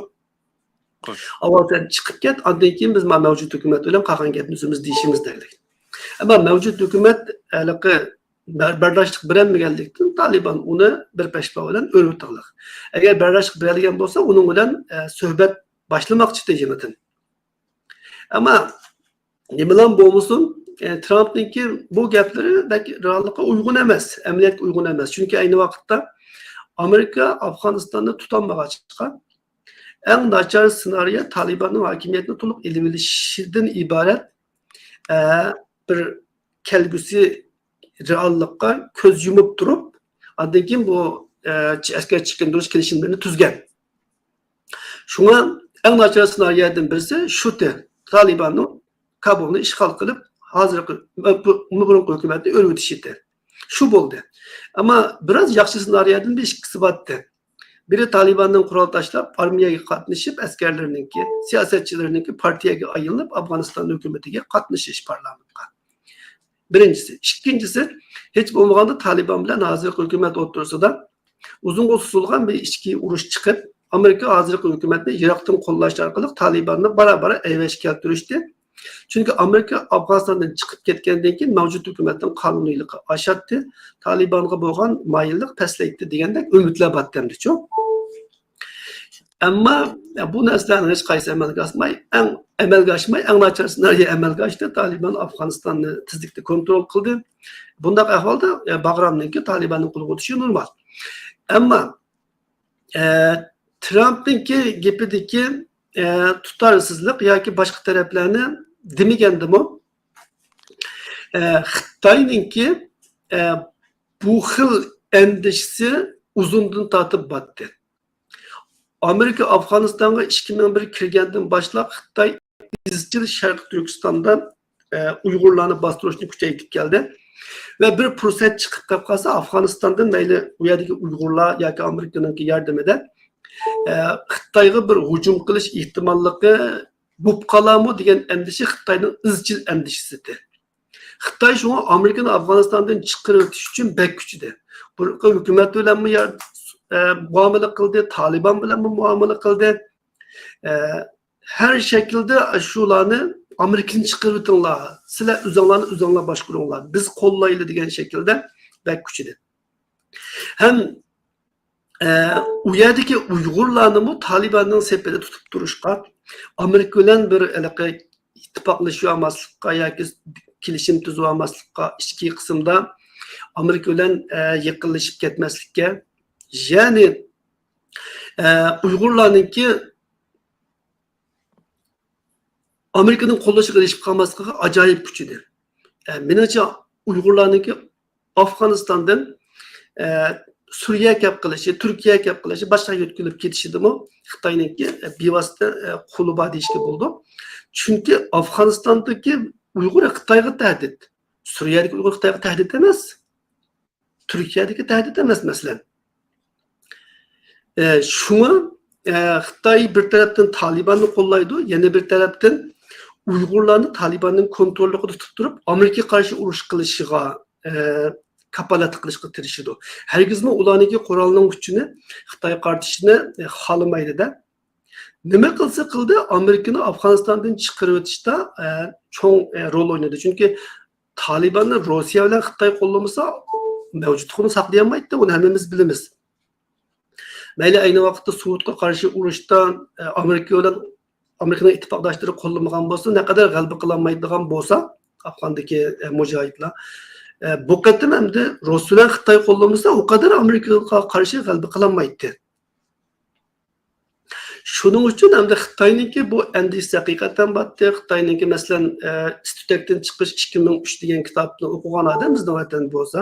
خوش. ئاۋۋال سەن چىقىپ كەت، ئاندىن كېيىن بىز مانا مەۋجۇت ھۆكۈمەت بىلەن قالغان گەپنى ئۆزىمىز دېيىشىمىز دەيدۇ. ئەمما مەۋجۇت ھۆكۈمەت ھېلىقى بەر-، بەرداشلىق بېرەلمىگەنلىكتىن، تالىبان ئۇنى بىر پەشپا بىلەن ئۆرۈۋېتىڭلار. ئەگەر بەرداشلىق بېرەلىگەن بولسا، ئۇنىڭ بىلەن، ئە، سۆھبەت باشلىماقچى يېڭىدىن. ئەمما نېمىلا بولمىسۇن، ئە، ترامپنىڭكى بۇ گەپلىرى بەك رېئاللىققا ئۇيغۇن ئەمەس، ئەمەلىيەتكە ئۇيغۇن ئەمەس. چۈنكى ئەينى ۋاقىتتا ئامېرىكا ئافغانىستاننى تۇتالمىغاچقا، ئەڭ ناچار سېنارىيە تالىباننىڭ ھاكىمىيەتنى تولۇق ئېلىۋېلىشىدىن ئىبارەت، ئە، بىر كەلگۈسى رېئاللىققا كۆز يۇمۇپ تۇرۇپ، ئاندىن كېيىن بۇ، ئە، ئەسكەر چېكىندۈرۈش كېلىشىملىرىنى تۈزگەن. شۇڭا ئەڭ ناچار سېنارىيەدىن بىرسى شۇتى، تالىباننىڭ كابۇلنى ئىشغال قىلىپ، ھازىرقى، بۇ، بۇرۇنقى ھۆكۈمەتنى ئۆرۈۋېتىش ئىدى. شۇ بولدى. ئەمما بىراز ياخشى سېنارىيەدىن بىر ئىككىسى بارتتى. بىرى تالىباندىن قورال تاشلاپ، ئارمىيەگە قاتنىشىپ، ئەسكەرلىرىنىڭكى، سىياسەتچىلىرىنىڭكى پارتىيەگە ئايلىنىپ، ئافغانىستان ھۆكۈمىتىگە قاتنىشىش پارلامېنتقا. بىرىنچىسى. ئىككىنچىسى، ھېچ بولمىغاندا تالىبان بىلەن ھازىرقى ھۆكۈمەت ئوتتۇرىسىدا ئۇزۇنغا سوزۇلغان بىر ئىچكى ئۇرۇش چىقىپ، ئامېرىكا ھازىرقى ھۆكۈمەتنى يىراقتىن قوللاش ئارقىلىق تالىباننى بارا-بارا ئەيۋەشكە كەلتۈرۈشتى. چۈنكى ئامېرىكا ئافغانىستاندىن چىقىپ كەتكەندىن كېيىن مەۋجۇت ھۆكۈمەتنىڭ قانۇنىيلىقى ئاشاتتى، تالىبانغا بولغان مايىللىق پەسلەيتتى دېگەندەك ئۈمىدلەر بارتتى ئەمدىچۇ. ئەمما بۇ نەرسىلەرنىڭ ھېچقايسى ئەمەلگە ئاشماي، ئەڭ، ئەمەلگە ئاشماي، ئەڭ ناچار سېنارىيە ئەمەلگە ئاشتى. تالىبان ئافغانىستاننى تېزلىكتە كونترول قىلدى. بۇنداق ئەھۋالدا، ئە، باغرامنىڭكى تالىباننىڭ قولىغا ئۆتۈشى نورمال. ئەمما، ئە، ترامپنىڭكى گېپىدىكى، ئە، تۇتارسىزلىق ياكى باشقا تەرەپلەرنى دېمىگەندىمۇ، ئە، خىتاينىڭكى، ئە، بۇ خىل ئەندىشىسى ئۇزۇندىن تارتىپ بارتتى. ئامېرىكا ئافغانىستانغا ئىككى مىڭ بىر كىرگەندىن باشلاپ خىتاي ئىزچىل شەرقىي تۈركىستاندا، ئە، ئۇيغۇرلارنى باستۇرۇشنى كۈچەيتىپ كەلدى. ۋە بىر پۇرسەت چىقىپ قېلىپ قالسا، ئافغانىستاندىن مەيلى ئۇ يەردىكى ئۇيغۇرلار ياكى ئامېرىكىنىڭكى ياردىمىدە، ئە، خىتايغا بىر ھۇجۇم قىلىش ئېھتىماللىقى بولۇپ قالارمۇ دېگەن ئەندىشە خىتاينىڭ ئىزچىل ئەندىشىسى ئىدى. خىتاي شۇڭا ئامېرىكىنى ئافغانىستاندىن چىقىرىۋېتىش ئۈچۈن بەك كۈچىدى. بۇرۇنقى ھۆكۈمەت بىلەنمۇ يا-، ئە، مۇئامىلە قىلدى، تالىبان بىلەنمۇ مۇئامىلە قىلدى. ئە، ھەر شەكىلدە شۇلارنى ئامېرىكىنى چىقىرىۋېتىڭلار، سىلەر ئۆزۈڭلارنى ئۆزۈڭلار باشقۇرۇڭلار، بىز قوللايلى دېگەن شەكىلدە بەك كۈچىدى. ھەم ئە، ئۇ يەردىكى ئۇيغۇرلارنىمۇ تالىباننىڭ سېپىدە تۇتۇپ تۇرۇشقا، ئامېرىكا بىلەن بىر ھېلىقى ئىتتىپاقلىشىۋالماسلىققا ياكى كېلىشىم تۈزۈۋالماسلىققا، ئىچكى قىسىمدا ئامېرىكا بىلەن، ئە، يېقىنلىشىپ كەتمەسلىككە، يەنى، ئە، ئۇيغۇرلارنىڭكى ئامېرىكىنىڭ قوللىشىغا ئېرىشىپ قالماسلىقىغا ئاجايىپ كۈچىدى. ئە، مېنىڭچە، ئۇيغۇرلارنىڭكى ئافغانىستاندىن، ئە، سۈرىيەگە كەپ قېلىشى، تۈركىيەگە كەپ قېلىشى، باشقا يەرگە يۆتكىلىپ كېتىشىدىمۇ خىتاينىڭكى، ئە، بىۋاسىتە، ئە، قولى بار دېيىشكە بولىدۇ. چۈنكى ئافغانىستاندىكى ئۇيغۇر خىتايغا تەھدىت. سۈرىيەدىكى ئۇيغۇر خىتايغا تەھدىت ئەمەس. تۈركىيەدىكى تەھدىت ئەمەس، مەسىلەن. ئە، شۇڭا، ئە، خىتاي بىر تەرەپتىن تالىباننى قوللايدۇ، يەنە بىر تەرەپتىن ئۇيغۇرلارنى تالىباننىڭ كونتروللۇقىدا تۇتۇپ تۇرۇپ، ئامېرىكىغا قارشى ئۇرۇش قىلىشىغا، ئە، كاپالەتلىك قىلىشقا تىرىشىدۇ. ھەرگىزمۇ ئۇلارنىڭكى قورالنىڭ كۈچىنى خىتايغا قارىتىشنى، ئە، خالىمايدۇ-دە. نېمە قىلسا قىلدى، ئامېرىكىنى ئافغانىستاندىن چىقىرىۋېتىشتا، ئە، چوڭ، ئە، رول ئوينىدى. چۈنكى تالىباننى روسىيە بىلەن خىتاي قوللىمىسا، مەۋجۇتلۇقىنى ساقلىيالمايتتى، ئۇنى ھەممىمىز بىلىمىز. مەيلى ئەينى ۋاقىتتا سوۋېتقا قارشى ئۇرۇشتا، ئە، ئامېرىكا بىلەن، ئامېرىكىنىڭ ئىتتىپاقداشلىرى قوللىمىغان بولسا، نەقەدەر غەلىبە قىلالمايدىغان بولسا، ئافغاندىكى، ئە، مۇجاھىدلار، ئە، بۇ قېتىم ئەمدى روس بىلەن خىتاي قوللىمىسا، ئۇ قەدەر ئامېرىكىغا قارشى غەلىبە قىلالمايتتى. شۇنىڭ ئۈچۈن ئەمدى خىتاينىڭكى بۇ ئەندىشىسى ھەقىقەتەن بارتتى. خىتاينىڭكى، مەسىلەن، ئە، ئىس تۈتەكتىن چىقىش ئىككى مىڭ ئۈچ دېگەن كىتابنى ئوقۇغان ئادەم بىزنىڭ ۋەتەندە بولسا،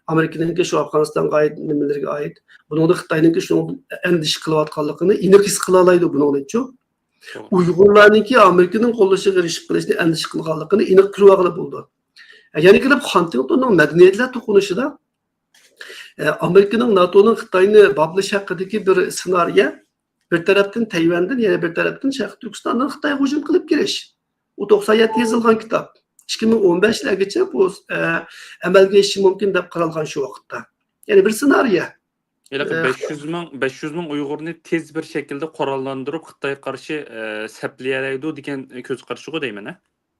ئامېرىكىنىڭكى شۇ ئافغانىستانغا ئائىت نېمىلىرىگە ئائىت، بۇنىڭدا خىتاينىڭكى شۇنىڭ ئەندىشە قىلىۋاتقانلىقىنى ئېنىق ھېس قىلالايدۇ بۇنىڭدىنچۇ. توغرا. ئۇيغۇرلارنىڭكى ئامېرىكىنىڭ قوللىشىغا ئېرىشىپ قېلىشنى ئەندىشە قىلغانلىقىنى ئېنىق كۆرۈۋالغىلى بولىدۇ. يەنە كېلىپ خانتىڭتوننىڭ مەدەنىيەتلەر توقۇنۇشىدا ئە، ئامېرىكىنىڭ ناتونىڭ خىتاينى باپلىشى ھەققىدىكى بىر سېنارىيە، بىر تەرەپتىن تەيۋەندىن، يەنە بىر تەرەپتىن شەرقىي تۈركىستاندىن خىتايغا ھۇجۇم قىلىپ كىرىش. ئۇ توقسان يەتتە يېزىلغان كىتاب. ئىككى مىڭ ئون بەشلەرگىچە بۇ، ئە، ئەمەلگە ئېشىشى مۇمكىن دەپ قارالغان شۇ ۋاقىتتا. يەنى بىر سېنارىيە. ھېلىقى ئە، بەش يۈز مىڭ، بەش يۈز مىڭ ئۇيغۇرنى تېز بىر شەكىلدە قوراللاندۇرۇپ خىتايغا قارشى، ئە، سەپلىيەلەيدۇ دېگەن كۆز قارىشىغۇ دەيمەن، ھە؟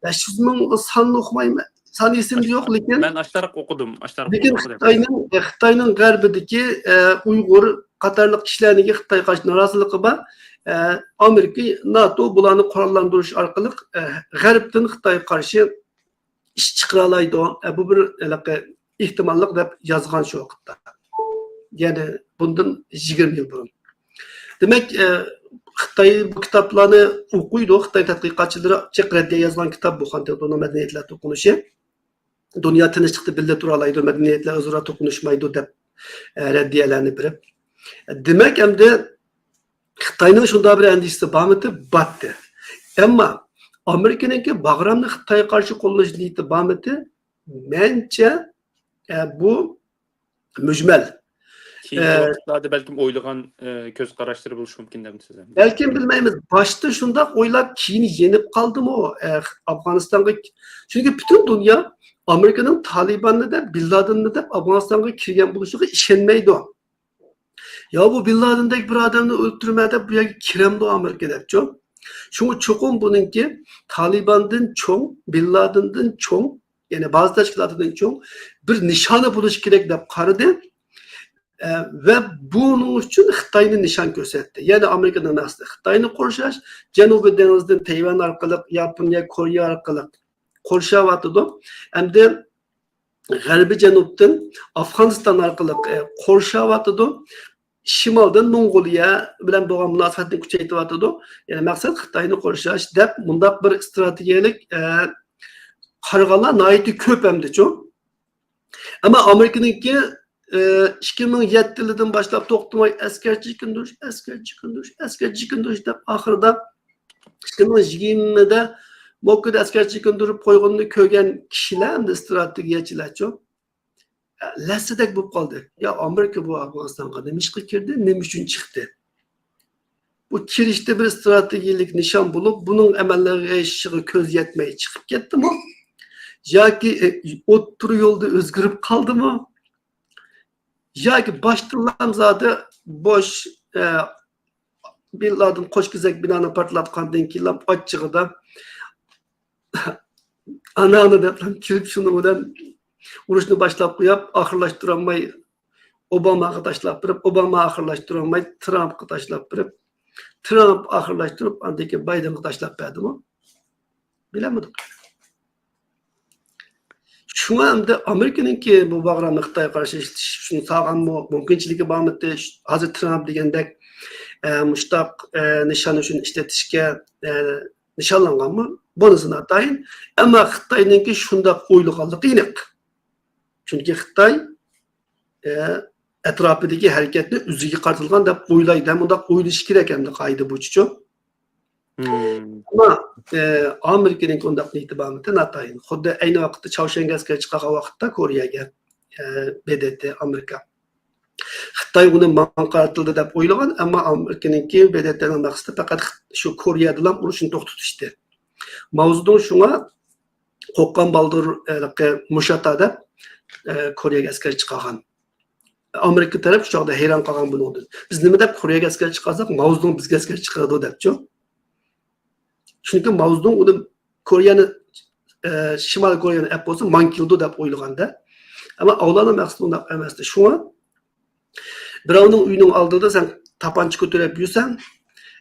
بەش يۈز مىڭ ساننى ئوقۇمايمەن. سان ئېسىمدە يوق، لېكىن مەن ئاشتاراق ئوقۇدۇم، ئاشتاراق لېكىن ئوقۇدۇم. خىتاينىڭ، خىتاينىڭ غەربىدىكى، ئە، ئۇيغۇر قاتارلىق كىشىلەرنىڭكى خىتايغا قارشى نارازىلىقى بار. ئە، ئامېرىكا، ناتو بۇلارنى قوراللاندۇرۇش ئارقىلىق، ئە، غەربتىن خىتايغا قارشى ئىش چىقىرالايدۇ. ئە، بۇ بىر ھېلىقى ئېھتىماللىق دەپ يازغان شۇ ۋاقىتتا. يەنى بۇندىن يىگىرمە يىل بۇرۇن. دېمەك، ئە، خىتاي بۇ كىتابلارنى ئوقۇيدۇ، خىتاي تەتقىقاتچىلىرى جىق رەددىيە يازغان كىتاب بۇ، خانتىڭتوننىڭ مەدەنىيەتلەر توقۇنۇشى. دۇنيا تىنچلىقتا بىللە تۇرالايدۇ، مەدەنىيەتلەر ئۆزئارا توقۇنۇشمايدۇ دەپ، ئە، رەددىيەلەرنى بېرىپ. دېمەك، ئەمدى خىتاينىڭ شۇنداق بىر ئەندىشىسى بارمىتى؟ بارتتى. ئەمما ئامېرىكىنىڭكى باغرامنى خىتايغا قارشى قوللىنىش نىيىتى بارمىتى؟ مەنچە، ئە، بۇ مۈجمەل. كېيىنكى ئە، ۋاقىتلاردا بەلكىم ئويلىغان، ئە، كۆز قاراشلىرى بولۇشى مۇمكىن دەمسىز ئەمدى؟ بەلكىم بىلمەيمىز. باشتا شۇنداق ئويلاپ، كېيىن يېنىپ قالدىمۇ، ئە، ئافغانىستانغا؟ چۈنكى پۈتۈن دۇنيا ئامېرىكىنىڭ تالىباننى دەپ، بىن لادىننى دەپ ئافغانىستانغا كىرگەن بولۇشىغا ئىشەنمەيدۇ. يا بۇ بىن لادىندەك بىر ئادەمنى ئۆلتۈرمە دەپ بۇ يەرگە كىرەمدۇ ئامېرىكا دەپچۇ. شۇڭا چوقۇم بۇنىڭكى تالىباندىن چوڭ، بىن لادىندىن چوڭ، يەنى بازا تەشكىلاتىدىن چوڭ بىر نىشانى بولۇشى كېرەك دەپ قارىدى. ئە، ۋە بۇنىڭ ئۈچۈن خىتاينى نىشان كۆرسەتتى. يەنى ئامېرىكىنىڭ مەقسىتى خىتاينى قورشاش، جەنۇبىي دېڭىزدىن تەيۋەن ئارقىلىق، ياپونىيە، كورېيە ئارقىلىق قورشاۋاتىدۇ. ئەمدى غەربىي جەنۇبتىن ئافغانىستان ئارقىلىق، ئە، قورشاۋاتىدۇ. شىمالدىن موڭغۇلىيە بىلەن بولغان مۇناسىۋەتنى كۈچەيتىۋاتىدۇ. يەنى مەقسەت خىتاينى قورشاش دەپ مۇنداق بىر ئىستراتېگىيەلىك، ئە، قارىغانلار ناھايىتى كۆپ ئەمدىچۇ. ئەمما ئامېرىكىنىڭكى، ئە، ئىككى مىڭ يەتتە يىلىدىن باشلاپ توختىماي ئەسكەر چېكىندۈرۈش، ئەسكەر چېكىندۈرۈش، ئەسكەر چېكىندۈرۈش دەپ ئاخىرىدا ئىككى مىڭ يىگىرمىدە موكىدا ئەسكەر چېكىندۈرۈپ قويغىنىنى كۆرگەن كىشىلەر ئەمدى ئىستراتېگىيەچىلەرچۇ. لەسسىدەك بولۇپ قالدى. يا ئامېرىكا بۇ ئافغانىستانغا نېمە ئىشقا كىردى، نېمە ئۈچۈن چىقتى؟ بۇ كىرىشتە بىر ئىستراتېگىيەلىك نىشان بولۇپ، بۇنىڭ ئەمەلگە ئېشىشىغا كۆز يەتمەي چىقىپ كەتتىمۇ؟ ياكى، ئە، ئوتتۇرا يولدا ئۆزگىرىپ قالدىمۇ؟ ياكى باشتىنلا زادى بوش، ئە، بىن لادىن قوش كېزەك بىنانى پارتلاتقاندىن كېيىنلا ئاچچىقىدا ئاناڭنى دەپ كىرىپ، شۇنىڭ بىلەن ئۇرۇشنى باشلاپ قويۇپ، ئاخىرلاشتۇرالماي ئوباماغا تاشلاپ بېرىپ، ئوباما ئاخىرلاشتۇرالماي ترامپقا تاشلاپ بېرىپ، ترامپ ئاخىرلاشتۇرۇپ، ئاندىن كېيىن بايدېنغا تاشلاپ بەردىمۇ؟ بىلەلمىدۇق. شۇڭا ئەمدى ئامېرىكىنىڭكى بۇ باغرامنى خىتايغا قارشى ئىشلىتىش ئۈچۈن سالغانمۇ؟ مۇمكىنچىلىكى بارمىدى؟ ھازىر ترامپ دېگەندەك، ئە، مۇشتاق، ئە، نىشان ئۈچۈن ئىشلىتىشكە، ئە، نىشانلانغانمۇ؟ بۇنىسى ناتايىن. ئەمما خىتاينىڭكى شۇنداق ئويلىغانلىقى ئېنىق. چۈنكى خىتاي، ئە، ئەتراپىدىكى ھەرىكەتنى ئۆزىگە قارىتىلغان دەپ ئويلايدۇ. ھەم ئۇنداق ئويلىشى كېرەك ئەمدى قائىدە بويىچىچۇ. مم. ئەمما، ئە، ئامېرىكىنىڭكى ئۇنداق نىيىتى بارمىدى؟ ناتايىن. خۇددى ئەينى ۋاقىتتا چاۋشيەنگە ئەسكەر چىقارغان ۋاقىتتا كورېيەگە، ئە، ب د ت ئامېرىكا. خىتاي ئۇنى ماڭا قارىتىلدى دەپ ئويلىغان، ئەمما ئامېرىكىنىڭكى ب د ت نىڭ مەقسىتى پەقەت شۇ كورېيەدىلا ئۇرۇشنى توختىتىشتى. ماۋزېدۇڭ شۇڭا قوققان بالدۇر، ھېلىقى مۇشاتا دەپ، ئە، كورېيەگە ئەسكەر چىقارغان. ئامېرىكا تەرەپ شۇ چاغدا ھەيران قالغان بۇنىڭدىن. بىز نېمە دەپ كورېيەگە ئەسكەر چىقارساق، ماۋزېدۇڭ بىزگە ئەسكەر چىقىرىدۇ دەپچۇ. چۈنكى ماۋزېدۇڭ ئۇنى كورېيەنى، ئە، شىمالىي كورېيەنى ئەپ بولسا، ماڭا كېلىدۇ دەپ ئويلىغاندا. ئەمما ئاۋۇلارنىڭ مەقسىتى ئۇنداق ئەمەستى. شۇڭا بىراۋنىڭ ئۆيىنىڭ ئالدىدا سەن تاپانچا كۆتۈرۈپ يۈرسەڭ،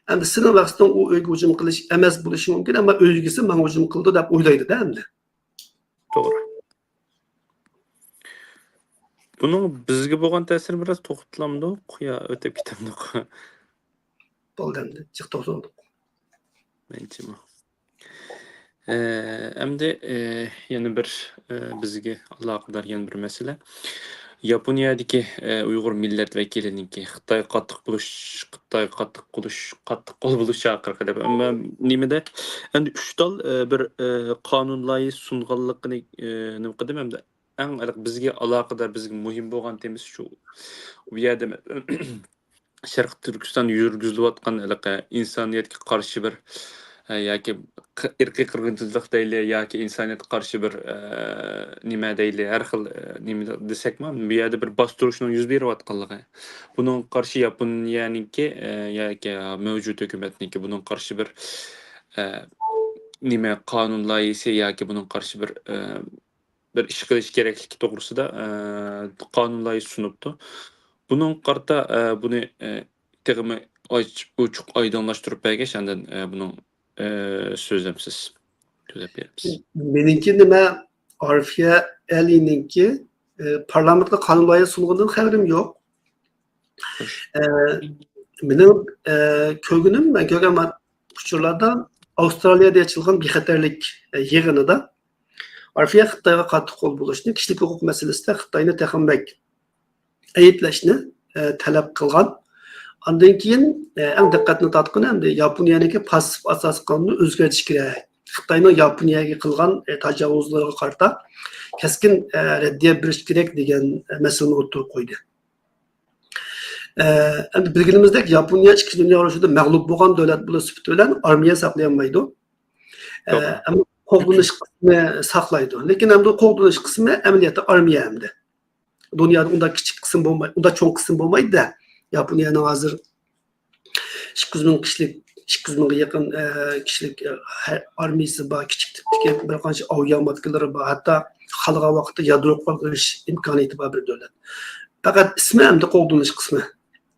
ئەمدى سېنىڭ مەقسىتىڭ ئۇ ئۆيگە ھۇجۇم قىلىش ئەمەس بولۇشى مۇمكىن، ئەمما ئۆيگىسى ماڭا ھۇجۇم قىلىدۇ دەپ ئويلايدۇ-دە ئەمدى. توغرا. بۇنىڭ بىزگە بولغان تەسىرى بىراز توختىلامدۇق يا ئۆتۈپ كېتەمدۇق؟ بولدى ئەمدى، جىق توختالدۇق. مەنچىمۇ. ئە، ئەمدى، ئە، يەنە بىر، ئە، بىزگە ئالاقىدار يەنە بىر مەسىلە. ياپونىيەدىكى، ئە، ئۇيغۇر مىللەت ۋەكىلىنىڭكى خىتايغا قاتتىق بولۇش، خىتايغا قاتتىق بولۇش، قاتتىق قول بولۇش چاقىرىقى دەپ. ئەمما نېمىدە، ئەمدى ئۈچ تال، ئە، بىر، ئە، قانۇن لايىھەسى سۇنغانلىقىنى، ئە، نېمە قىلدىم ئەمدى. ئەڭ ھېلىقى بىزگە ئالاقىدار، بىزگە مۇھىم بولغان تېمىسى شۇ. ئۇ يەردە شەرقىي تۈركىستاندا يۈرگۈزۈلۈۋاتقان ھېلىقى ئىنسانىيەتكە قارشى بىر، ئە، ياكى ق-، ئىرقىي قىرغىنچىلىق دەيلى، ياكى ئىنسانىيەتكە قارشى بىر، ئە، نېمە دەيلى، ھەر خىل، ئە، نېمە دېسەكمۇ، بۇ يەردە بىر باستۇرۇشنىڭ يۈز بېرىۋاتقانلىقى. بۇنىڭغا قارشى ياپونىيەنىڭكى، ئە، ياكى مەۋجۇت ھۆكۈمەتنىڭكى بۇنىڭغا قارشى بىر، ئە، نېمە، قانۇن لايىھەسى ياكى بۇنىڭغا قارشى بىر، ئە، بىر ئىش قىلىش كېرەكلىكى توغرىسىدا، ئە، قانۇن لايىھەسى سۇنۇپتۇ. بۇنىڭغا قارىتا، ئە، بۇنى، ئە، تېخىمۇ ئاچ-، ئوچۇق ئايدىڭلاشتۇرۇپ بەرگەچ، ئاندىن، ئە، بۇنىڭ، ئە، سۆزلەمسىز، سۆزلەپ بېرىمىز. مېنىڭكى نېمە، ئارفىيە ئەلىنىڭكى، ئە، پارلامېنتقا قانۇن لايىھەسى سۇنغىنىدىن خەۋىرىم يوق. خوش. ئە، مېنىڭ، ئە، كۆرگىنىم، مەن كۆرگەن ما-، ئۇچۇرلاردا ئاۋسترالىيەدە ئېچىلغان بىخەتەرلىك، ئە، يىغىنىدا ئارفىيە خىتايغا قاتتىق قول بولۇشنى، كىشىلىك ھوقۇق مەسىلىسىدە خىتاينى تېخىمۇ بەك ئەيىبلەشنى، ئە، تەلەپ قىلغان. ئاندىن كېيىن، ئە، ئەڭ دىققەتنى تارتقىنى ئەمدى ياپونىيەنىڭكى پاسسىپ ئاساسىي قانۇنىنى ئۆزگەرتىش كېرەك. خىتاينىڭ ياپونىيەگە قىلغان، ئە، تاجاۋۇزلىرىغا قارىتا كەسكىن، ئە، رەددىيە بېرىش كېرەك دېگەن، ئە، مەسىلىنى ئوتتۇرىغا قويدى. ئە، ئەمدى بىلگىنىمىزدەك، ياپونىيە ئىككىنچى دۇنيا ئۇرۇشىدا مەغلۇپ بولغان دۆلەت بولۇش سۈپىتى بىلەن ئارمىيە ساقلىيالمايدۇ. ئە، توغرا. ئەمما قوغدىنىش قىسمى ساقلايدۇ. لېكىن ئەمدى قوغدىنىش قىسمى ئەمەلىيەتتە ئارمىيە ئەمدى. دۇنيادا ئۇنداق كىچىك قىسىم بولماي، ئۇنداق چوڭ قىسىم بولمايدۇ-دە. ياپونىيەنىڭ ھازىر ئىككى يۈز مىڭ كىشىلىك، ئىككى يۈز مىڭغا يېقىن، ئە، كىشىلىك، ئە، ھە-، ئارمىيىسى بار، كىچىك تىپتىكى بىر قانچە ئاۋىياماتكىلىرى بار، ھەتتا خالىغان ۋاقىتتا يادرو قورال بېرىش ئىمكانىيىتى بار بىر دۆلەت. پەقەت ئىسمى ئەمدى قوغدىنىش قىسمى.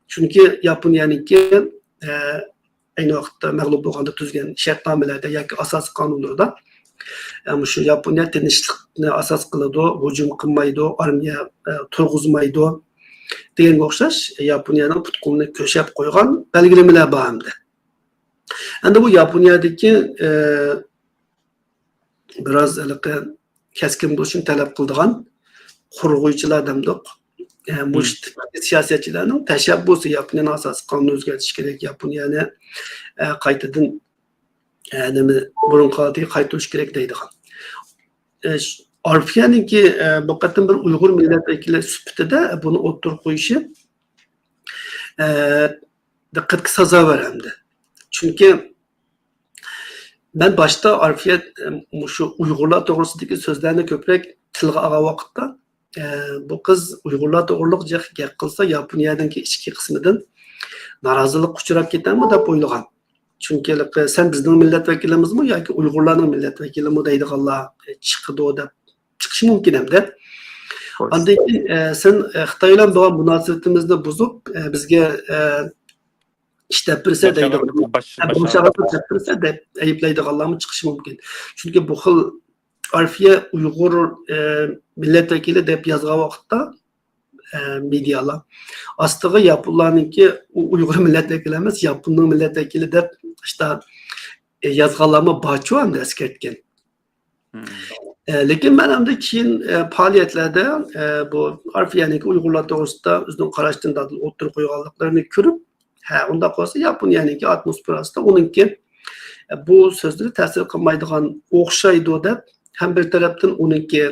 چۈنكى ياپونىيەنىڭكى، ئە، ئەينى ۋاقىتتا مەغلۇپ بولغاندا تۈزگەن شەرتنامىلەردە ياكى ئاساسىي قانۇنلىرىدا، ئە، مۇشۇ ياپونىيە تىنچلىقنى ئاساس قىلىدۇ، ھۇجۇم قىلمايدۇ، ئارمىيە، ئە، تۇرغۇزمايدۇ دېگەنگە ئوخشاش ياپونىيەنىڭ پۇت-قولىنى كۆشەپ قويغان بەلگىلىمىلەر بار ئەمدى. ئەمدى بۇ ياپونىيەدىكى، ئە، بىراز ھېلىقى كەسكىن بولۇشنى تەلەپ قىلىدىغان قۇرغۇچىلار دەمدۇق. ئە، مۇشۇ تىپتىكى سىياسەتچىلەرنىڭ تەشەببۇسى، ياپونىيەنىڭ ئاساسىي قانۇنىنى ئۆزگەرتىش كېرەك، ياپونىيەنى، ئە، قايتىدىن، ئە، نېمە، بۇرۇنقى ھالىتىگە قايتۇرۇش كېرەك دەيدىغان. ئە، ش-، ئارفىيەنىڭكى، ئە، بۇ قېتىم بىر ئۇيغۇر مىللەت ۋەكىلى سۈپىتىدە بۇنى ئوتتۇرىغا قويۇشى، ئە، دىققەتكە سازاۋەر ئەمدى. چۈنكى مەن باشتا ئارفىيەت، ئە، مۇشۇ ئۇيغۇرلار توغرىسىدىكى سۆزلەرنى كۆپرەك تىلغا ئالغان ۋاقىتتا، ئە، بۇ قىز ئۇيغۇرلار توغرىلىق جىق گەپ قىلسا، ياپونىيەنىڭكى ئىچكى قىسمىدىن نارازىلىققا ئۇچراپ كېتەرمۇ دەپ ئويلىغان. چۈنكى ھېلىقى، «سەن بىزنىڭ مىللەت ۋەكىلىمىزمۇ ياكى ئۇيغۇرلارنىڭ مىللەت ۋەكىلىمۇ؟» دەيدىغانلار چىقىدۇ دەپ چىقىشى مۇمكىن ئەمدى. ئاندىن كېيىن، ئە، «سەن، ئە، خىتاي بىلەن بولغان مۇناسىۋىتىمىزنى بۇزۇپ، ئە، بىزگە، ئە، ئىش دەپ بېرىسە» دەيدىغان، «ئە، بوشاغا دەپ بېرىسە» دەپ ئەيىبلەيدىغانلارمۇ چىقىشى مۇمكىن. چۈنكى بۇ خىل ئارفىيە ئۇيغۇر، ئە، مىللەت ۋەكىلى دەپ يازغان ۋاقىتتا، ئە، مېدىيالار ئاستىغا ياپونلارنىڭكى ئۇ ئۇيغۇر مىللەت ۋەكىلى ئەمەس، ياپوننىڭ مىللەت ۋەكىلى دەپ ئىشتا، ئە، يازغانلارمۇ بارچۇ ئەمدى ئەسكەرتكەن. ئە، لېكىن مەن ئەمدى كېيىن، ئە، پائالىيەتلەردە، ئە، بۇ ئارفىيەنىڭكى ئۇيغۇرلار توغرىسىدا ئۆزىنىڭ قاراشىنى دادىل ئوتتۇرىغا قويغانلىقلىرىنى كۆرۈپ، ھە، ئۇنداق بولسا ياپونىيەنىڭكى ئاتموسفېراسىدا ئۇنىڭكى، ئە، بۇ سۆزلىرى تەسىر قىلمايدىغان ئوخشايدۇ دەپ، ھەم بىر تەرەپتىن ئۇنىڭكى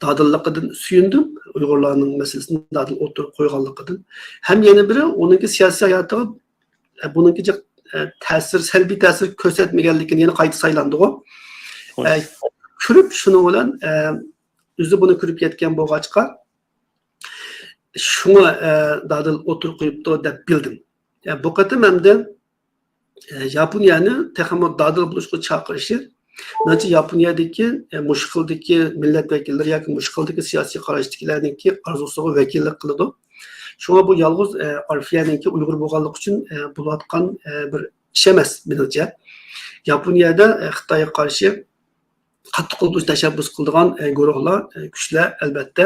دادىللىقىدىن سۆيۈندۈم، ئۇيغۇرلارنىڭ مەسىلىسىنى دادىل ئوتتۇرىغا قويغانلىقىدىن. ھەم يەنە بىرى، ئۇنىڭكى سىياسىي ھاياتىغا، ئە، بۇنىڭكى جىق، ئە، تەسىر، سەلبىي تەسىر كۆرسەتمىگەنلىكىنى يەنە قايتا سايلاندىغۇ. ئە، كۆرۈپ، شۇنىڭ بىلەن، ئە، ئۆزى بۇنى كۆرۈپ يەتكەن بولغاچقا، شۇڭا، ئە، دادىل ئوتتۇرىغا قويۇپتۇ دەپ بىلدىم. ئە، بۇ قېتىم ئەمدى ئە، ياپونىيەنى تېخىمۇ دادىل بولۇشقا چاقىرىشى، مېنىڭچە، ياپونىيەدىكى، ئە، مۇشۇ خىلدىكى مىللەت ۋەكىللىرى ياكى مۇشۇ خىلدىكى سىياسىي قاراشتىكىلەرنىڭكى ئارزۇسىغا ۋەكىللىك قىلىدۇ. شۇڭا بۇ يالغۇز، ئە، ئارفىيەنىڭكى ئۇيغۇر بولغانلىقى ئۈچۈن، ئە، بولۇۋاتقان، ئە، بىر ئىش ئەمەس، مېنىڭچە. ياپونىيەدە، ئە، خىتايغا قارشى قاتتىق قوللىنىش تەشەببۇس قىلىدىغان، ئە، گۇرۇھلار، ئە، كۈچلەر، ئەلۋەتتە،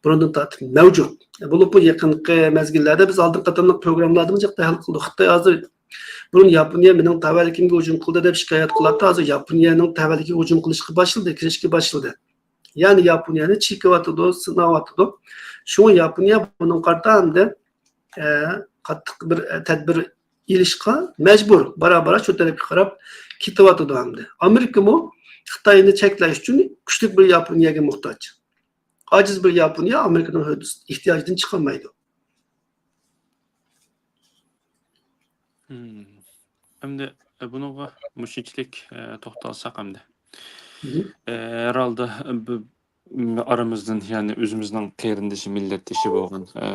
بۇرۇندىن تارتىپ مەۋجۇت. بولۇپمۇ يېقىنقى مەزگىللەردە بىز ئالدىنقى قېتىملىق پروگراممىلاردىمۇ جىق تەھلىل قىلدۇق. خىتاي ھازىر، بۇرۇن ياپونىيە مېنىڭ تەۋەلىكىمگە ھۇجۇم قىلدى دەپ شىكايەت قىلاتتى، ھازىر ياپونىيەنىڭ تەۋەلىكىگە ھۇجۇم قىلىشقا باشلىدى، كىرىشكە باشلىدى. يەنى ياپونىيەنى چېكىۋاتىدۇ، سىناۋاتىدۇ. شۇڭا ياپونىيە بۇنىڭغا قارىتا ئەمدى، ئە، قاتتىق بىر، ئە، تەدبىر ئېلىشقا مەجبۇر. بارا-بارا شۇ تەرەپكە قاراپ كېتىۋاتىدۇ ئەمدى. ئامېرىكىمۇ خىتاينى چەكلەش ئۈچۈن كۈچلۈك بىر ياپونىيەگە موھتاج. ئاجىز بىر ياپونىيە ئامېرىكىنىڭ ھۆددىسى، ئېھتىياجىدىن چىقالمايدۇ. مم. ئەمدى، ئە، بۇنىڭغا مۇشۇنچىلىك، ئە، توختالساق ئەمدى. مم. ئە، ھەر ھالدا، ئە، بۇ، م، ئارىمىزدىن، يەنى ئۆزىمىزنىڭ قېرىندىشى، مىللەتدىشى بولغان، ئە،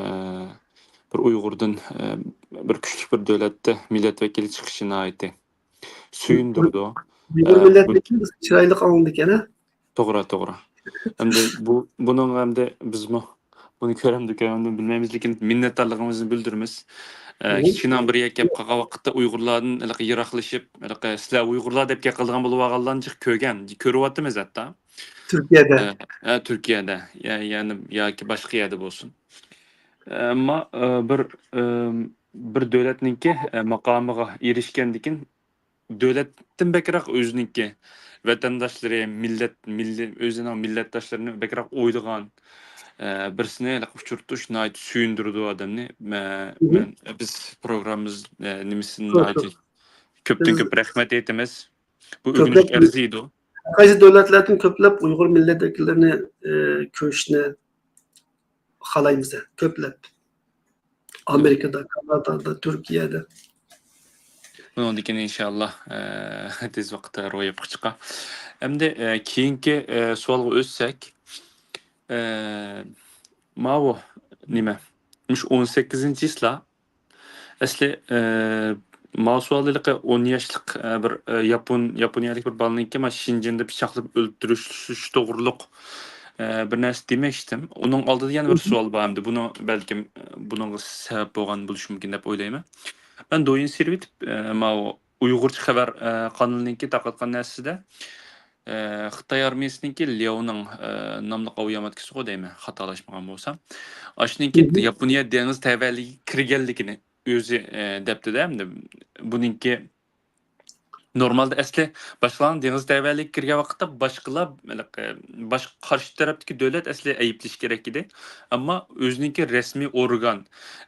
بىر ئۇيغۇردىن، ئە، بىر كۈچلۈك بىر دۆلەتتە مىللەت ۋەكىلى چىقىشى ناھايىتى سۆيۈندۈرىدۇ. ئۇيغۇر ئە، مىللەت بۇ ۋەكىلى بىزگە چىرايلىق ئاڭلىنىدىكەن، ھە؟ توغرا، توغرا. ئەمدى بۇ، بۇنىڭ ئەمدى بىزمۇ بۇنى كۆرەمدۇ، كۆرەمدۇ بىلمەيمىز، لېكىن مىننەتدارلىقىمىزنى بىلدۈرىمىز. ئە، مم. كىچىككىنە بىر يەر كەپ قالغان ۋاقىتتا ئۇيغۇرلاردىن ھېلىقى يىراقلىشىپ، ھېلىقى سىلەر ئۇيغۇرلار دەپ گەپ قىلىدىغان بولۇپ قالغانلارنى جىق كۆرگەن، كۆرۈۋاتىمىز ھەتتا. تۈركىيەدە. ئە، ئە، تۈركىيەدە. يە-، يەنى ياكى باشقا يەردە بولسۇن. ئەمما، ئە، بىر، ئە، بىر دۆلەتنىڭكى، ئە، ماقامىغا ئېرىشكەندىن كېيىن دۆلەتتىن بەكرەك ئۆزىنىڭكى ۋەتەنداشلىرى، مىللەت، مىللىي، ئۆزىنىڭ مىللەتداشلىرىنى بەكرەك ئويلىغان، ئە، بىرسىنى ھېلىقى ئۇچرىتىش ناھايىتى سۆيۈندۈرىدۇ ئادەمنى. مە-، مم. مەن، بىز پروگراممىمىز، ئە، نېمىسىنى توغرا، ناھايىتى توغرا. كۆپتىن بىز كۆپ رەھمەت ئېيتىمىز. بۇ ئۆگىنىشكە ئەرزىيدۇ. قايسى دۆلەتلەردىن كۆپلەپ ئۇيغۇر مىللەت ۋەكىللىرىنى، ئە، كۆرۈشنى خالايمىز، كۆپلەپ. ئامېرىكىدا، كانادادا، تۈركىيەدە. بۇنىڭدىن كېيىن ئىنشاللا، ئە، تېز ۋاقىتتا روياپقا چىقار. ئەمدى، ئە، كېيىنكى، ئە، سوئالغا ئۆتسەك، ئە، ماۋۇ نېمە؟ مۇشۇ ئون سەككىزىنچى چىسلا ئەسلى، ئە، ماۋۇ سوئال ھېلىقى ئون ياشلىق، ئە، بىر، ئە، ياپون، ياپونىيەلىك بىر بالىنىڭكى مانا شىنجېندا پىچاقلاپ ئۆلتۈرۈش توغرۇلۇق، ئە، بىر نەرسە دېمەكچىدىم. ئۇنىڭ ئالدىدا يەنە بىر سوئال بار ئەمدى. بۇنى بەلكىم، ئە، بۇنىڭغا سەۋەب بولغان بولۇشى مۇمكىن دەپ ئويلايمەن. مەن دويىن سېيىرىۋېتىپ، ئە، ماۋۇ ئۇيغۇرچە خەۋەر، ئە، قانىلىنىڭكى تارقاتقان نەرسىسىدە، ئە، خىتاي ئارمىيەسىنىڭكى لياۋنىڭ، ئە، ناملىق ئاۋىئاماتكىسىغۇ دەيمەن، خاتالاشمىغان بولسام. ئاشۇنىڭكى ياپونىيە دېڭىز تەۋەلىكىگە كىرگەنلىكىنى ئۆزى، ئە، دەپتۇ-دە، ئەمدى بۇنىڭكى نورمالدا ئەسلى باشقىلارنىڭ دېڭىز تەۋەلىكىگە كىرگەن ۋاقىتتا باشقىلار، ھېلىقى، باشقا قارشى تەرەپتىكى دۆلەت ئەسلى ئەيىبلىشى كېرەك ئىدى. ئەمما ئۆزىنىڭكى رەسمىي ئورگان،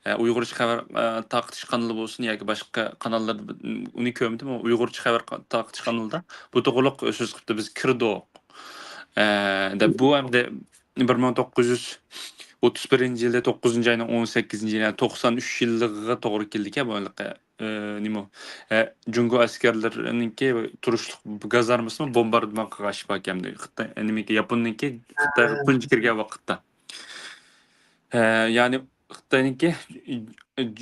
ئە، ئۇيغۇرچە خەۋەر، ئە، تارقىتىش قانىلى بولسۇن ياكى باشقا قاناللاردا ئۇنى كۆرمىدىم، ئۇيغۇرچە خەۋەر قا-، تارقىتىش قانىلىدا بۇ توغرۇلۇق سۆز قىپتۇ، «بىز كىردۇق» ئە، دەپ. بۇ ئەمدى بىر مىڭ توققۇز يۈز ئوتتۇز بىرىنچى يىلى توققۇزىنچى ئاينىڭ ئون سەككىزىنچى يىلى، يەنى توقسان ئۈچ يىللىقىغا توغرا كېلىدىكەن بۇ ھېلىقى، ئە، نېمە، ئە، جۇڭگو ئەسكەرلىرىنىڭكى تۇرۇشلۇق گازارمىسىمۇ بومباردىمان قىلغان ئىش باركەن ئەمدى. خىتاي، نېمىكى، ياپوننىڭكى خىتايغا تۇنجى كىرگەن ۋاقىتتا. ئە، يەنى خىتاينىڭكى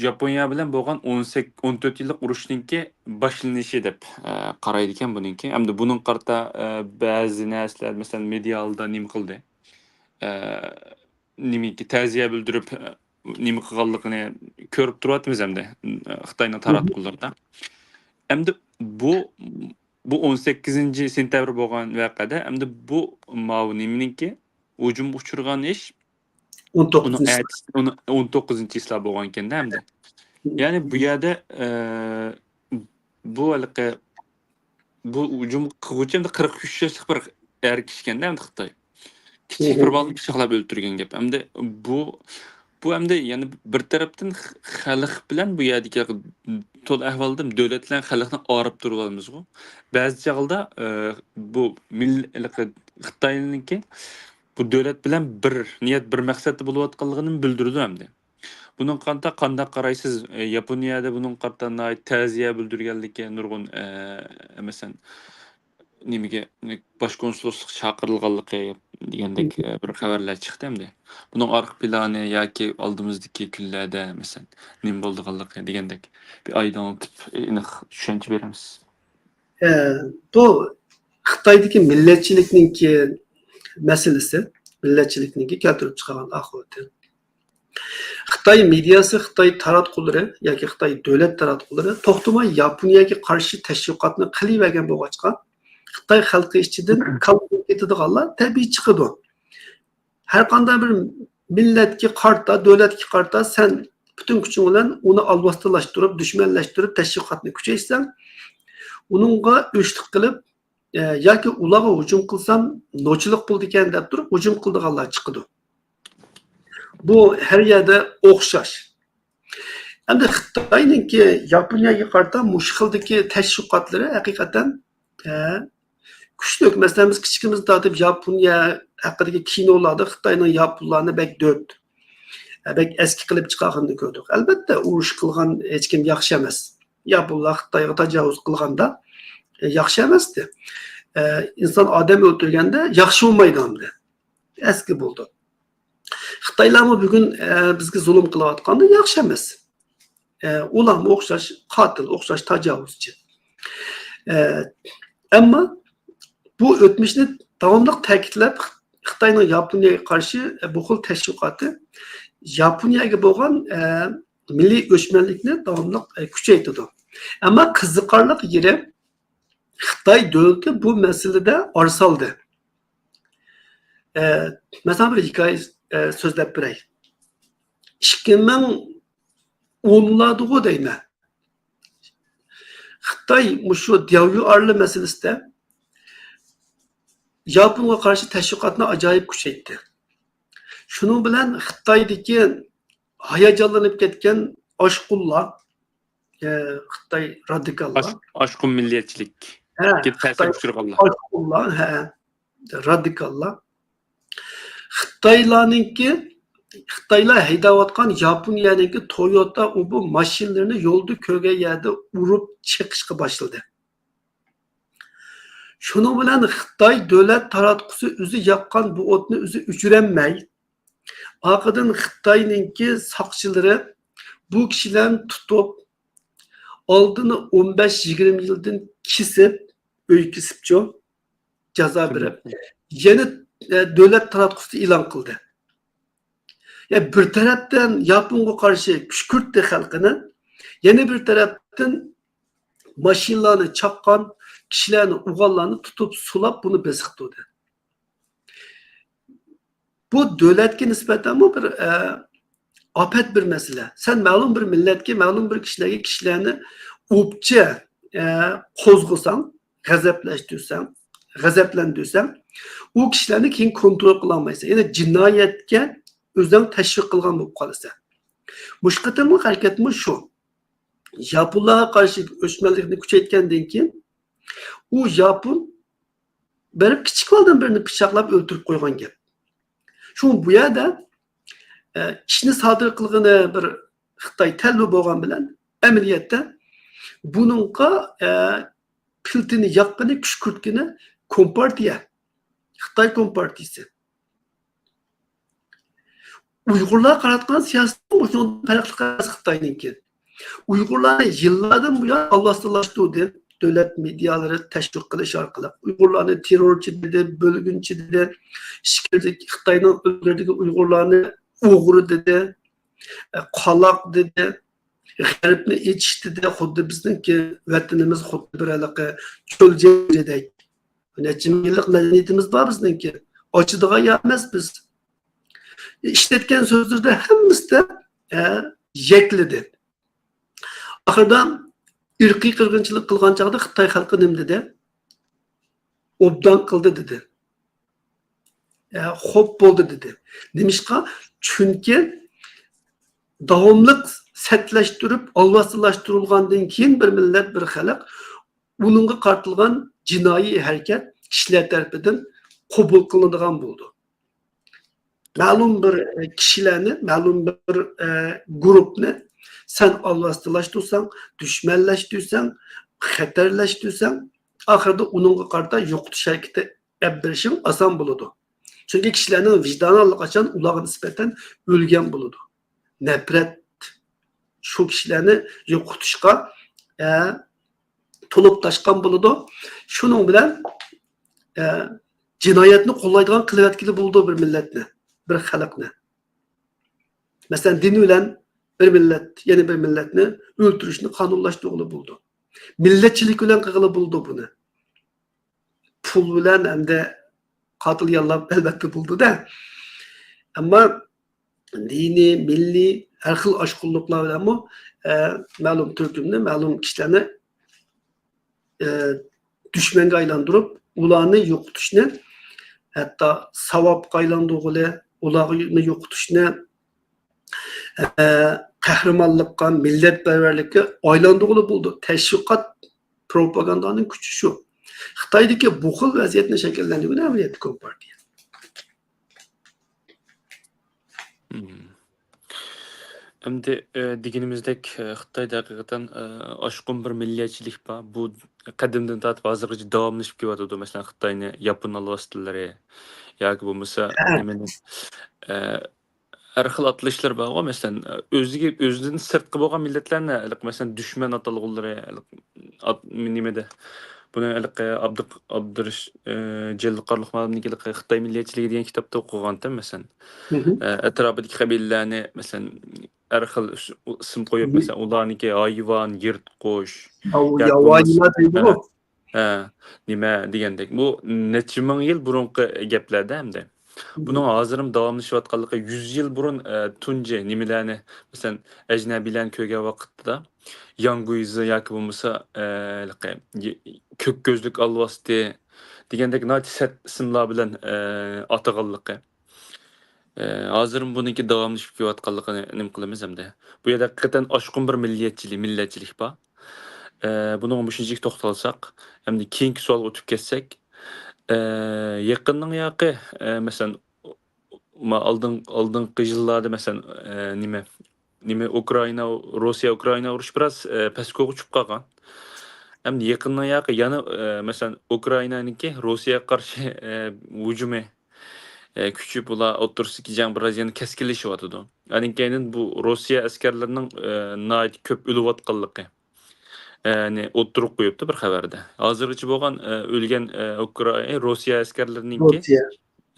ياپونىيە بىلەن بولغان ئون سەككىز، ئون تۆت يىللىق ئۇرۇشنىڭكى باشلىنىشى دەپ، ئە، قارايدىكەن بۇنىڭكى. ئەمدى بۇنىڭغا قارىتا، ئە، بەزى نەرسىلەر، مەسىلەن، مېدىيا ئالدىدا نېمە قىلدى؟ ئە، نېمىكى، تەزىيە بىلدۈرۈپ، ئە، نېمە قىلغانلىقىنى كۆرۈپ تۇرۇۋاتىمىز ئەمدى، ئە، خىتاينىڭ تاراتقۇلىرىدا. ئەمدى بۇ، بۇ ئون سەككىزىنچى سېنتەبىر بولغان ۋەقەدە، ئەمدى بۇ ماۋۇ نېمىنىڭكى ھۇجۇمغا ئۇچرىغان ئىش، ئون توققۇزىنچى ئۇنىڭ ئەتىسى، ئۇنىڭ ئون توققۇزىنچى چىسلا بولغانكەن-دە ئەمدى. يەنى بۇ يەردە، ئە، بۇ ھېلىقى، بۇ ھۇجۇم قىلغۇچى ئەمدى قىرىق ئۈچ ياشلىق بىر ئەر كىشىكەن-دە ئەمدى خىتاي. كىچىك بىر بالىنى پىچاقلاپ ئۆلتۈرگەن گەپ. ئەمدى بۇ، بۇ ئەمدى يەنە بىر تەرەپتىن خ-، خەلق بىلەن بۇ يەردىكى تولا ئەھۋالدا دۆلەت بىلەن خەلقنى ئايرىپ تۇرۇۋالىمىزغۇ. بەزى چاغدا، ئە، بۇ مىل-، ھېلىقى خىتاينىڭكى بۇ دۆلەت بىلەن بىر نىيەت، بىر مەقسەتتە بولۇۋاتقانلىقىنى بىلدۈرىدۇ ئەمدى. بۇنىڭغا قارىتا قانداق قارايسىز؟ ئە، ياپونىيەدە بۇنىڭغا قارىتا ناھايىتى تەزىيە بىلدۈرگەنلىكى نۇرغۇن، ئە، مەسىلەن، نېمىگە، باش كونسۇللۇققا چاقىرىلغانلىقى دېگەندەك، ئە، بىر خەۋەرلەر چىقتى ئەمدى. بۇنىڭ ئارقا پىلانى ياكى ئالدىمىزدىكى كۈنلەردە، مەسىلەن، نېمە بولىدىغانلىقى دېگەندەك بىر ئايدىڭلىتىپ، ئېنىق چۈشەنچە بېرىمىز. ئە، بۇ خىتايدىكى مىللەتچىلىكنىڭكى مەسىلىسى، مىللەتچىلىكنىڭكى كەلتۈرۈپ چىقارغان ئاقىۋىتى. خىتاي مېدىياسى، خىتاي تاراتقۇلىرى ياكى خىتاي دۆلەت تاراتقۇلىرى توختىماي ياپونىيەگە قارشى تەشۋىقاتنى قىلىۋەرگەن بولغاچقا، خىتاي خەلقى ئىچىدىن كاللا كېتىدىغانلار تەبىئىي چىقىدۇ. ھەر قانداق بىر مىللەتكە قارىتا، دۆلەتكە قارىتا سەن پۈتۈن كۈچۈڭ بىلەن ئۇنى ئالۋاستىلاشتۇرۇپ، دۈشمەنلەشتۈرۈپ، تەشۋىقاتنى كۈچەيتسەڭ، ئۇنىڭغا ئۆچلۈك قىلىپ، ئە، ياكى ئۇلارغا ھۇجۇم قىلسام نوچىلىق بولىدىكەن دەپ تۇرۇپ ھۇجۇم قىلىدىغانلار چىقىدۇ. بۇ ھەر يەردە ئوخشاش. ئەمدى خىتاينىڭكى ياپونىيەگە قارىتا مۇشۇ خىلدىكى تەشۋىقاتلىرى ھەقىقەتەن، ئە، كۈچلۈك. مەسىلەن، بىز كىچىكىمىزدىن تارتىپ ياپونىيە ھەققىدىكى كىنولاردا خىتاينىڭ ياپونلارنى بەك دۆت، ئە، بەك ئەسكى قىلىپ چىقارغىنىنى كۆردۇق. ئەلبەتتە، ئۇرۇش قىلغان ھېچكىم ياخشى ئەمەس. ياپونلار خىتايغا تاجاۋۇز قىلغاندا، ئە، ياخشى ئەمەستى. ئە، ئىنسان ئادەم ئۆلتۈرگەندە ياخشى بولمايدۇ ئەمدى. ئەسكى بولدى. خىتايلارمۇ بۈگۈن، ئە، بىزگە زۇلۇم قىلىۋاتقاندا ياخشى ئەمەس. ئە، ئۇلارمۇ ئوخشاش قاتىل، ئوخشاش تاجاۋۇزچى. ئە، ئەمما بۇ ئۆتمۈشنى داۋاملىق تەكىتلەپ، خىتاينىڭ ياپونىيەگە قارشى، ئە، بۇ خىل تەشۋىقاتى ياپونىيەگە بولغان، ئە، مىللىي ئۆچمەنلىكنى داۋاملىق، ئە، كۈچەيتىدۇ. ئەمما قىزىقارلىق يېرى، خىتاي دۆلىتى بۇ مەسىلىدە ئارىسالدى. ئە، مەسىلەن، بىر ھېكايە، ئە، سۆزلەپ بېرەي. ئىككى مىڭ ئونلاردىغۇ دەيمەن. خىتاي مۇشۇ دياۋيۇ ئارلا مەسىلىسىدە ياپونغا قارشى تەشۋىقاتنى ئاجايىپ كۈچەيتتى. شۇنىڭ بىلەن خىتايدىكى ھاياجانلىنىپ كەتكەن ئاشقۇنلار، ئە، خىتاي رادىكاللار. ئاش-، ئاشقۇن مىللەتچىلىك. ھە، كېلىپ تەسىرگە ئۇچرىغانلار. ئاشقۇنلار، ھە، رادىكاللار. خىتايلارنىڭكى، خىتايلار ھەيدەۋاتقان ياپونىيەنىڭكى تويوتا ئۇبۇ ماشىنىلىرىنى يولدا كۆرگەن يەردە ئۇرۇپ چېقىشقا باشلىدى. شۇنىڭ بىلەن خىتاي دۆلەت تاراتقۇسى ئۆزى ياققان بۇ ئوتنى ئۆزى ئۆچۈرەلمەي، ئارقىدىن خىتاينىڭكى ساقچىلىرى بۇ كىشىلەرنى تۇتۇپ، ئالدىنى ئون بەش يىگىرمە يىلدىن كېسىپ، ئۆي كېسىپچۇ، جازا بېرىپ، يەنە، ئە، دۆلەت تاراتقۇسىدا ئېلان قىلدى. يا بىر تەرەپتىن ياپونغا قارشى كۈشكۈرتتى خەلقىنى، يەنە بىر تەرەپتىن ماشىنىلارنى چاققان، كىشىلەرنى ئۇرغانلارنى تۇتۇپ سولاپ بۇنى بېسىقتۇردى. بۇ دۆلەتكە نىسبەتەنمۇ بىر، ئە، ئاپەت بىر مەسىلە. سەن مەلۇم بىر مىللەتكە، مەلۇم بىر كىشىلەرگە، كىشىلەرنى ئوپچە، ئە، قوزغىساڭ، غەزەپلەشتۈرسەڭ، غەزەپلەندۈرسەڭ، ئۇ كىشىلەرنى كېيىن كونترول قىلالمايسەن. يەنى جىنايەتكە ئۆزۈڭ تەشۋىق قىلغان بولۇپ قالىسەن. مۇشۇ قېتىملىق ھەرىكەتمۇ شۇ. ياپونلارغا قارشى ئۆچمەنلىكنى كۈچەيتكەندىن كېيىن، ئۇ ياپون بېرىپ كىچىك بالىدىن بىرىنى پىچاقلاپ ئۆلتۈرۈپ قويغان گەپ. شۇڭا بۇ يەردە، ئە، ئىشنى سادىر قىلغىنى بىر خىتاي تەلۋە بولغان بىلەن، ئەمەلىيەتتە بۇنىڭغا، ئە، پىلتىنى ياققىنى، كۈشكۈرتكىنى كومپارتىيە، خىتاي كومپارتىيىسى. ئۇيغۇرلار قاراتقان سىياسەت مۇشۇنىڭدىن پەرقلىق ئەمەس خىتاينىڭكى. ئۇيغۇرلارنى يىللاردىن بۇيان ئالۋاستىلاشتۇردى. دۆلەت مېدىيالىرى تەشۋىق قىلىش ئارقىلىق ئۇيغۇرلارنى تېررورچى دېدى، بۆلگۈنچى دېدى، ئىچكىرىدىكى خىتاينىڭ ئىلگىرىدىكى ئۇيغۇرلارنى ئوغرى دېدى، قالاق دېدى، غەربنى ئېچىش دېدى. خۇددى بىزنىڭكى ۋەتىنىمىز خۇددى بىر ھېلىقى چۆل جەزىرىدەك. نەچچە مىڭ يىللىق مەدەنىيىتىمىز بار بىزنىڭكى. ئاچىدىغان يەر ئەمەس بىز. ئىشلەتكەن سۆزلىرىدە ھەممىسىدە، ئە، يەكلىدى. ئاخىرىدا ئىرقىي قىرغىنچىلىق قىلغان چاغدا خىتاي خەلقى نېمە دېدى؟ ئوبدان قىلدى دېدى. ئە، خوپ بولدى دېدى. نېمىشقا؟ چۈنكى داۋاملىق سەتلەشتۈرۈپ، ئالۋاستىلاشتۇرۇلغاندىن كېيىن بىر مىللەت، بىر خەلق ئۇنىڭغا قارىتىلغان جىنايى ھەرىكەت كىشىلەر تەرىپىدىن قوبۇل قىلىنىدىغان بولىدۇ. مەلۇم بىر، ئە، كىشىلەرنى، مەلۇم بىر، ئە، گۇرۇپنى سەن ئالۋاستىلاشتۇرساڭ، دۈشمەنلەشتۈرسەڭ، خەتەرلەشتۈرسەڭ، ئاخىرىدا ئۇنىڭغا قارىتا يوقىتىش ھەرىكىتى ئەپ بېرىشىڭ ئاسان بولىدۇ. چۈنكى كىشىلەرنىڭ ۋىجدانى ئاللىقاچان ئۇلارغا نىسبەتەن ئۆلگەن بولىدۇ. نەپرەت شۇ كىشىلەرنى يوقىتىشقا، ئە، تولۇپ تاشقان بولىدۇ. شۇنىڭ بىلەن، ئە، جىنايەتنى قوللايدىغان قىلىۋەتكىلى بولىدۇ بىر مىللەتنى، بىر خەلقنى. مەسىلەن، دىن بىلەن بىر مىللەت يەنە بىر مىللەتنى ئۆلتۈرۈشنى قانۇنلاشتۇرغىلى بولىدۇ. مىللەتچىلىك بىلەن قىلغىلى بولىدۇ بۇنى. پۇل بىلەن ئەمدى قاتىل ياللاپ ئەلۋەتتە بولىدۇ-دە. ئەمما دىنىي، مىللىي ھەر خىل ئاشقۇنلۇقلار بىلەنمۇ، ئە، مەلۇم تۈركۈمنى، مەلۇم كىشىلەرنى، ئە، دۈشمەنگە ئايلاندۇرۇپ، ئۇلارنى يوقىتىشنى، ھەتتا ساۋابقا ئايلاندۇرغىلى، ئۇلارنى يوقىتىشنى، ئە، قەھرىمانلىققا، مىللەتپەرۋەرلىككە ئايلاندۇرغىلى بولىدۇ. تەشۋىقات، پروپاگاندانىڭ كۈچى شۇ. خىتايدىكى بۇ خىل ۋەزىيەتنى شەكىللەندۈرگەن ئەمەلىيەتتە كومپارتىيە. مم. ئەمدى، ئە، دېگىنىمىزدەك، ئە، خىتايدا ھەقىقەتەن، ئە، ئاشقۇن بىر مىللىيەتچىلىك بار. بۇ قەدىمدىن تارتىپ ھازىرغىچە داۋاملىشىپ كېلىۋاتىدۇ. مەسىلەن، خىتاينى ياپون ئالۋاستىلىرى ياكى بولمىسا ھە. نېمىنى، ئە، ھەر خىل ئاتىلىشلار بارغۇ، مەسىلەن، ئۆزىگە، ئۆزىدىن سىرتقى بولغان مىللەتلەرنى، ھېلىقى، مەسىلەن، دۈشمەن ئاتالغۇلىرى، ھېلىقى، ئات-، نېمىدە، بۇنى ھېلىقى ئابدۇق-، ئابدۇرىش-، ئە، جېلىل قارلىقمامىتنىڭكى ھېلىقى خىتاي مىللىيەتچىلىكى دېگەن كىتابتا ئوقۇغانتىم، مەسىلەن. مھم. ئە، ئەتراپىدىكى قەبىلىلەرنى، مەسىلەن، ھەر خىل ئىس-، ئىسىم قويۇپ، مھم. مەسىلەن، ئۇلارنىڭكى ھايۋان، يىرتقۇچ، ياۋا-، ياكى بولمىسا، ياۋايىلار دەيدىغۇ. ھە. ھە، نېمە دېگەندەك، بۇ نەچچە مىڭ يىل بۇرۇنقى گەپلەردە ئەمدى. مم. بۇنىڭ ھازىرمۇ داۋاملىشىۋاتقانلىقى، يۈز يىل بۇرۇن، ئە، تۇنجى نېمىلەرنى، مەسىلەن، ئەجنەبىيلەرنى كۆرگەن ۋاقىتتا، ياڭگۇيزى ياكى بولمىسا، ئە، ھېلىقى، ي-، كۆك كۆزلۈك ئالۋاستى دېگەندەك ناھايىتى سەت ئىسىملار بىلەن، ئە، ئاتىغانلىقى. ئە، ھازىرمۇ بۇنىڭكى داۋاملىشىپ كېلىۋاتقانلىقىنى نېمە قىلىمىز ئەمدى؟ بۇ يەردە ھەقىقەتەن ئاشقۇن بىر مىللىيەتچىلىك، مىللەتچىلىك بار. ئە، بۇنىڭغا مۇشۇنچىلىك توختالساق، ئەمدى كېيىنكى سوئالغا ئۆتۈپ كەتسەك، ئە، يېقىننىڭ ياقى، ئە، مەسىلەن، ما-، ئالدىن-، ئالدىنقى يىللاردا، مەسىلەن، ئە، نېمە، نېمە، ئۇكرائىنا، روسىيە ئۇكرائىنا ئۇرۇشى بىراز، ئە، پەسكويغا چۈشۈپ قالغان. ئەمدى يېقىننىڭ ياقى يەنە، ئە، مەسىلەن، ئۇكرائىنانىڭكى روسىيەگە قارشى، ئە، ھۇجۇمى، ئە، كۈچىيىپ، ئۇلار ئوتتۇرىسىدىكى جەڭ بىراز يەنە كەسكىنلىشىۋاتىدۇ. ئاندىن كېيىن بۇ روسىيە ئەسكەرلىرىنىڭ، ئە، ناھايىتى كۆپ ئۆلۈۋاتقانلىقى، ئە، نى ئوتتۇرىغا قويۇپتۇ بىر خەۋەردە. ھازىرغىچە بولغان، ئە، ئۆلگەن، ئە، ئۇكرائىنا، روسىيە ئەسكەرلىرىنىڭكى، روسىيە.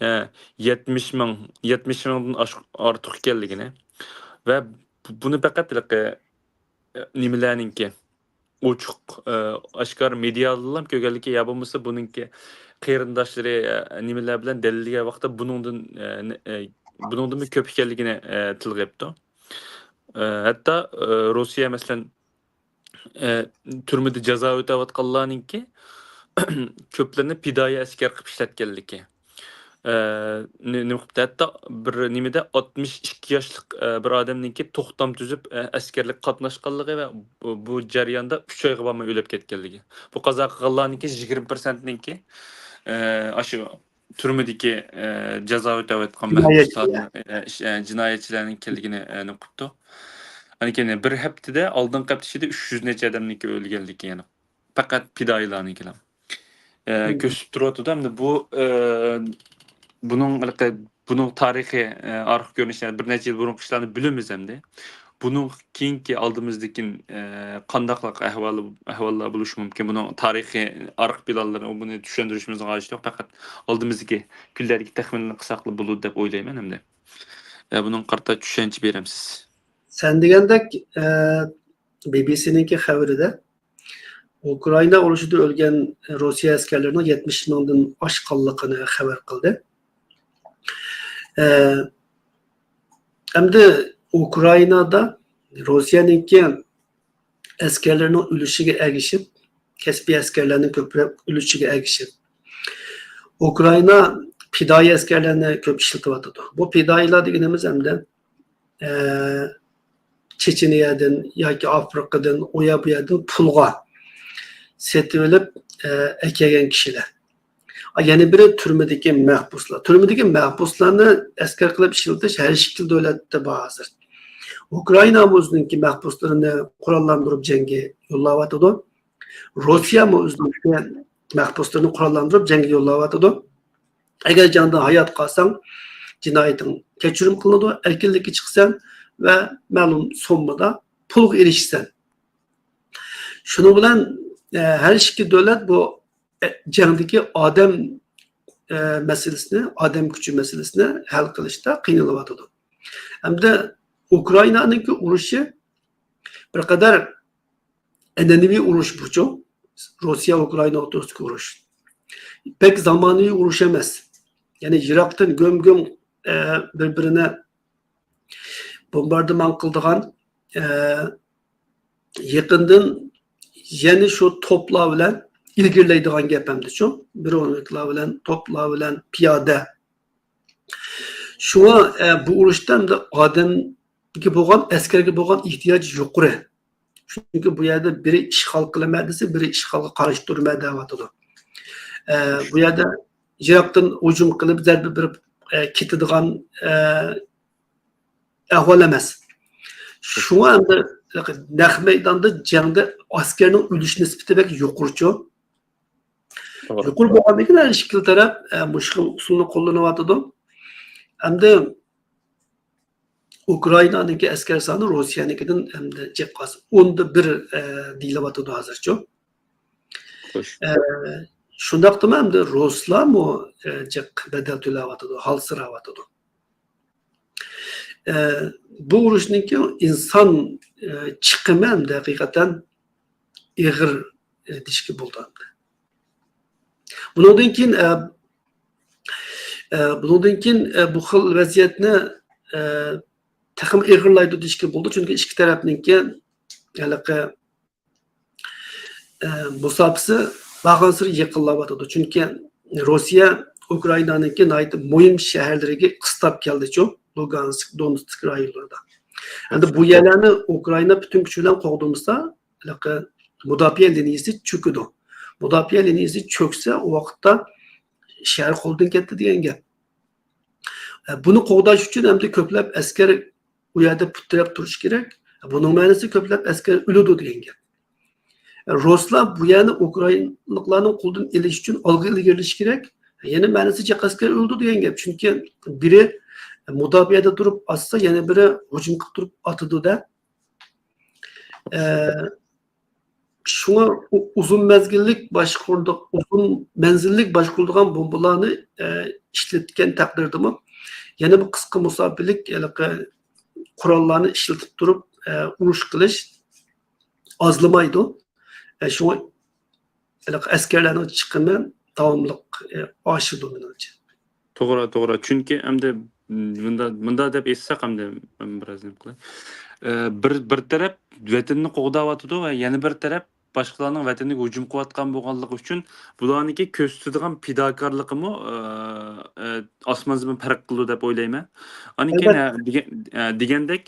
ئە، يەتمىش مىڭ، يەتمىش مىڭدىن ئاش-، ئارتۇق ئىكەنلىكىنى ۋە بۇ-، بۇنى پەقەت ھېلىقى، ئە، نېمىلەرنىڭكى، ئوچۇق، ئە، ئاشكارا مېدىيادىلا كۆرگەنلىكى يا بولمىسا بۇنىڭكى قېرىنداشلىرى، ئە، نېمىلەر بىلەن دەلىللىگەن ۋاقىتتا بۇنىڭدىن، ئە، نە-، ئە، بۇنىڭدىنمۇ كۆپ ئىكەنلىكىنى، ئە، تىلغا ئېلىپتۇ. ئە، ھەتتا، ئە، روسىيە، مەسىلەن، ئە، تۈرمىدە جازا ئۆتەۋاتقانلارنىڭكى كۆپلىرىنى پىدائىي ئەسكەر قىلىپ ئىشلەتكەنلىكى. ئە، نې-، نېمە قىپتۇ؟ ھەتتا بىر نېمىدە ئاتمىش ئىككى ياشلىق، ئە، بىر ئادەمنىڭكى توختام تۈزۈپ، ئە، ئەسكەرلىككە قاتناشقانلىقى ۋە بۇ، بۇ جەرياندا ئۈچ ئايغا بارماي ئۆلۈپ كەتكەنلىكى. بۇ قازا قىلغانلارنىڭكى يىگىرمە پىرسەنتنىڭكى، ئە، ئاشۇ تۈرمىدىكى، ئە، جازا ئۆتەۋاتقان جىنايەتچىلەر. مەھبۇسلارنىڭ، ئە، ئىش-، ئە، جىنايەتچىلەرنىڭ ئىكەنلىكىنى، ئە، نېمە قىپتۇ. ئاندىن كېيىن بىر ھەپتىدە، ئالدىنقى ھەپتە ئىچىدە ئۈچ يۈز نەچچە ئادەمنىڭكى ئۆلگەنلىكى، يەنى پەقەت پىدائىيلارنىڭكىلا. ئە، مم. كۆرسىتىپ تۇرۇۋاتىدۇ. ئەمدى بۇ، ئە، بۇنىڭ ھېلىقى، بۇنىڭ تارىخىي، ئە، ئارقا كۆرۈنۈشى، بىر نەچچە يىل بۇرۇنقى ئىشلارنى بىلىمىز ئەمدى. بۇنىڭ كېيىنكى ئالدىمىزدىكى، ئە، قانداقلىق ئەھۋالى، ئەھۋاللار بولۇشى مۇمكىن؟ بۇنىڭ تارىخىي ئارقا پىلانلىرىنى، بۇنى چۈشەندۈرۈشىمىزنىڭ ھاجىتى يوق. پەقەت ئالدىمىزدىكى كۈنلەردىكى تەخمىنلەرنى قىلساقلا بولىدۇ دەپ ئويلايمەن ئەمدى. ئە، بۇنىڭغا قارىتا چۈشەنچە بېرەمسىز؟ سەن دېگەندەك، ئە، بى بى سىنىڭكى خەۋىرىدە ئۇكرائىنا ئۇرۇشىدا ئۆلگەن روسىيە ئەسكەرلىرىنىڭ يەتمىش مىڭدىن ئاشقانلىقىنى خەۋەر قىلدى. ئە، ئەمدى ئۇكرائىنادا روسىيەنىڭكى ئەسكەرلىرىنىڭ ئۆلۈشىگە ئەگىشىپ، كەسپىي ئەسكەرلەرنىڭ كۆپرەك ئۆلۈشىگە ئەگىشىپ، ئۇكرائىنا پىدائىي ئەسكەرلەرنى كۆپ ئىشلىتىۋاتىدۇ. بۇ پىدائىيلار دېگىنىمىز ئەمدى، ئە، چېچىنىيەدىن ياكى ئافرىقىدىن، ئۇ يەر بۇ يەردىن پۇلغا سېتىۋېلىپ، ئە، ئەكەلگەن كىشىلەر. يەنە بىرى تۈرمىدىكى مەھبۇسلار. تۈرمىدىكى مەھبۇسلارنى ئەسكەر قىلىپ ئىشلىتىش ھەر ئىككى دۆلەتتە بار ھازىر. ئۇكرائىنا ئۆزىنىڭكى مەھبۇسلىرىنى قوراللاندۇرۇپ جەڭگە يوللاۋاتىدۇ. روسىيەمۇ ئۆزىنىڭكى مەھبۇسلىرىنى قوراللاندۇرۇپ جەڭگە يوللاۋاتىدۇ. ئەگەر جەڭدە ھايات قالساڭ، جىنايىتىڭ كەچۈرۈم قىلىنىدۇ، ئەركىنلىككە چىقىسەن ۋە مەلۇم سوممىدا پۇلغا ئېرىشىسەن. شۇنىڭ بىلەن، ئە، ھەر ئىككى دۆلەت بۇ، ئە، جەڭدىكى ئادەم، ئە، مەسىلىسىنى، ئادەم كۈچى مەسىلىسىنى ھەل قىلىشتا قىينىلىۋاتىدۇ. ئەمدى ئۇكرائىنانىڭكى ئۇرۇشى بىر قەدەر ئەنئەنىۋى ئۇرۇش بۇچۇ، روسىيە ئۇكرائىنا ئوتتۇرىسىدىكى ئۇرۇش. بەك زامانىۋى ئۇرۇش ئەمەس. يەنى يىراقتىن گۆم-گۆم، ئە، بىر-بىرىنى بومباردىمان قىلىدىغان، ئە، يېقىندىن يەنە شۇ توپلار بىلەن ئىلگىرىلەيدىغان گەپ ئەمدىچۇ. بىر ئورۇنلۇقلار بىلەن، توپلار بىلەن، پىيادە. شۇڭا، ئە، بۇ ئۇرۇشتا ئەمدى ئادەمگە بولغان، ئەسكەرگە بولغان ئېھتىياج يۇقىرى. چۈنكى بۇ يەردە بىرى ئىشغال قىلىمەن دېسە، بىرى ئىشغالغا قارشى تۇرىمەن دەۋاتىدۇ. ئە، بۇ يەردە يىراقتىن ھۇجۇم قىلىپ، زەربە بېرىپ، ئە، كېتىدىغان، ئە، ئەھۋال ئەمەس. شۇڭا ئەمدى نەق مەيداندا جەڭدە ئەسكەرنىڭ ئۆلۈش نىسبىتى بەك يۇقىرىچۇ. توغرا. يۇقىرى بولغاندىن كېيىن ھەر ئىككىلا تەرەپ، ئە، مۇشۇ خىل ئۇسۇلنى قوللىنىۋاتىدۇ. ئەمدى ئۇكرائىنانىڭكى ئەسكەر سانى روسىيەنىڭكىدىن ئەمدى جىق ئاز، ئوندا بىر، ئە، دېيىلىۋاتىدۇ ھازىرچۇ. خوش. ئە، شۇنداقتىمۇ ئەمدى رۇسلارمۇ، ئە، جىق بەدەل تۆلەۋاتىدۇ، ھالسىراۋاتىدۇ. ئە، بۇ ئۇرۇشنىڭكى ئىنسان، ئە، چىقىمى ئەمدى ھەقىقەتەن ئېغىر، ئە، دېيىشكە بولىدۇ ئەمدى. بۇنىڭدىن كېيىن، ئە، ئە، بۇنىڭدىن كېيىن، ئە، بۇ خىل ۋەزىيەتنى، ئە، تېخىمۇ ئېغىرلايدۇ دېيىشكە بولىدۇ، چۈنكى ئىككى تەرەپنىڭكى ھېلىقى، ئە، مۇساپىسى بارغانسېرى يېقىنلاۋاتىدۇ. چۈنكى روسىيە ئۇكرائىنانىڭكى ناھايىتى مۇھىم شەھەرلىرىگە قىستاپ كەلدىچۇ، لۇگانسك، دونېتسك رايونلىرىدا. ئەمدى بۇ يەرلەرنى ئۇكرائىنا پۈتۈن كۈچى بىلەن قوغدىمىسا، ھېلىقى مۇداپىئە لىنىيىسى چۆكىدۇ. مۇداپىئە لىنىيىسى چۆكسە، ئۇ ۋاقىتتا شەھەر قولدىن كەتتى دېگەن گەپ. ئە، بۇنى قوغداش ئۈچۈن ئەمدى كۆپلەپ ئەسكەر ئۇ يەردە پۇت تىرەپ تۇرۇشى كېرەك. بۇنىڭ مەنىسى كۆپلەپ ئەسكەر ئۆلىدۇ دېگەن گەپ. ئە، رۇسلار بۇ يەرنى ئۇكرائىنلىقلارنىڭ قولىدىن ئېلىش ئۈچۈن ئالغا ئىلگىرىلىشى كېرەك. يەنە مەنىسى جىق ئەسكەر ئۆلىدۇ دېگەن گەپ. چۈنكى بىرى مۇداپىئەدە تۇرۇپ ئاتسا، يەنە بىرى ھۇجۇم قىلىپ تۇرۇپ ئاتىدۇ-دە. ئە، شۇڭا ئۇ-، ئۇزۇن مەزگىللىك باشقۇرىدىغ-، ئۇزۇن مەنزىللىك باشقۇرىدىغان بومبىلارنى، ئە، ئىشلەتكەن تەقدىردىمۇ، يەنە بىر قىسقا مۇساپىلىك ھېلىقى قوراللارنى ئىشلىتىپ تۇرۇپ، ئە، ئۇرۇش قىلىش ئازلىمايدۇ. ئە، شۇڭا ھېلىقى ئەسكەرلەرنىڭ چىقىمى داۋاملىق، ئە، ئاشىدۇ مېنىڭچە. توغرا، توغرا. چۈنكى ئەمدى، م، مۇندا، مۇندا دەپ ئېيتساق، ئەمدى مەن بىراز نېمە قىلاي. ئە، بىر، بىر تەرەپ ۋەتىنىنى قوغداۋاتىدۇ ۋە يەنە بىر تەرەپ باشقىلارنىڭ ۋەتىنىگە ھۇجۇم قىلىۋاتقان بولغانلىقى ئۈچۈن، بۇلارنىڭكى كۆرسىتىدىغان پىداكارلىقىمۇ، ئە، ئە، ئاسمان زېمىن پەرق قىلىدۇ دەپ ئويلايمەن. ئاندىن كېيىن، ئەلۋەتتە. ئە، دېگەن، ئە، دېگەندەك،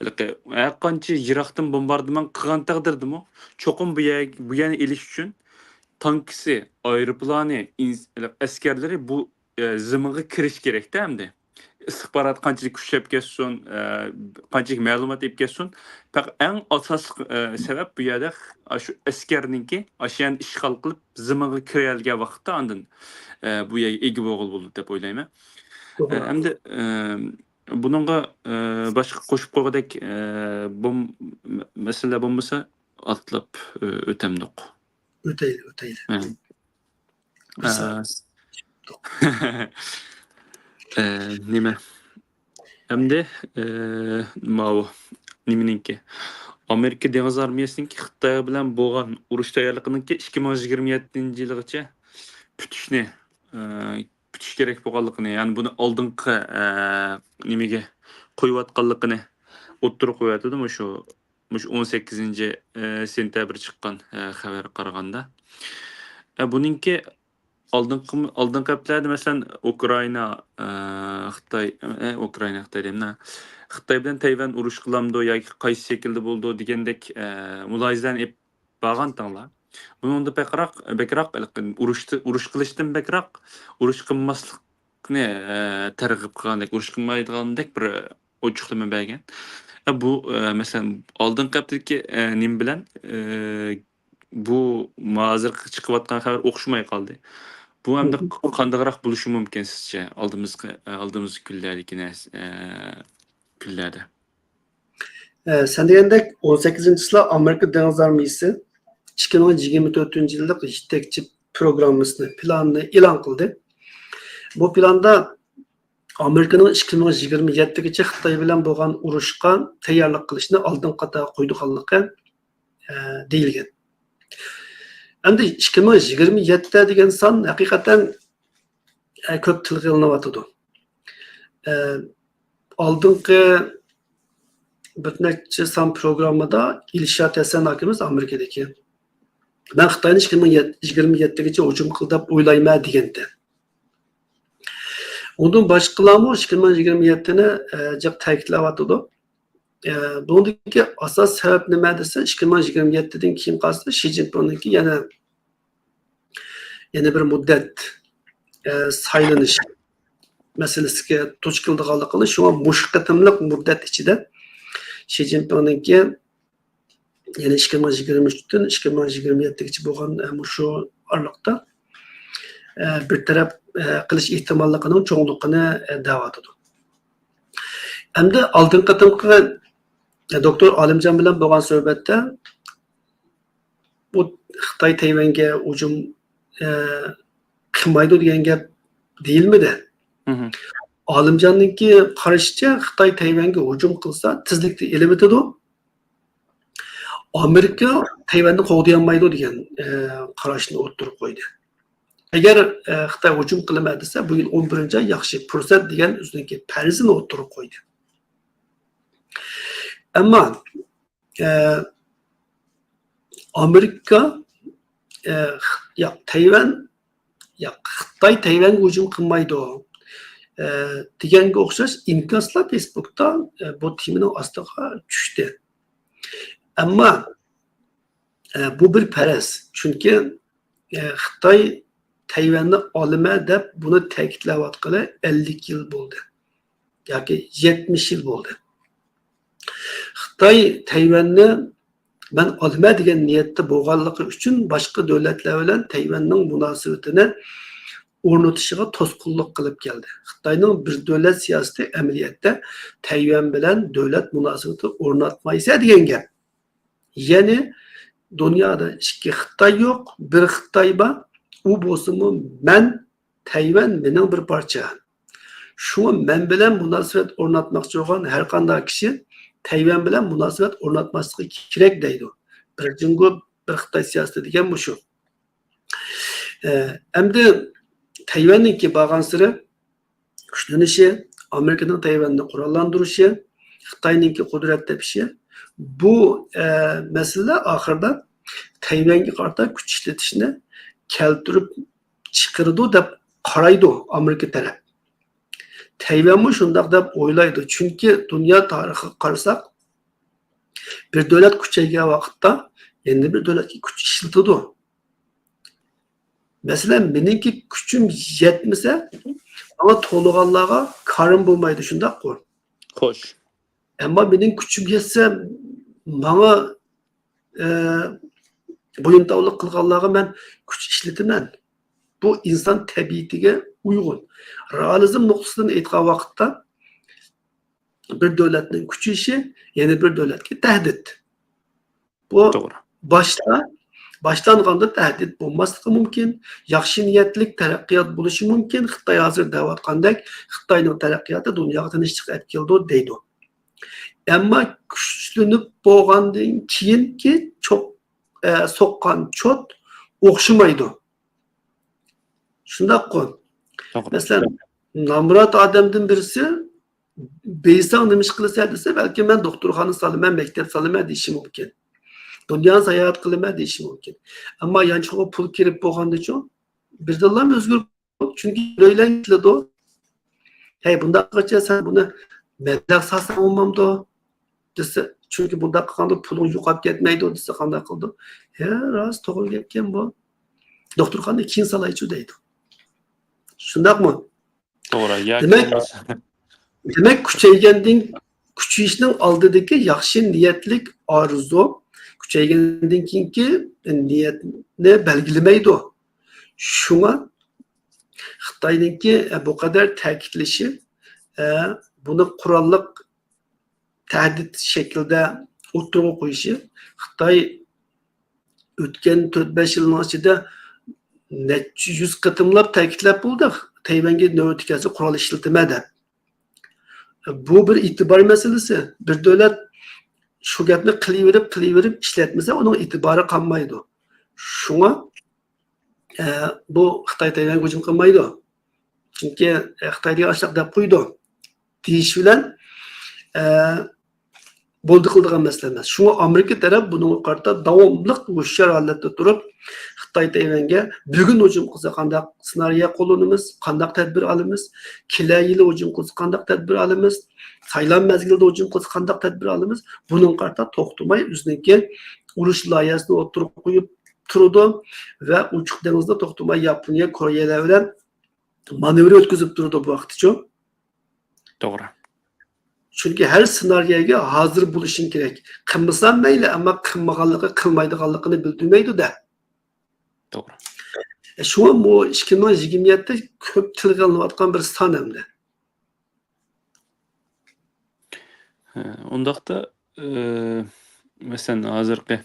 ھېلىقى ھەر قانچە يىراقتىن بومباردىمان قىلغان تەقدىردىمۇ، چوقۇم بۇ يەر، بۇ يەرنى ئېلىش ئۈچۈن تانكىسى، ئايروپىلانى، ئىنس-، ئەسكەرلىرى بۇ، ئە، زېمىنغا كىرىش كېرەكتە ئەمدى. ئىستىخبارات قانچىلىك كۈچەپ كەتسۇن، ئە، قانچىلىك مەلۇمات ئېلىپ كەتسۇن، پەقەت ئەڭ ئاساسلىق، ئە، سەۋەب بۇ يەردە ئاشۇ ئەسكەرنىڭكى ئاشۇ يەرنى ئىشغال قىلىپ زېمىنغا كىرەلىگەن ۋاقىتتا ئاندىن، ئە، بۇ يەرگە ئىگە بولغىلى بولىدۇ دەپ ئويلايمەن. ئە، توغرا. ئەمدى، ئە، بۇنىڭغا، ئە، باشقا قوشۇپ قويغۇدەك، ئە، بولم-، مە-، مەسىلىلەر بولمىسا ئاتلاپ، ئە، ئۆتەمدۇق. ئۆتەيلى، ئۆتەيلى. ھە. بىر ئە، سائەت. ئە، نېمە؟ ئەمدى، ئە، ماۋۇ، نېمىنىڭكى؟ ئامېرىكا دېڭىز ئارمىيەسىنىڭكى خىتاي بىلەن بولغان ئۇرۇش تەييارلىقىنىڭكى ئىككى مىڭ يىگىرمە يەتتىنچى يىلغىچە پۈتۈشنى، ئە، پۈتۈش كېرەك بولغانلىقىنى، يەنى بۇنى ئالدىنقى، ئە، نېمىگە قويۇۋاتقانلىقىنى ئوتتۇرىغا قويۇۋاتىدۇ، مۇشۇ مۇشۇ ئون سەككىزىنچى، ئە، سېنتەبىر چىققان، ئە، خەۋەرگە قارىغاندا. ئە، بۇنىڭكى ئالدىنقى، ئالدىنقى ھەپتىلەردە، مەسىلەن، ئۇكرائىنا، ئە، خىتاي، ئە، ئۇكرائىنا، خىتاي دەيمەن، خىتاي بىلەن تەيۋەن ئۇرۇش قىلامدۇ ياكى قايسى شەكىلدە بولىدۇ دېگەندەك، ئە، مۇلاھىزىلەرنى ئېلىپ بارغانتىڭلار. بۇنىڭدا بەكرەك، بەكرەك ئۇرۇشتا، ئۇرۇش قىلىشتىن بەكرەك ئۇرۇش قىلماسلىقنى، ئە، تەرغىب قىلغاندەك، ئۇرۇش قىلمايدىغاندەك بىر ئوچۇقلىما بەرگەن. ئە، بۇ، ئە، مەسىلەن، ئالدىنقى ھەپتىدىكى، ئە، نېمە بىلەن، ئە، بۇ ھازىرقى چىقىۋاتقان خەۋەر ئوخشىماي قالدى. بۇ ئەمدى مم. قانداقراق بولۇشى مۇمكىن سىزچە؟ ئالدىمىزقى، ئە، ئالدىمىزقى كۈنلەردىكى نەرسە، ئە، كۈنلەردە. ئە، سەن دېگەندەك، ئون سەككىزىنچى چىسلا ئامېرىكا دېڭىز ئارمىيىسى ئىككى مىڭ يىگىرمە تۆتىنچى يىللىق يېتەكچى پروگراممىسىنى، پىلانىنى ئېلان قىلدى. بۇ پىلاندا ئامېرىكىنىڭ ئىككى مىڭ يىگىرمە يەتتىگىچە خىتاي بىلەن بولغان ئۇرۇشقا تەييارلىق قىلىشنى ئالدىنقى قاتارغا قويىدىغانلىقى، ئە، دېيىلگەن. ئەمدى ئىككى مىڭ يىگىرمە يەتتە دېگەن سان ھەقىقەتەن، ئە، كۆپ تىلغا ئېلىنىۋاتىدۇ. ئە، ئالدىنقى بىر نەچچە سان پروگراممىدا ئىلشات ھەسەن ئاكىمىز ئامېرىكىدىكى، مەن خىتاينى ئىككى مىڭ يىگىرمە يەتتىگىچە ھۇجۇم قىل دەپ ئويلايمەن دېگەنتى. ئۇندىن باشقىلارمۇ ئىككى مىڭ يىگىرمە يەتتىنى، ئە، جىق تەكىتلەۋاتىدۇ. ئە، بۇنىڭدىكى ئاساس سەۋەب نېمە دېسە، ئىككى مىڭ يىگىرمە يەتتىدىن كېيىن قالسا شى جىنپىڭنىڭكى يەنە، يەنە بىر مۇددەت، ئە، سايلىنىش مەسىلىسىگە دۇچ كېلىدىغانلىقىنى، شۇڭا مۇشۇ قېتىملىق مۇددەت ئىچىدە شى جىنپىڭنىڭكى يەنى ئىككى مىڭ يىگىرمە ئۈچتىن ئىككى مىڭ يىگىرمە يەتتىگىچە بولغان، ئە، مۇشۇ ئارىلىقتا، ئە، بىر تەرەپ، ئە، قىلىش ئېھتىماللىقىنىڭ چوڭلۇقىنى، ئە، دەۋاتىدۇ. ئەمدى ئالدىنقى قېتىمقى، ئە، دوكتور ئالىمجان بىلەن بولغان سۆھبەتتە بۇ خىتاي تەيۋەنگە ھۇجۇم، ئە، قىلمايدۇ دېگەن گەپ دېيىلمىدى. مهم. ئالىمجاننىڭكى قارىشىچە، خىتاي تەيۋەنگە ھۇجۇم قىلسا تېزلىكتە ئېلىۋېتىدۇ. ئامېرىكا تەيۋەننى قوغدىيالمايدۇ دېگەن، ئە، قاراشنى ئوتتۇرىغا قويدى. ئەگەر، ئە، خىتاي ھۇجۇم قىلىمەن دېسە، بۇ يىل ئون بىرىنچى ئاي ياخشى پۇرسەت دېگەن ئۆزىنىڭكى پەرىزىنى ئوتتۇرىغا قويدى. ئەمما، ئە، ئامېرىكا، ئە، خ-، ياق، تەيۋەن ياق، خىتاي تەيۋەنگە ھۇجۇم قىلمايدۇ، ئە، دېگەنگە ئوخشاش ئىنكاسلار فېيسبۇكتا، ئە، بۇ تېمىنىڭ ئاستىغا چۈشتى. ئەمما، ئە، بۇ بىر پەرەز. چۈنكى، ئە، خىتاي تەيۋەننى ئالىمەن دەپ بۇنى تەكىتلەۋاتقىلى ئەللىك يىل بولدى. ياكى يەتمىش يىل بولدى. خىتاي تەيۋەننى مەن ئالىمەن دېگەن نىيەتتە بولغانلىقى ئۈچۈن باشقا دۆلەتلەر بىلەن تەيۋەننىڭ مۇناسىۋىتىنى ئورنىتىشىغا توسقۇنلۇق قىلىپ كەلدى. خىتاينىڭ بىر دۆلەت سىياسىتى ئەمەلىيەتتە تەيۋەن بىلەن دۆلەت مۇناسىۋىتى ئورناتمايسەن دېگەن گەپ. يەنى دۇنيادا ئىككى خىتاي يوق، بىر خىتاي بار. ئۇ بولسىمۇ مەن، تەيۋەن مېنىڭ بىر پارچە. شۇڭا مەن بىلەن مۇناسىۋەت ئورناتماقچى بولغان ھەر قانداق كىشى تەيۋەن بىلەن مۇناسىۋەت ئورناتماسلىقى كېرەك دەيدۇ. بىر جۇڭگو، بىر خىتاي سىياسىتى دېگەن مۇشۇ. ئە، ئەمدى تەيۋەننىڭكى بارغانسېرى كۈچلىنىشى، ئامېرىكىنىڭ تەيۋەننى قوراللاندۇرۇشى، خىتاينىڭكى قۇدرەت تېپىشى، بۇ، ئە، مەسىلىلەر ئاخىرىدا تەيۋەنگە قارىتا كۈچ ئىشلىتىشنى كەلتۈرۈپ چىقىرىدۇ دەپ قارايدۇ ئامېرىكا تەرەپ. تەيۋەنمۇ شۇنداق دەپ ئويلايدۇ، چۈنكى دۇنيا تارىخىغا قارىساق، بىر دۆلەت كۈچەيگەن ۋاقىتتا يەنە بىر دۆلەتكە كۈچ ئىشلىتىدۇ. مەسىلەن، مېنىڭكى كۈچۈم يەتمىسە، ماڭا تولىغانلارغا كارىم بولمايدۇ، شۇنداققۇ؟ خوش. ئەمما مېنىڭ كۈچۈم يەتسە، ماڭا، ئە، بويۇنتاۋلىق قىلغانلارغا مەن كۈچ ئىشلىتىمەن. بۇ ئىنسان تەبىئىتىگە ئۇيغۇن. رېئالىزم نۇقتىسىدىن ئېيتقان ۋاقىتتا، بىر دۆلەتنىڭ كۈچىيىشى يەنە بىر دۆلەتكە تەھدىت. بۇ توغرا. باشتا، باشلانغاندا تەھدىت بولماسلىقى مۇمكىن، ياخشى نىيەتلىك تەرەققىيات بولۇشى مۇمكىن. خىتاي ھازىر دەۋاتقاندەك، خىتاينىڭ تەرەققىياتى دۇنياغا تىنچلىق ئەپ كېلىدۇ دەيدۇ. ئەمما كۈچلىنىپ بولغاندىن كېيىنكى چوق-، ئە، سوققان چوت ئوخشىمايدۇ. شۇنداققۇ؟ توغرا. مەسىلەن، نامرات ئادەمدىن بىرسى، «بېيىساڭ نېمە ئىش قىلىسەن؟» دېسە، بەلكىم، «مەن دوختۇرخانا سالىمەن، مەكتەپ سالىمەن» دېيىشى مۇمكىن. «دۇنيانى ساياھەت قىلىمەن» دېيىشى مۇمكىن. ئەمما يانچۇقىغا پۇل كىرىپ بولغاندىچۇ، بىردىنلا ئۆزگىرىپ، چۈنكى ئۆيلەن كېلىدۇ. «ھەي، بۇنداق قىلغىچە سەن بۇنى مەبلەغ سالساڭ بولمامدۇ؟» دېسە، «چۈنكى بۇنداق قىلغاندا پۇلۇڭ يوقاپ كەتمەيدۇ» دېسە، قانداق قىلىدۇ؟ «ھە، راست، توغرا گەپكەن بۇ. دوختۇرخانىنى كېيىن سالايچۇ» دەيدۇ. شۇنداقمۇ؟ توغرا. ياكى دېمەك، بولمىسا دېمەك، كۈچەيگەندىن، كۈچىيىشنىڭ ئالدىدىكى ياخشى نىيەتلىك ئارزۇ كۈچەيگەندىن كېيىنكى نىيەتنى بەلگىلىمەيدۇ. شۇڭا خىتاينىڭكى، ئە، بۇ قەدەر تەكىتلىشى، ئە، بۇنى قوراللىق تەھدىت شەكلىدە ئوتتۇرىغا قويۇشى، خىتاي ئۆتكەن تۆت بەش يىلنىڭ ئىچىدە نەچچە يۈز قېتىملاپ تەكىتلەپ بولدى، تەيۋەنگە نۆۋىتى كەلسە قورال ئىشلىتىمەن دەپ. بۇ بىر ئېتىبار مەسىلىسى. بىر دۆلەت شۇ گەپنى قىلىۋېرىپ، قىلىۋېرىپ ئىشلەتمىسە، ئۇنىڭ ئېتىبارى قالمايدۇ. شۇڭا، ئە، بۇ خىتاي تەيۋەنگە ھۇجۇم قىلمايدۇ. چۈنكى، ئە، خىتاي دېگەن ئاشۇنداق دەپ قويىدۇ. دېيىش بىلەن، ئە، بولدى قىلىدىغان مەسىلە ئەمەس. شۇڭا ئامېرىكا تەرەپ بۇنىڭغا قارىتا داۋاملىق ھوشيار ھالەتتە تۇرۇپ، خىتاي تەيۋەنگە بۈگۈن ھۇجۇم قىلسا قانداق سېنارىيە قوللىنىمىز، قانداق تەدبىر ئالىمىز، كېلەر يىلى ھۇجۇم قىلسا قانداق تەدبىر ئالىمىز، سايلام مەزگىلىدە ھۇجۇم قىلسا قانداق تەدبىر ئالىمىز، بۇنىڭغا قارىتا توختىماي ئۆزىنىڭكى ئۇرۇش لايىھەسىنى ئوتتۇرىغا قويۇپ تۇرىدۇ ۋە ئوچۇق دېڭىزدا توختىماي ياپونىيە، كورېيەلەر بىلەن مانېۋىر ئۆتكۈزۈپ تۇرىدۇ بۇ ۋاقىتتىچۇ. توغرا. چۈنكى ھەر سېنارىيەگە ھازىر بولۇشۇڭ كېرەك. قىلمىسام مەيلى، ئەمما قىلمىغانلىقى، قىلمايدىغانلىقىنى بىلدۈرمەيدۇ-دە. توغرا. ئە، شۇڭا بۇ ئىككى مىڭ يىگىرمە يەتتە كۆپ تىلغا ئېلىنىۋاتقان بىر سان ئەمدى. ھە، ئۇنداقتا، ئى، مەسىلەن، ھازىرقى،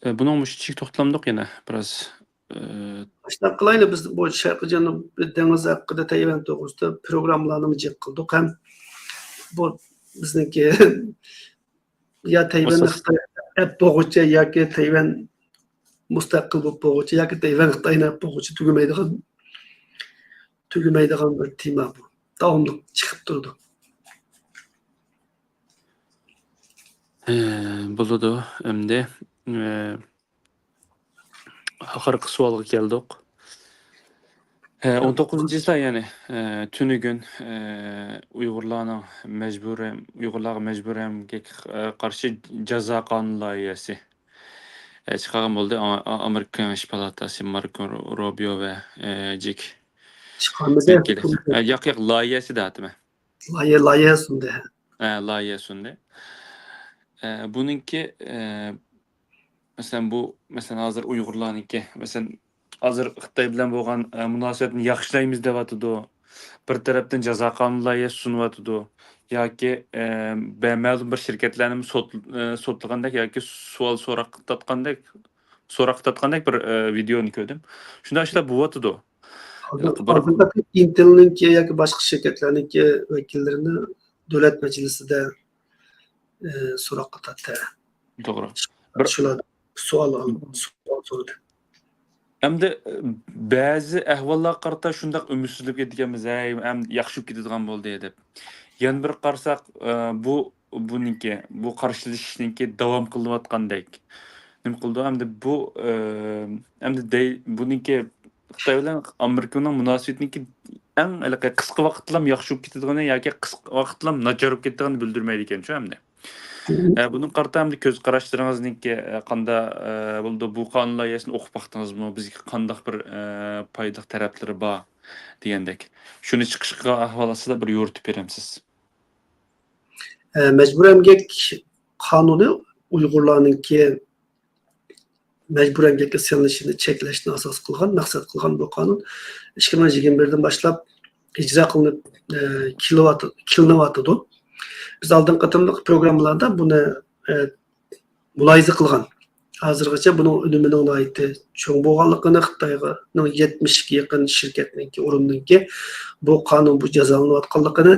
ئى، بۇنىڭ مۇشۇ ئىچىگە توختىلامدۇق يەنە بىراز، ئى، شۇنداق قىلايلى، بىز بۇ شەرقىي جەنۇبىي دېڭىز ھەققىدە، تەيۋەن توغرىسىدا پروگراممىلارنىمۇ جىق قىلدۇق ھەم بۇ بىزنىڭكى يا تەيۋەننى خىتاي ئەپ بولغۇچە ياكى تەيۋەن مۇستەقىل بولۇپ بولغۇچە ياكى تەيۋەن خىتاينى ئەپ بولغۇچە تۈگىمەيدىغان، تۈگىمەيدىغان بىر تېما بۇ. داۋاملىق چىقىپ تۇرىدۇ. ھە، بولىدۇ. ئەمدى، ئە، ئاخىرقى سوئالغا كەلدۇق. ھە، ئون توققۇزىنچى سان، يەنى، ئە، تۈنۈگۈن، ئە، ئۇيغۇرلارنىڭ مەجبۇرىي، ئۇيغۇرلارغا مەجبۇرىي ئەمگەككە، ئە، قارشى جازا قانۇن لايىھەسى. ئە، چىقارغان بولدى. ئا-، ئا-، ئامېرىكا كېڭەش پالاتاسى ماركو رو-، روبىيو ۋە، ئە، جېك چىقارمىدى. سەنكېلى. ئە، ياق، ياق، لايىھەسى دە ئاتىمە. لايىھە، لايىھە سۇندى. ئە، لايىھە سۇندى. ئە، بۇنىڭكى، ئە، مەسىلەن، بۇ، مەسىلەن، ھازىر ئۇيغۇرلارنىڭكى، مەسىلەن، ھازىر خىتاي بىلەن بولغان، ئە، مۇناسىۋەتنى ياخشىلايمىز دەۋاتىدۇ. بىر تەرەپتىن جازا قانۇن لايىھەسى سۇنۇۋاتىدۇ. ياكى، ئە، بە-، مەلۇم بىر شىركەتلەرنى سوت-، ئە، سوتلىغاندەك ياكى سوئال سوراققا تارتقاندەك، سوراققا تارتقاندەك بىر، ئە، ۋىدېئونى كۆردۈم. شۇنداق ئىشلار بولۇۋاتىدۇ. بىر ئالدىنقى ئىنتېلنىڭكى ياكى باشقا شىركەتلەرنىڭكى ۋەكىللىرىنى دۆلەت مەجلىسىدە، ئە، سوراققا تارتتى. توغرا. بىر شۇلار سوئال، سوئال سورىدى. ئەمدى، ئە، بەزى ئەھۋاللارغا قارىتا شۇنداق ئۈمىدسىزلىنىپ كەتكەنمىز، ھەي، ئەمدى ياخشى بولۇپ كېتىدىغان بولدى دەپ. يەنە بىر قارىساق، ئە، بۇ، بۇنىڭكى، بۇ قارشىلىشىشنىڭكى داۋام قىلىنىۋاتقاندەك. نېمە قىلىدۇ؟ ئەمدى بۇ، ئە، ئەمدى دەي-، بۇنىڭكى خىتاي بىلەن ئامېرىكىنىڭ مۇناسىۋىتىنىڭكى ئەڭ ھېلىقى قىسقا ۋاقىتتىلا ياخشى بولۇپ كېتىدىغىنى ياكى قىسقا ۋاقىتتىلا ناچار بولۇپ كېتىدىغىنىنى بىلدۈرمەيدىكەنچۇ ئەمدى. ئە، بۇنىڭغا قارىتا ئەمدى كۆز قاراشلىرىڭىزنىڭكى، ئە، قانداق، ئە، بولىدۇ؟ بۇ قانۇن لايىھەسىنى ئوقۇپ باقتىڭىزمۇ؟ بىزگە قانداق بىر، ئە، پايدىلىق تەرەپلىرى بار دېگەندەك. شۇنى چىقىشقا ئەھۋال ئاستىدا بىر يورۇتۇپ بېرەمسىز؟ ئە، مەجبۇرىي ئەمگەك قانۇنى ئۇيغۇرلارنىڭكى مەجبۇرىي ئەمگەككە سېلىنىشىنى چەكلەشنى ئاساس قىلغان، مەقسەت قىلغان بۇ قانۇن ئىككى مىڭ يىگىرمە بىردىن باشلاپ ئىجرا قىلىنىپ، ئە، كېلىۋاتى-، كېلىنىۋاتىدۇ. بىز ئالدىنقى قېتىملىق پروگراممىلاردا بۇنى، ئە، مۇلاھىزە قىلغان. ھازىرغىچە بۇنىڭ ئۈنۈمىنىڭ ناھايىتى چوڭ بولغانلىقىنى، خىتاينىڭ يەتمىشكە يېقىن شىركەتنىڭكى، ئورۇننىڭكى بۇ قانۇن بويىچە جازالىنىۋاتقانلىقىنى،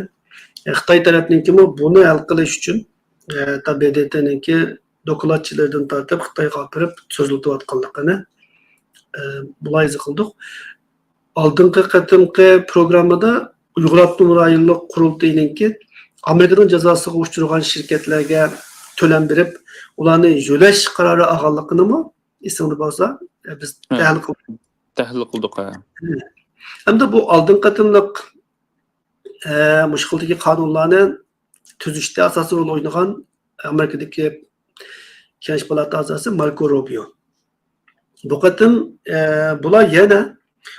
ئە، خىتاي تەرەپنىڭكىمۇ بۇنى ھەل قىلىش ئۈچۈن، ئە، تا ب د ت نىڭكى دوكلاتچىلىرىدىن تارتىپ خىتايغا ئاپىرىپ سۆزلىتىۋاتقانلىقىنى، ئە، مۇلاھىزە قىلدۇق. ئالدىنقى قېتىمقى پروگراممىدا ئۇيغۇر ئاپتونوم رايونلۇق قۇرۇلتىيىنىڭكى ئامېرىكىنىڭ جازاسىغا ئۇچرىغان شىركەتلەرگە تۆلەم بېرىپ، ئۇلارنى يۆلەش قارارى ئالغانلىقىنىمۇ ئېسىڭدە بولسا، بىز ھە. تەھلىل قىلدۇق. تەھلىل قىلدۇق، ھە. ئەمدى بۇ ئالدىنقى قېتىملىق، ئە، مۇشۇ خىلدىكى قانۇنلارنى تۈزۈشتە ئاساسىي رول ئوينىغان ئامېرىكىدىكى كېڭەش پالاتا ئەزاسى ماركو روبىيو. بۇ قېتىم، ئە، بۇلار يەنە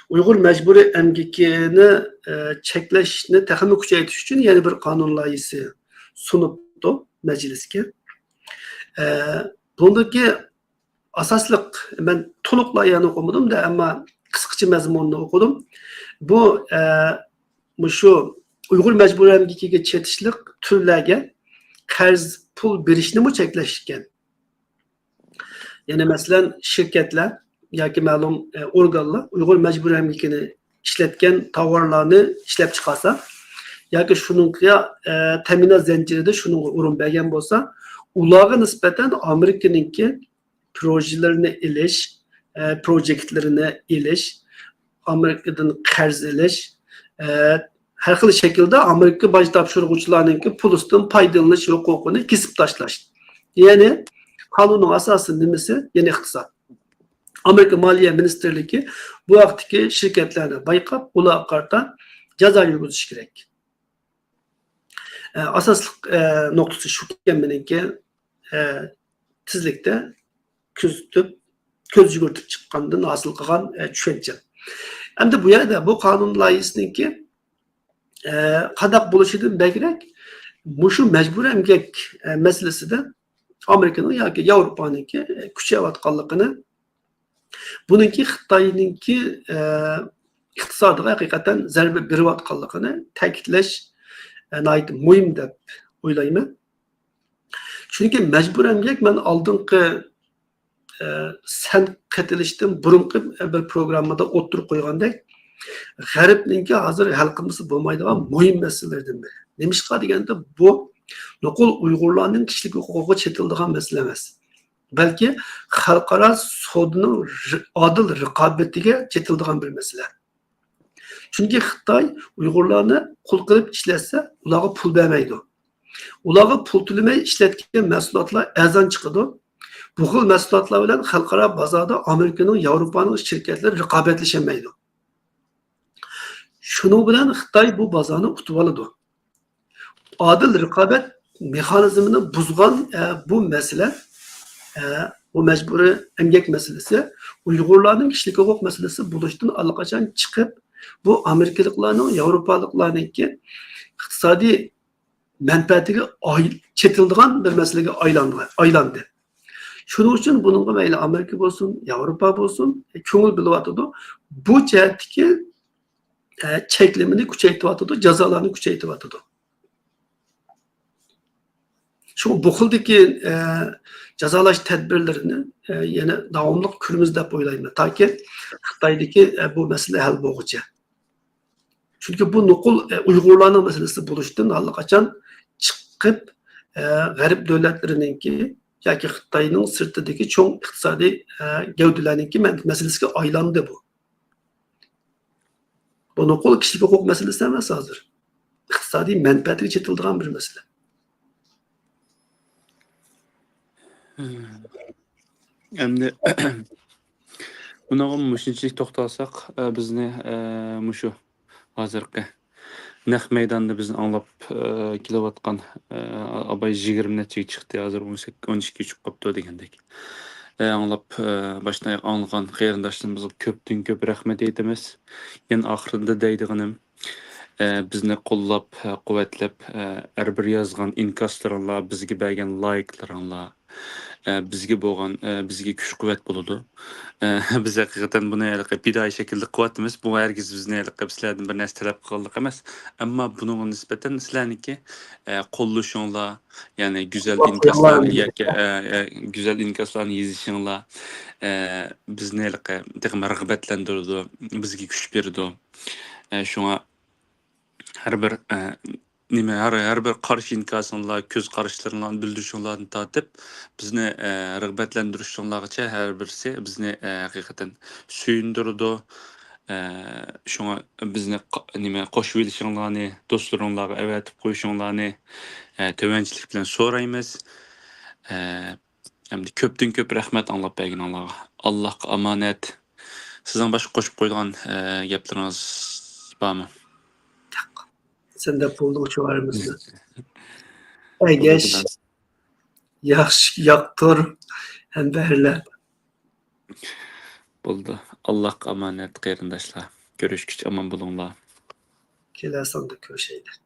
ئۇيغۇر مەجبۇرىي ئەمگىكىنى، ئە، چەكلەشنى تېخىمۇ كۈچەيتىش ئۈچۈن يەنە بىر قانۇن لايىھىسى سۇنۇپتۇ مەجلىسكە. ئە، بۇندىكى ئاساسلىق، مەن تولۇق لايىھەنى ئوقۇمىدىم-دە، ئەمما قىسقىچە مەزمۇنىنى ئوقۇدۇم. بۇ، ئە، مۇشۇ ئۇيغۇر مەجبۇرىي ئەمگىكىگە چېتىشلىق تۈرلەرگە قەرز پۇل بېرىشنىمۇ چەكلەش ئىكەن. يەنى مەسىلەن، شىركەتلەر ياكى مەلۇم، ئە، ئورگانلار ئۇيغۇر مەجبۇرىي ئەمگىكىنى ئىشلەتكەن تاۋارلارنى ئىشلەپ چىقارسا ياكى شۇنىڭغا، ئە، تەمىنات زەنجىرىدە شۇنىڭغا ئورۇن بەرگەن بولسا، ئۇلارغا نىسبەتەن ئامېرىكىنىڭكى پروژىلىرىنى ئېلىش، ئە، پروجېكتلىرىنى ئېلىش، ئامېرىكىدىن قەرز ئېلىش، ئە، ھەر خىل شەكىلدە ئامېرىكا باج تاپشۇرغۇچىلارنىڭكى پۇلىسىدىن پايدىلىنىش ھوقۇقىنى كېسىپ تاشلاش. يەنى قانۇننىڭ ئاساسىي نېمىسى؟ يەنى ئىقتىساد. ئامېرىكا مالىيە مىنىستىرلىكى بۇ ھەقتىكى شىركەتلەرنى بايقاپ، ئۇلارغا قارىتا جازا يۈرگۈزۈش كېرەك. ئە، ئاساسلىق، ئە، نۇقتىسى شۇكەن مېنىڭكى، ئە، تېزلىكتە كۆزىتىپ، كۆز يۈگۈرتۈپ چىققاندىن ھاسىل قىلغان، ئە، چۈشەنچەم. ئەمدى بۇ يەردە بۇ قانۇن لايىھىسىنىڭكى، ئە، قانداق بولۇشىدىن بەكرەك مۇشۇ مەجبۇرىي ئەمگەك، ئە، مەسىلىسىدە ئامېرىكىنىڭ ياكى ياۋروپانىڭكى، ئە، كۈچەيۋاتقانلىقىنى، بۇنىڭكى خىتاينىڭكى، ئە، ئىقتىسادىغا ھەقىقەتەن زەربە بېرىۋاتقانلىقىنى تەكىتلەش، ئە، ناھايىتى مۇھىم دەپ ئويلايمەن. چۈنكى مەجبۇرىي ئەمگەك، مەن ئالدىنقى، ئە، سەن قېتىلىشتىن بۇرۇنقى بىر پروگراممىدا ئوتتۇرىغا قويغاندەك، غەربنىڭكى ھازىر ھەل قىلمىسا بولمايدىغان مۇھىم مەسىلىلەردىن بىرى. نېمىشقا دېگەندە، بۇ نوقۇل ئۇيغۇرلارنىڭ كىشىلىك ھوقۇقىغا چېتىلىدىغان مەسىلە ئەمەس. بەلكى خەلقئارا سودىنىڭ ر-، ئادىل رىقابىتىگە چېتىلىدىغان بىر مەسىلە. چۈنكى خىتاي ئۇيغۇرلارنى قۇل قىلىپ ئىشلەتسە، ئۇلارغا پۇل بەرمەيدۇ. ئۇلارغا پۇل تۆلىمەي ئىشلەتكەن مەھسۇلاتلار ئەرزان چىقىدۇ. بۇ خىل مەھسۇلاتلار بىلەن خەلقئارا بازاردا ئامېرىكىنىڭ، ياۋروپانىڭ شىركەتلىرى رىقابەتلىشەلمەيدۇ. شۇنىڭ بىلەن خىتاي بۇ بازارنى ئۇتۇۋالىدۇ. ئادىل رىقابەت مېخانىزمىنى بۇزغان، ئە، بۇ مەسىلە، ئە، بۇ مەجبۇرىي ئەمگەك مەسىلىسى ئۇيغۇرلارنىڭ كىشىلىك ھوقۇق مەسىلىسى بولۇشتىن ئاللىقاچان چىقىپ، بۇ ئامېرىكىلىقلارنىڭ، ياۋروپالىقلارنىڭكى ئىقتىسادىي مەنپەئەتىگە ئاي-، چېتىلىدىغان بىر مەسىلىگە ئايلانغان، ئايلاندى. شۇنىڭ ئۈچۈن بۇنىڭغا مەيلى ئامېرىكا بولسۇن، ياۋروپا بولسۇن، كۆڭۈل بۆلۈۋاتىدۇ. بۇ جەھەتتىكى، ئە، چەكلىمىنى كۈچەيتىۋاتىدۇ، جازالارنى كۈچەيتىۋاتىدۇ. شۇڭا بۇ خىلدىكى، ئە، جازالاش تەدبىرلىرىنى، ئە، يەنە داۋاملىق كۆرىمىز دەپ ئويلايمەن، تاكى خىتايدىكى، ئە، بۇ مەسىلە ھەل بولغۇچە. چۈنكى بۇ نوقۇل، ئە، ئۇيغۇرلارنىڭ مەسىلىسى بولۇشتىن ئاللىقاچان چىقىپ، ئە، غەرب دۆلەتلىرىنىڭكى ياكى خىتاينىڭ سىرتىدىكى چوڭ ئىقتىسادىي، ئە، گەۋدىلەرنىڭكى مەن-، مەسىلىسىگە ئايلاندى بۇ. بۇ نوقۇل كىشىلىك ھوقۇق مەسىلىسى ئەمەس ھازىر. ئىقتىسادىي مەنپەئەتكە چېتىلىدىغان بىر مەسىلە. ئەمدى بۇنىڭغا مۇشۇنچىلىك توختالساق، ئە، بىزنى، ئە، مۇشۇ ھازىرقى نەق مەيداندا بىزنى ئاڭلاپ، ئە، كېلىۋاتقان، ئە، ئاباي يىگىرمە نەچچىگە چىقتى، ھازىر ئون سەككىز، ئون ئىككىگە چۈشۈپ قاپتۇ دېگەندەك. ئە، ئاڭلاپ، ئە، باشتىن ئاياق ئاڭلىغان قېرىنداشلىرىمىزغا كۆپتىن كۆپ رەھمەت ئېيتىمىز. يەنە ئاخىرىدا دەيدىغىنىم، ئە، بىزنى قوللاپ، ئە، قۇۋۋەتلەپ، ئە، ھەر بىر يازغان ئىنكاسلىرىڭلار، بىزگە بەرگەن لايكلىرىڭلار، ئە، بىزگە بولغان، ئە، بىزگە كۈچ-قۇۋۋەت بولىدۇ. ئە، بىز ھەقىقەتەن بۇنى ھېلىقى پىدائىي شەكىلدە قىلىۋاتىمىز. بۇ ھەرگىز بىزنى ھېلىقى سىلەردىن بىر نەرسە تەلەپ قىلغانلىق ئەمەس. ئەمما بۇنىڭغا نىسبەتەن سىلەرنىڭكى، ئە، قوللىشىڭلار، يەنى گۈزەل ئىنكاسلارنى ياكى، ئە، ئە، گۈزەل ئىنكاسلارنى يېزىشىڭلار، ئە، بىزنى ھېلىقى تېخىمۇ رىغبەتلەندۈرىدۇ، بىزگە كۈچ بېرىدۇ. ئە، شۇڭا ھەر بىر، ئە، نېمە، ھەر، ھەر بىر قارشى ئىنكاسىڭلار، كۆز قاراشلىرىڭلارنى بىلدۈرۈشۈڭلاردىن تارتىپ، بىزنى، ئە، رىغبەتلەندۈرۈشۈڭلارغىچە ھەر بىرسى بىزنى، ئە، ھەقىقەتەن سۆيۈندۈرىدۇ. ئە، شۇڭا بىزنى قا-، نېمە، قوشۇۋېلىشىڭلارنى، دوستلىرىڭلارغا ئەۋەتىپ قويۇشۇڭلارنى، ئە، تۆۋەنچىلىك بىلەن سورايمىز. ئە، ئەمدى كۆپتىن كۆپ رەھمەت ئاڭلاپ بەرگىنىڭلارغا. ئاللاھقا ئامانەت. سىزنىڭ باشقا قوشۇپ قويىدىغان، ئە، گەپلىرىڭىز بارمۇ؟ سەن دەپ بولدۇق شۇ ئارىمىزدا. ئەگەش، ياخشى، ياقتۇر، ھەمبەھىرلەر. بولدى. ئاللاھقا ئامانەت، قېرىنداشلار. كۆرۈشكىچە ئامان بولۇڭلار. كېلەر ساندا كۆرۈشەيلى.